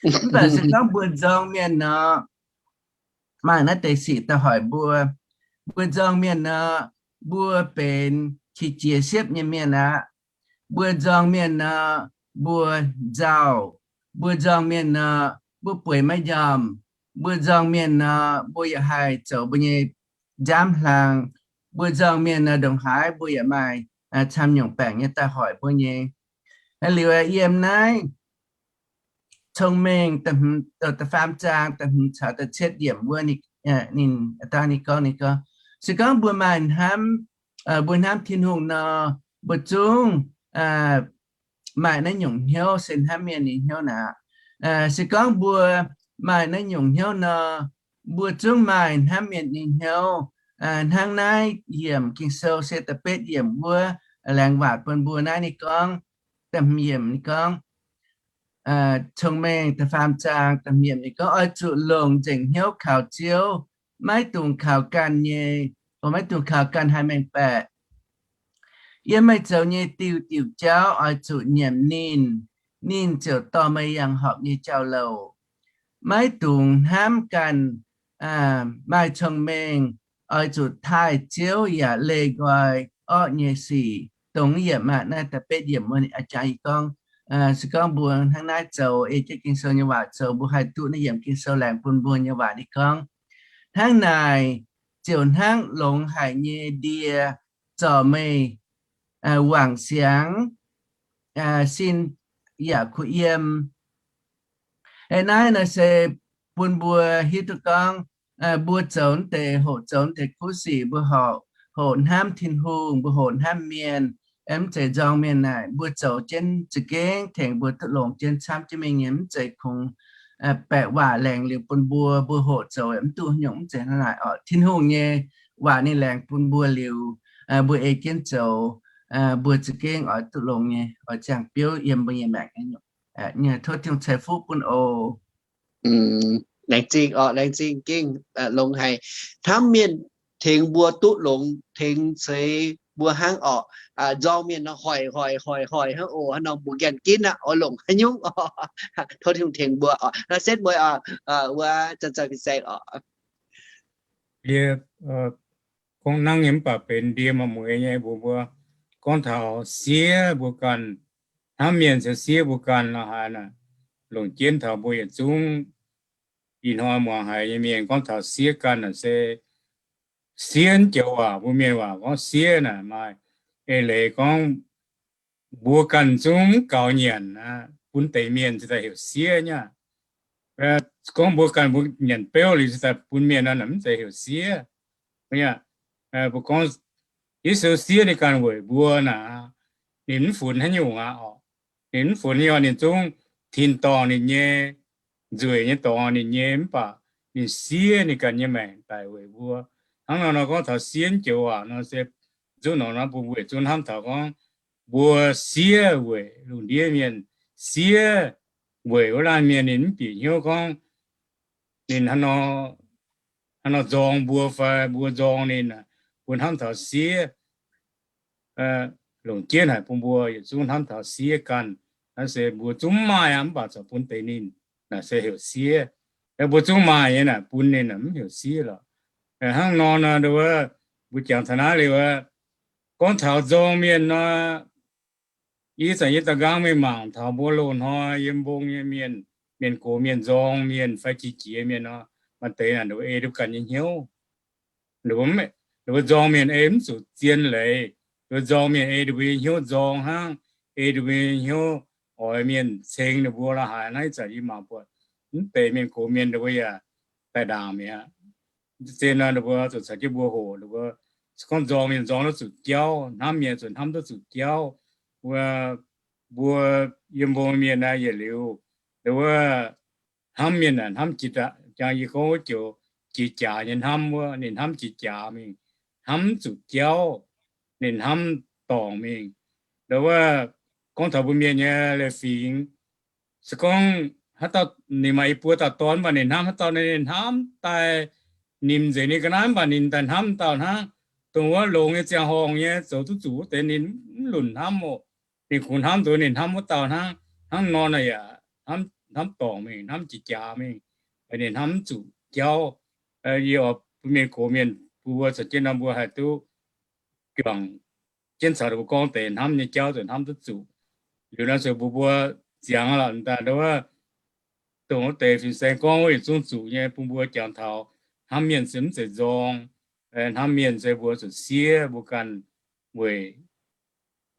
Mv baac se gorngv mbuo nzorng mienh nor, maaih naaiv deix sic daaih hoic mbuo. Mbuo nzorng mienh nor, mbuo benx qiex jiez siepv nyei mienh aqv. Mbuo nzorng mienh nor, mbuo nzauh. Mbuo nzorng mienh nor, mbuo bueix maiv njormh. Mbuo nzorng mienh nor, mbuo yaac haih zoux mbuo nyei nziaamv hlang. Mbuo nzorng mienh nor, ndongc haaix mbuo yaac maaih camv nyungc baengc nyei daaih hoic mbuo nyei. Liuz yiem naaiv Cong-Mengh da'faam zaang da'hmz caux da'cietv yiemc wuov, ninh dau ninh gorngv, ninh gorngv, se gorngv mbuo maaih hnamv, mbuo hnamv Tin-Hungh nor, mbuo zungv maaih naaiv nyungc hnyouv se hnamv mienh nyei hnyouv naaic. Se gorngv mbuo maaih naaiv nyungc hnyouv nor, mbuo zungv maaih hnamv mienh nyei hnyouv. Hnangv naaiv yiemc Ging-Sou se da'betv yiemc wuov laengz waac bun mbuo naaiv ninh gorngv, da'hmz yiemc ninh gorngv, Cong-Mengh da'faam zaang da'hmz yiemc ninh gorngv, oix zuqc longc nzengc hnyouv kaux Ziouv, maiv dungx kaux ganh nyei, maiv dungx kaux ganh haih mengh baeqc. Yiem meih zoux nyei diuh diuh jauv oix zuqc nyiemc ninh, ninh ziouc dorh meih yangh horpc nyei jauv-louc. Maiv dungx hnamv ganh maaih cong-mengh, oix zuqc taaih Ziouv yaac leih nqoi orqv nyei sic. Dongh yiemc aqv, naaiv da'betv yiemc wuov ninh jangx yie gorngv, se gorngv mbuo hnangv naaiv zoux, ei jienv Ging-Sou nyei waac zoux, mbuo haih duqv naaiv yiemc Ging-Sou laengz bun mbuo nyei waac ninh gorngv, hnangv naaic ziouc hnangv longx haic nyei ndie zorc meih wangc siangx, sin yaac kuh yiem. Naaiv nor se bun mbuo hiuv duqv gorngv, mbuo zoux deix, hoqc zoux deix kuv sic, mbuo hoqc hnamv Tin-Hungh, mbuo hoqc hnamv mienh, mv zeiz nzorng mienh naaic, mbuo zoux jienv za'gengh tengx mbuo duqv longx jienv camv jienv mingh nyei, mv zeiz kungx baeqc waac laengz liuz bun mbuo, mbuo hoqc zoux mv duqv nyungc, mv zeiz hnangv naaic oc. Tin-Hungh nyei waac ninh laengz bun mbuo liuz, mbuo ei jienv zoux, mbuo za'gengh oix duqv longx nyei, oix ziangh biouv yiem mbuo nyei maengc nyei. Tov Tin-Hungh ceix fuqv bun oc. Laengz zingh oc, laengz zingh gengh longx haic. Hnamv mienh tengx mbuo duqv longx, tengx ceix mbuo hnangv oc. Nzorng mienh nor hoic hoic hoic hoic hnangv oc, hnangv nor mbuo nqaanh ginv aqv, oix longc haaix nyungc oc. Tov Tin-Hungh tengx mbuo oc. Nor setv mueiz oc, wuov zanc-zanc fin-saeng oc. Yie gorngv hnangv nyei mv baac benx ndie maaih mueiz nyei mbuox mbuo, gorngv taux siev mbuo ganh, hnamv mienh se siev mbuo ganh lorqc haaix naaic, longc jienv taux mbuo yietc zungv ih hnoi muangx haiz nyei mienh gorngv taux siev ganh naaic se siev joux waac, mbuo mienh waac gorngv siev naaic maaih eix leiz gorngv mbuo ganh zungv mv gaux nyanc, bun deix mienh ziouc daaih heuc siev nyei aqv. Gorngv mbuo ganh mbuo nyanc beuv liuz ziouc daaih bun mienh nor, mv zeiz heuc siev. Mbuo gorngv Yesu siev ninh ganh weic mbuo naaic, ninh mv funx haaix nyungc aqv oc. Ninh mv funx nyei oc, ninh zungv tin-dorngh ninh nyei nzueic nyei dorngx ninh nyei, mv baac ninh siev ninh ganh nyei maengc daic weic mbuo. Hnangv nor nor gorngv taux siev joux waac nor se zungv nor nor bun mbuo yietc zungv hnamv taux gorngv mbuo siev weic lungh ndiev mienh, siev weic wuov laanh mienh ninh mv bieqc hnyouv gorngv ninh hnangv nor nzorng mbuo fai mbuo nzorng ninh, mbuo hnamv taux siev. Longc jienv haic bun mbuo yietc zungv hnamv taux siev ganh. Naaiv se mbuo zungv mv maaih aqv, mv baac corc bun deix ninh, naaic se heuc siev. Mbuo zungv maaih nyei naaic bun ninh, mv heuc siev lorqc. Hnangv nor nor, mbuo jangx taux naaiv liuz, gorngv taux nzorng mienh nor, ih zanc yie da'nqaang mingh mangc taux mbuo loz-hnoi yiem mbong nyei mienh, mienh gox mienh, nzorng mienh fai qiex jiez mienh nor, maaih deix naaic ninh mbuo ei duqv ganh nyei hnyouv. Ninh mbuo nzorng mienh ei mv zuqc zien leiz. Ninh mbuo nzorng mienh ei ninh mbuo nyei hnyouv nzorng hnangv, ei ninh mbuo nyei hnyouv oix mienh ceng ninh mbuo la'haaix. Naaiv zanc yie mangc buatc mv deix mienh gox mienh ninh mbuo yaac daaih ndaangc mi'aqv. Zien nor ninh mbuo zuqc caux jienv mbuo hoqc, ninh mbuo gorngv nzorng mienh nzorng duqv zuqc jauv, hnamv mienh zuqc hnamv duqv zuqc jauv. wuov, mbuo yiem mbong mienh naaiv yietc liuz, wuov, hnamv mienh naaic hnamv jiex, jangx yie gorngv wuov joux jiex jaax nyei hnamv wuov, ninh hnamv jiex jaax mingh, hnamv zuqc jauv, ninh hnamv dorngc mingh. Wuov, gorngv taux mbuo mienh nyei leiz-fingx, se gorngv haaix dauh ninh maaih i buo dauh dorn mv baac ninh hnamv haaix dauh, ninh hnamv daaih nimc nzengc ninh ga'naaiv mv baac ninh daaih hnamv dauh hnangv. Dongh wuov longx nyei ziangh horngh nyei zoux duqv zuqc wuov deix ninh mv lunc hnamv oc. Ninh kungx hnamv dongh ninh hnamv wuov dauh hnangv. Hnangv nor naaic yaac hnamv dorngc mingh, hnamv jiex jaax mingh, ninh hnamv mv zuqc jauv. Yie oix bun mienh gox mienh bun mbuo caux jienv norm mbuo haih duqv juangc jienv caux mbuo gorngv deix hnamv nyei jauv zuqc hnamv duqv zuqc. Liuz naaiv se mbuo mbuo ziangx lorqc daaih wuov, dongh wuov deix fin-saeng gorngv wuov yietc zungv zuqc nyei bun mbuo jangx taux hnamv mienh se mv zeiz nzorng. Hnamv mienh se mbuo zuqc siev mbuo ganh weic,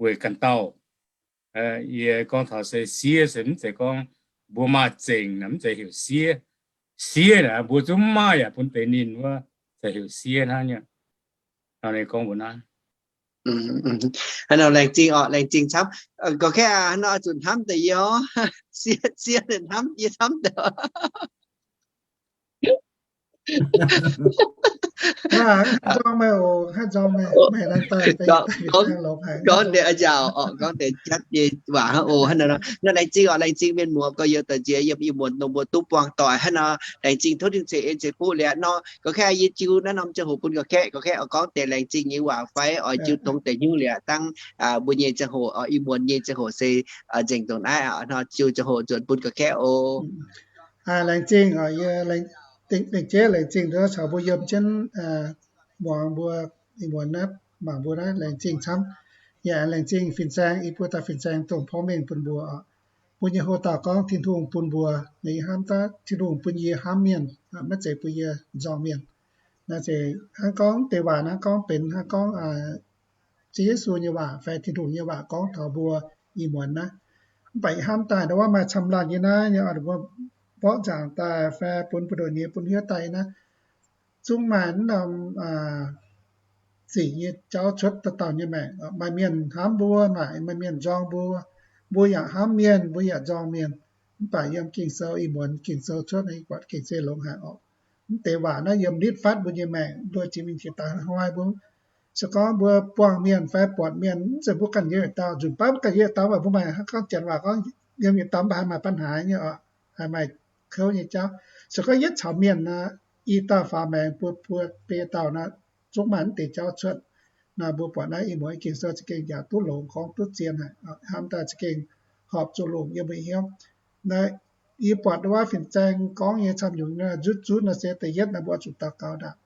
weic ganh dauh. Yie gorngv taux se siev se mv zeiz gorngv mbuo maaih zengc naaic mv zeiz heuc siev. Siev naaic mbuo zungv maaih yaac bun deix ninh wuov, zeiz heuc siev hnangv nyei. Nor ninh gorngv mbuo naaiv. Haaix nor laengz zingh oc, laengz zingh camv. Gorqv-kaeqv aac, haaix nor zuqc hnamv deix yie oc. Siev, siev hnamv, yie hnamv deix. Gorngv deix jatv nyei waac hnangv oc. Hnangv nor, nor laengz zingh oc, laengz zingh mienh muoz gorx-youz dorh nziex yiem ih muonz dongh mbuo duqv buangh doic hnangv nor. Laengz zingh tov dingh ceix en ceix fuqv liuz nor, gorqv-kaeqv yie jiu naaiv norm ziangh hoc bun gorqv-kaeqv, gorqv-kaeqv oix gorngv deix laengz zingh nyei waac fai oix jiu tongx deix nyungc liuz dangh mbuo nyei ziangh hoc, ih muonz nyei ziangh hoc se nzengc ndongc naaiv nor, jiu ziangh hoc nzuonx bun gorqv-kaeqv oc. Laengz zingh, laengz jeiv laengz zingh caux mbuo yiem jienv muangx mbuo ih muonz naaiv, mangc mbuo naaiv laengz zingh camv. Yaac laengz zingh fin-saeng, i buo dauh fin-saeng dongh porv mengh bun mbuo oc. Mbuo nyei hoc-dauh gorngv Tin-Hungh bun mbuo, ninh hnamv daaih Tin-Hungh bun yie hnamv mienh, maiv zeiz bun yie nzorng mienh. Naaiv se hnangv gorngv deix waac naaiv gorngv benx hnangv gorngv Ziouv Yesu nyei waac fai Tin-Hungh nyei waac gorngv taux mbuo ih muonz naaiv. Mv baac ih hnamv daaih ndau wuov maaih camv laanh nyei naaiv, mbuo mborqv nzaangc daaih fai bun buoz-ndoqv nyei bun hiuv daaih naaiv, zungv maaih norm zic nyei jauv cuotv dauh dauh nyei maengc. Maaih mienh hnamv mbuo, maaih, maaih mienh nzorng mbuo. Mbuo yaac hnamv mienh, mbuo yaac nzorng mienh. Mv baac yiem Ging-Sou ih muonz Ging-Sou cuotv naaiv buatc gengh se longx haic oc. Mv deix waac naaiv yiem nitv fatv mbuo nyei maengc, mbuo jiex mingh jiex daaih hnoi mbuo se gorngv mbuo buangh mienh fai buatc mienh, mv zeiz mbuo ganh yiem yietc dauh, nzunc baav ganh yiem yietc dauh, mv baac mbuo maaih hnangv gorngv janx waac gorngv yiem yietc dauh mv baac haih maaih ปัญหา nyei oc, haih maaih kouv nyei jauv. Se gorngv yietv caux mienh nor, i dauh faaux maengx buo buo biei dauh nor, zungv maaih mv deix jauv cuotv. Nor mbuo buatc naaiv ih muonz Ging-Sou za'gengh yaac duqv longx gorngv duqv zien haic, hnamv daaih za'gengh horpc zuqc longc yiem mbuo hnyouv. Naaiv yie buatc wuov fin-saeng gorngv nyei camv nyungc nzutv zunv nor se da'yietv nor mbuo oix zuqc daux gaux ndaangc.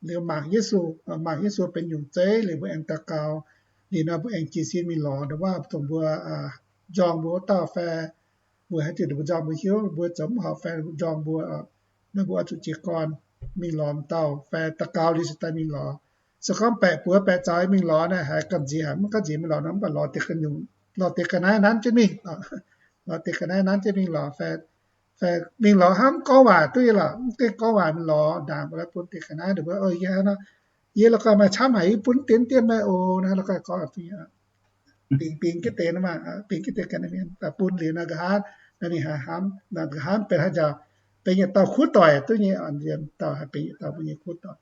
Liuz mangc Yesu, mangc Yesu benx nyungc zeiv liuz mbuo aengx daux gaux. Liuz nor mbuo aengx jiez sin mingh lorz ndongc wuov dongh mbuo nzorng mbuo wuov dauh fai mbuo haaix diuc mbuo nzorng mbuo hiuv mbuo zoux mv horpc fai nzorng mbuo, nor mbuo oix zuqc jiez gorn mingh lorz dauh fai daux gaux liuz ziouc daaih mingh lorz. Se gorngv baeqc buoz baeqc zaux mingh lorz naaiv haiz gamh nziex haic, mv gamh nziex mingh lorz nor mv baac lorz deix ga'naaiv, lorz deix ga'naaiv nanv jienv mingh, lorz deix ga'naaiv nanv jienv mingh lorz fai, fai mingh lorz hnangv mv gorngv waac duqv nyei lorqc, mv gaengh gorngv waac mingh lorz ndaangc mbuo bun deix ga'naaiv ndongc wuov, yie hnangv nor, yie la'guaih maaih camv haic, yie bun dienv dienv meih oc, naaiv la'guaih gorngv duqv nyei. Bingx bingx jienv deix nor maah, bingx jienv deix ga'naaiv mienh daaih bun liuz nor, nqa'haav naaiv mingh haih hnamv, nqa'haav benx haaix njang, benx yietc dauh kuv doic duqv nyei, dauh haih benx yietc dauh mbuo nyei kuv doic.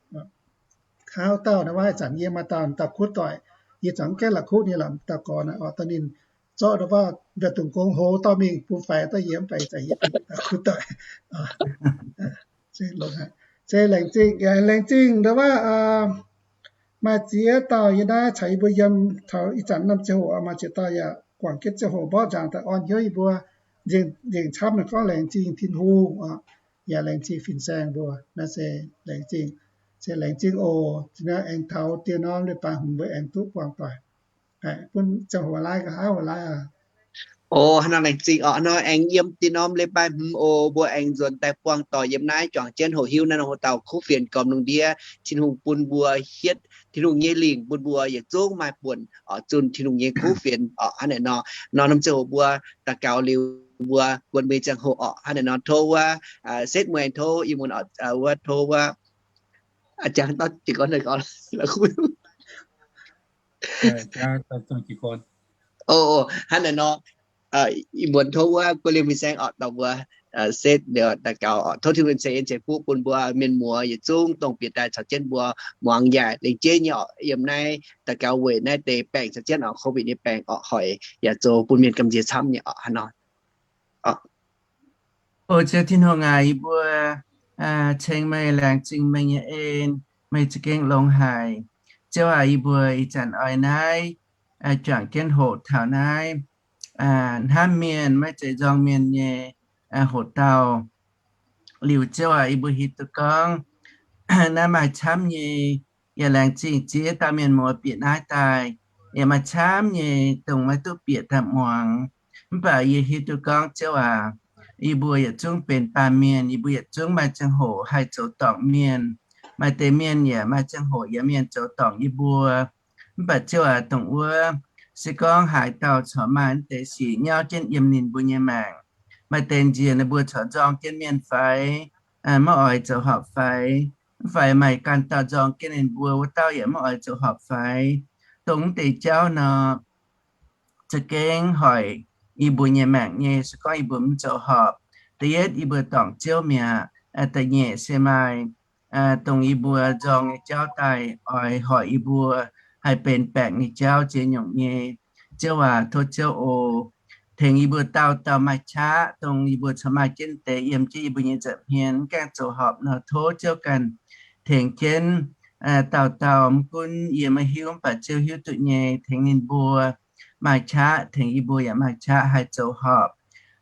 Kaav dauh naaiv wuov zanc yie maaih dauh, dauh kuv doic, yie zanc mv gaengh la'kuqv nyei lorqc, dauh gorx naaic oc, daaih ninh zorqv ndau wuov mbiauz dungz gong hoz dorh mingh bun faix dorh yie mv baac ih zanc yie benx dauh kuv doic. Se laengz zingh, laengz zingh ndau wuov maaih ziex dauh yie naaiv caux yie mbuo yiem taux ih zanc norm ziangh hoc maaih ziex dauh yaac guangc jienv ziangh hoc mborqv nzaangc daaih orn hnyouv yie mbuo nzengc camv naaic gorngv laengz zingh Tin-Hungh oc, yaac laengz zingh fin-saeng mbuo. Naaiv se laengz zingh, se laengz zingh oc. Zinh naaiv aengx taux diex norm leiz-baaix hmz mbuo aengx duqv buangh doic, bun ziangh hoc laaiv, nqa'haav hoc laaiv aqv. O, hnangv nor laengz zingh oc. Hnangv nor aengx yiem diex norm leiz-baaix hmz oc, mbuo aengx nzuonx daaih buangh doic yiem naaiv juangc jienv hoqc hiuv naaiv norm hoc dauh kuv fienx gormx lungh ndiev. Tin-Hungh bun mbuo hietv Tin-Hungh nyei lingc bun mbuo yietc zungv maaih buonc oc, zunh Tin-Hungh nyei kuv fienx oc. Hnangv naaic nor, nor norm ziangh hoc mbuo daux gaux liuz mbuo buonc mueiz ziangh hoc oc. Hnangv naaic nor tov wuov setv mueiz, tov ih muonz wuov, tov wuov a'jangv jiez gorn, gorn. O, hnangv naaiv nor, ih muonz tov wuov guei liemh fin-saeng orqc, dorh mbuo setv liuz daux gaux orqc. Tov Tin-Hungh ceix en ceix fuqv bun mbuo mienh muoz yietc zungv dongh bieqc daaih caux jienv mbuo muangx yaac lengc jeiv nyei orqc, yiem naaiv daux gaux weic naaiv deix baengc caux jienv orqc, COVID nyei baengc orqc, hoic yaac zoux bun mienh gamh nziex camv nyei orqc, hnangv nor. O Ziouv Tin-Hungh aac, yie mbuo ceng meih, laengz zingh meih nyei en, meih za'gengh longx haic. Ziouv aac, yie mbuo ih zanc oix naaiv juangc jienv hoqc taux naaiv hnamv mienh maiv zeiz nzorng mienh nyei hoqc dauh. Liuz Ziouv aac, yie mbuo hiuv duqv gorngv naaiv maaih camv nyei, yaac laengz zingh ziex dauh mienh muoz bieqc naaiv daaih, yaac maaih camv nyei dongh maiv duqv bieqc daaih muangx. Mv baac yie hiuv duqv gorngv Ziouv aac, yie mbuo yietc zungv benx baamh mienh, yie mbuo yietc zungv maaih ziangh hoc haih zoux dorngc mienh. Maaih deix mienh yaac maaih ziangh hoc yaac mienh zoux dorngc yie mbuo. Mv baac Ziouv aac, dongh wuov se gorngv haaix dauh corc maaih naaiv deix sic nyauv jienv yiem ninh mbuo nyei maengc. Maaih deix nziex ninh mbuo corc nzorng jienv mienh faix, maiv oix zoux horpc faix. Mv faix maaih ganh dauh nzorng jienv ninh mbuo, wuov dauh yaac maiv oix zoux horpc faix. Dongh mv deix jauv nor, za'gengh hoic yie mbuo nyei maengc nyei. Se gorngv yie mbuo mv zoux horpc, da'yietv yie mbuo dorngc Ziouv mi'aqv. Da'nyeic se maaih dongh yie mbuo nzorng nyei jauv daaih oix hoic yie mbuo haih benx baengc nyei jauv ziex nyungc nyei. Ziouv aac, tov Ziouv oc, tengx yie mbuo dauh dauh maaih qaqv, dongh yie mbuo corc maaih jienv deix yiem jienv yie mbuo nyei nza'hmien mv gaengh zoux horpc nor, tov Ziouv ganh tengx jienv dauh dauh. Mv gunv yie maiv hiuv, mv baac Ziouv hiuv duqv nyei, tengx ninh mbuo maaih qaqv, tengx yie mbuo yaac maaih qaqv haih zoux horpc,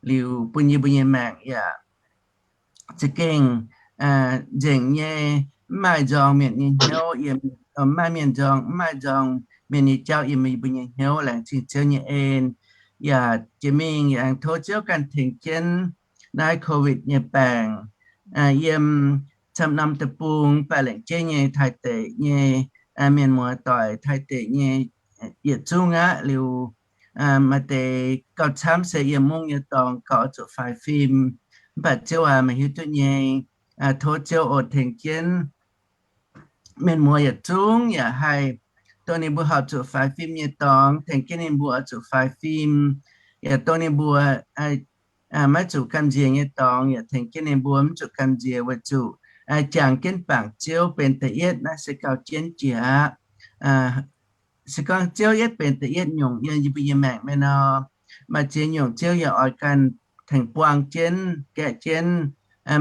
liuz bun yie mbuo nyei maengc yaac za'gengh nzengc nyei, mv maaih nzorng mienh nyei hnyouv, mv maaih mienh nzorng, mv maaih nzorng mienh nyei jauv yiem yie mbuo nyei hnyouv. Laengz zingh Ziouv nyei en. Yaac jiex mingh yaac aengx tov Ziouv ganh tengx jienv naaiv COVID nyei baengc yiem camv norm deic-bung, mv baac lengc jeiv nyei Taiv deic nyei mienh muoz-doic, Taiv deic nyei yietc zungv aqv. Liuz maaih deix gauh camv se yiem mungv nyei dorngx gauh oix zuqc faix fim. Mv baac Ziouv aac, meih hiuv duqv nyei. Tov Ziouv oc tengx jienv mienh muoz yietc zungv yaac haih, dongh ninh mbuo horpc zuqc faix fim nyei dorngx, tengx jienv ninh mbuo oix zuqc faix fim. Yaac dongh ninh mbuo maiv zuqc gamh nziex nyei dorngx, yaac tengx jienv ninh mbuo mv zuqc gamh nziex, weic zuqc jangx jienv bangc Ziouv benx da'yietv, naaiv se gauh jienv jiex aqv. Se gorngv Ziouv yietv benx da'yietv nyungc yiem yie mbuo nyei maengc mienh nor, maaih ziex nyungc Ziouv yaac oix ganh tengx buangh jienv, gaeqv jienv.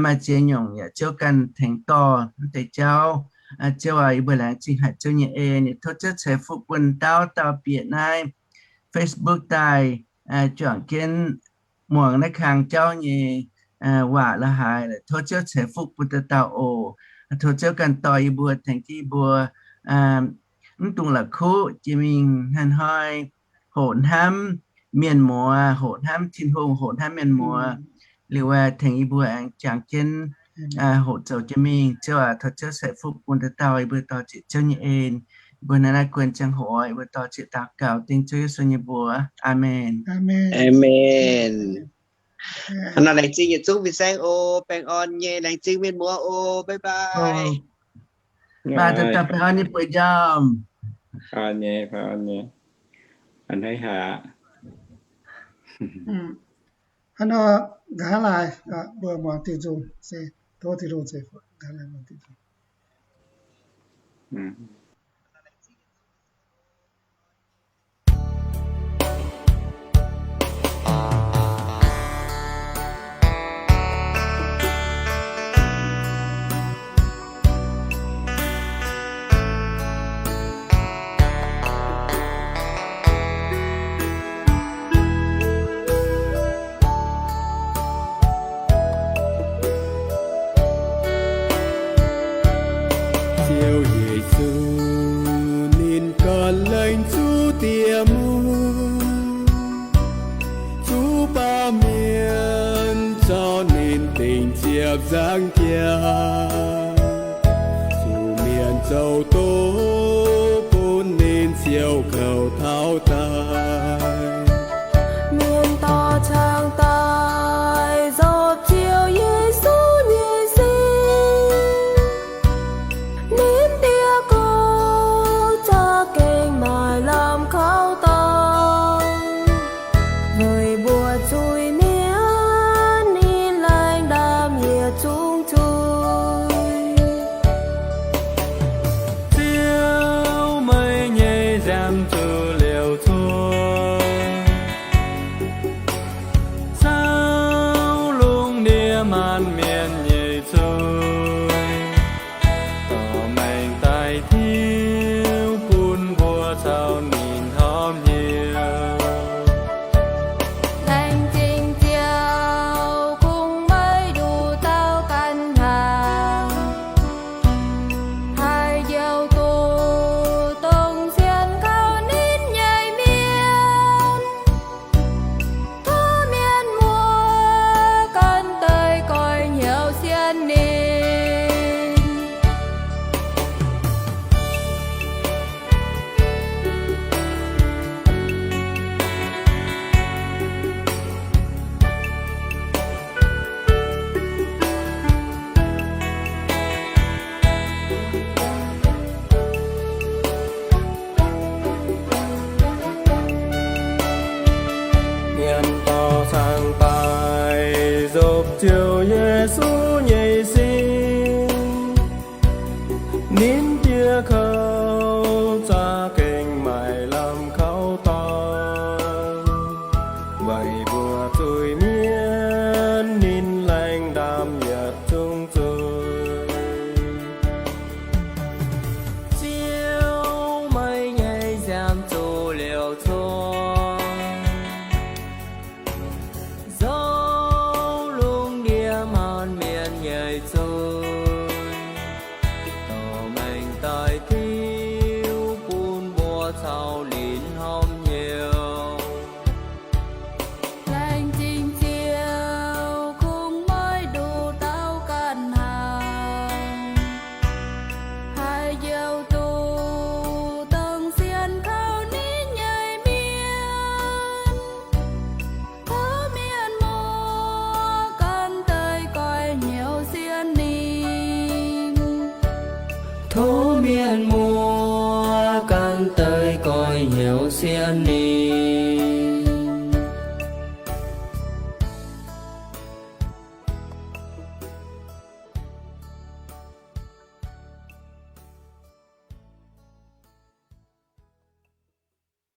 Maaih ziex nyungc yaac Ziouv ganh tengx dorh mv deix jauv. Ziouv aac, yie mbuo laengz zingh haic Ziouv nyei en. Yie tov Ziouv ceix fuqv bun dauh dauh bieqc naaiv Facebook daaih juangc jienv muangx naaiv kang jauv nyei waac la'haaix. Tov Ziouv ceix fuqv bun dauh dauh oc. Tov Ziouv ganh dorh yie mbuo, tengx jienv yie mbuo mv dungx la'kuqv jiex mingh hnoi-hnoi hoqc hnamv mienh muoz, hoqc hnamv Tin-Hungh, hoqc hnamv mienh muoz. Liuz tengx yie mbuo aengx jangx jienv hoqc zoux jiex mingh. Ziouv aac, tov Ziouv ceix fuqv bun dauh dauh, yie mbuo dorh zieqc Ziouv nyei en. Yie mbuo naaiv naaiv guon ziangh hoc yie mbuo dorh zieqc daux gaux dengv Ziouv Yesu nyei mbuox. Aamen. Aamen. Hnangv naaiv, laengz zingh yietc zungv fin-saeng oc. Baengh orn nyei, laengz zingh mienh muoz oc. Bye bye. Bye, dauh dauh baengh orn nyei bueix njormh. Hnangv nor, nqa'haav laai mbuo muangx diuh nzung se tov Tin-Hungh ceix fuqv nqa'haav laai muangx diuh nzung. Ziouv Yesu, ninh ganh laengz zungv diex mueiz, zuqc baamh mienh caux ninh dingc ziepc nzaangc jaax, zuqc mienh zoux doqc bun ninh ziouc kouv taux daaih. Mienh dorh caangh daaih nzopv Ziouv Yesu nyei sin, ninh diex gorx za'gengh maaih lamh kaux dorngx. Ninh ndie kouv za'gengh maaih lamh kaux dorngx, weic mbuo zuiz-mienh ninh laengz ndaam yietc zungv zuiz. Ziouv, meih nyei nziaamv zuqc liouc cuotv, zoux lungh ndiev maanc mienh nyei zuiz, dorh maengc daaih diuv bun mbuo caux ninh horpc hnyouv. Laengz zingh Ziouv, kungx maiv nduqc dauh ganh hnangv, haih njoux duqv dongh sienx kaux ninh nyei mienh. Tov mienh muoz ganh deix goiv hnyouv sienx ninh. Tov mienh muoz ganh deix goiv hnyouv sienx ninh.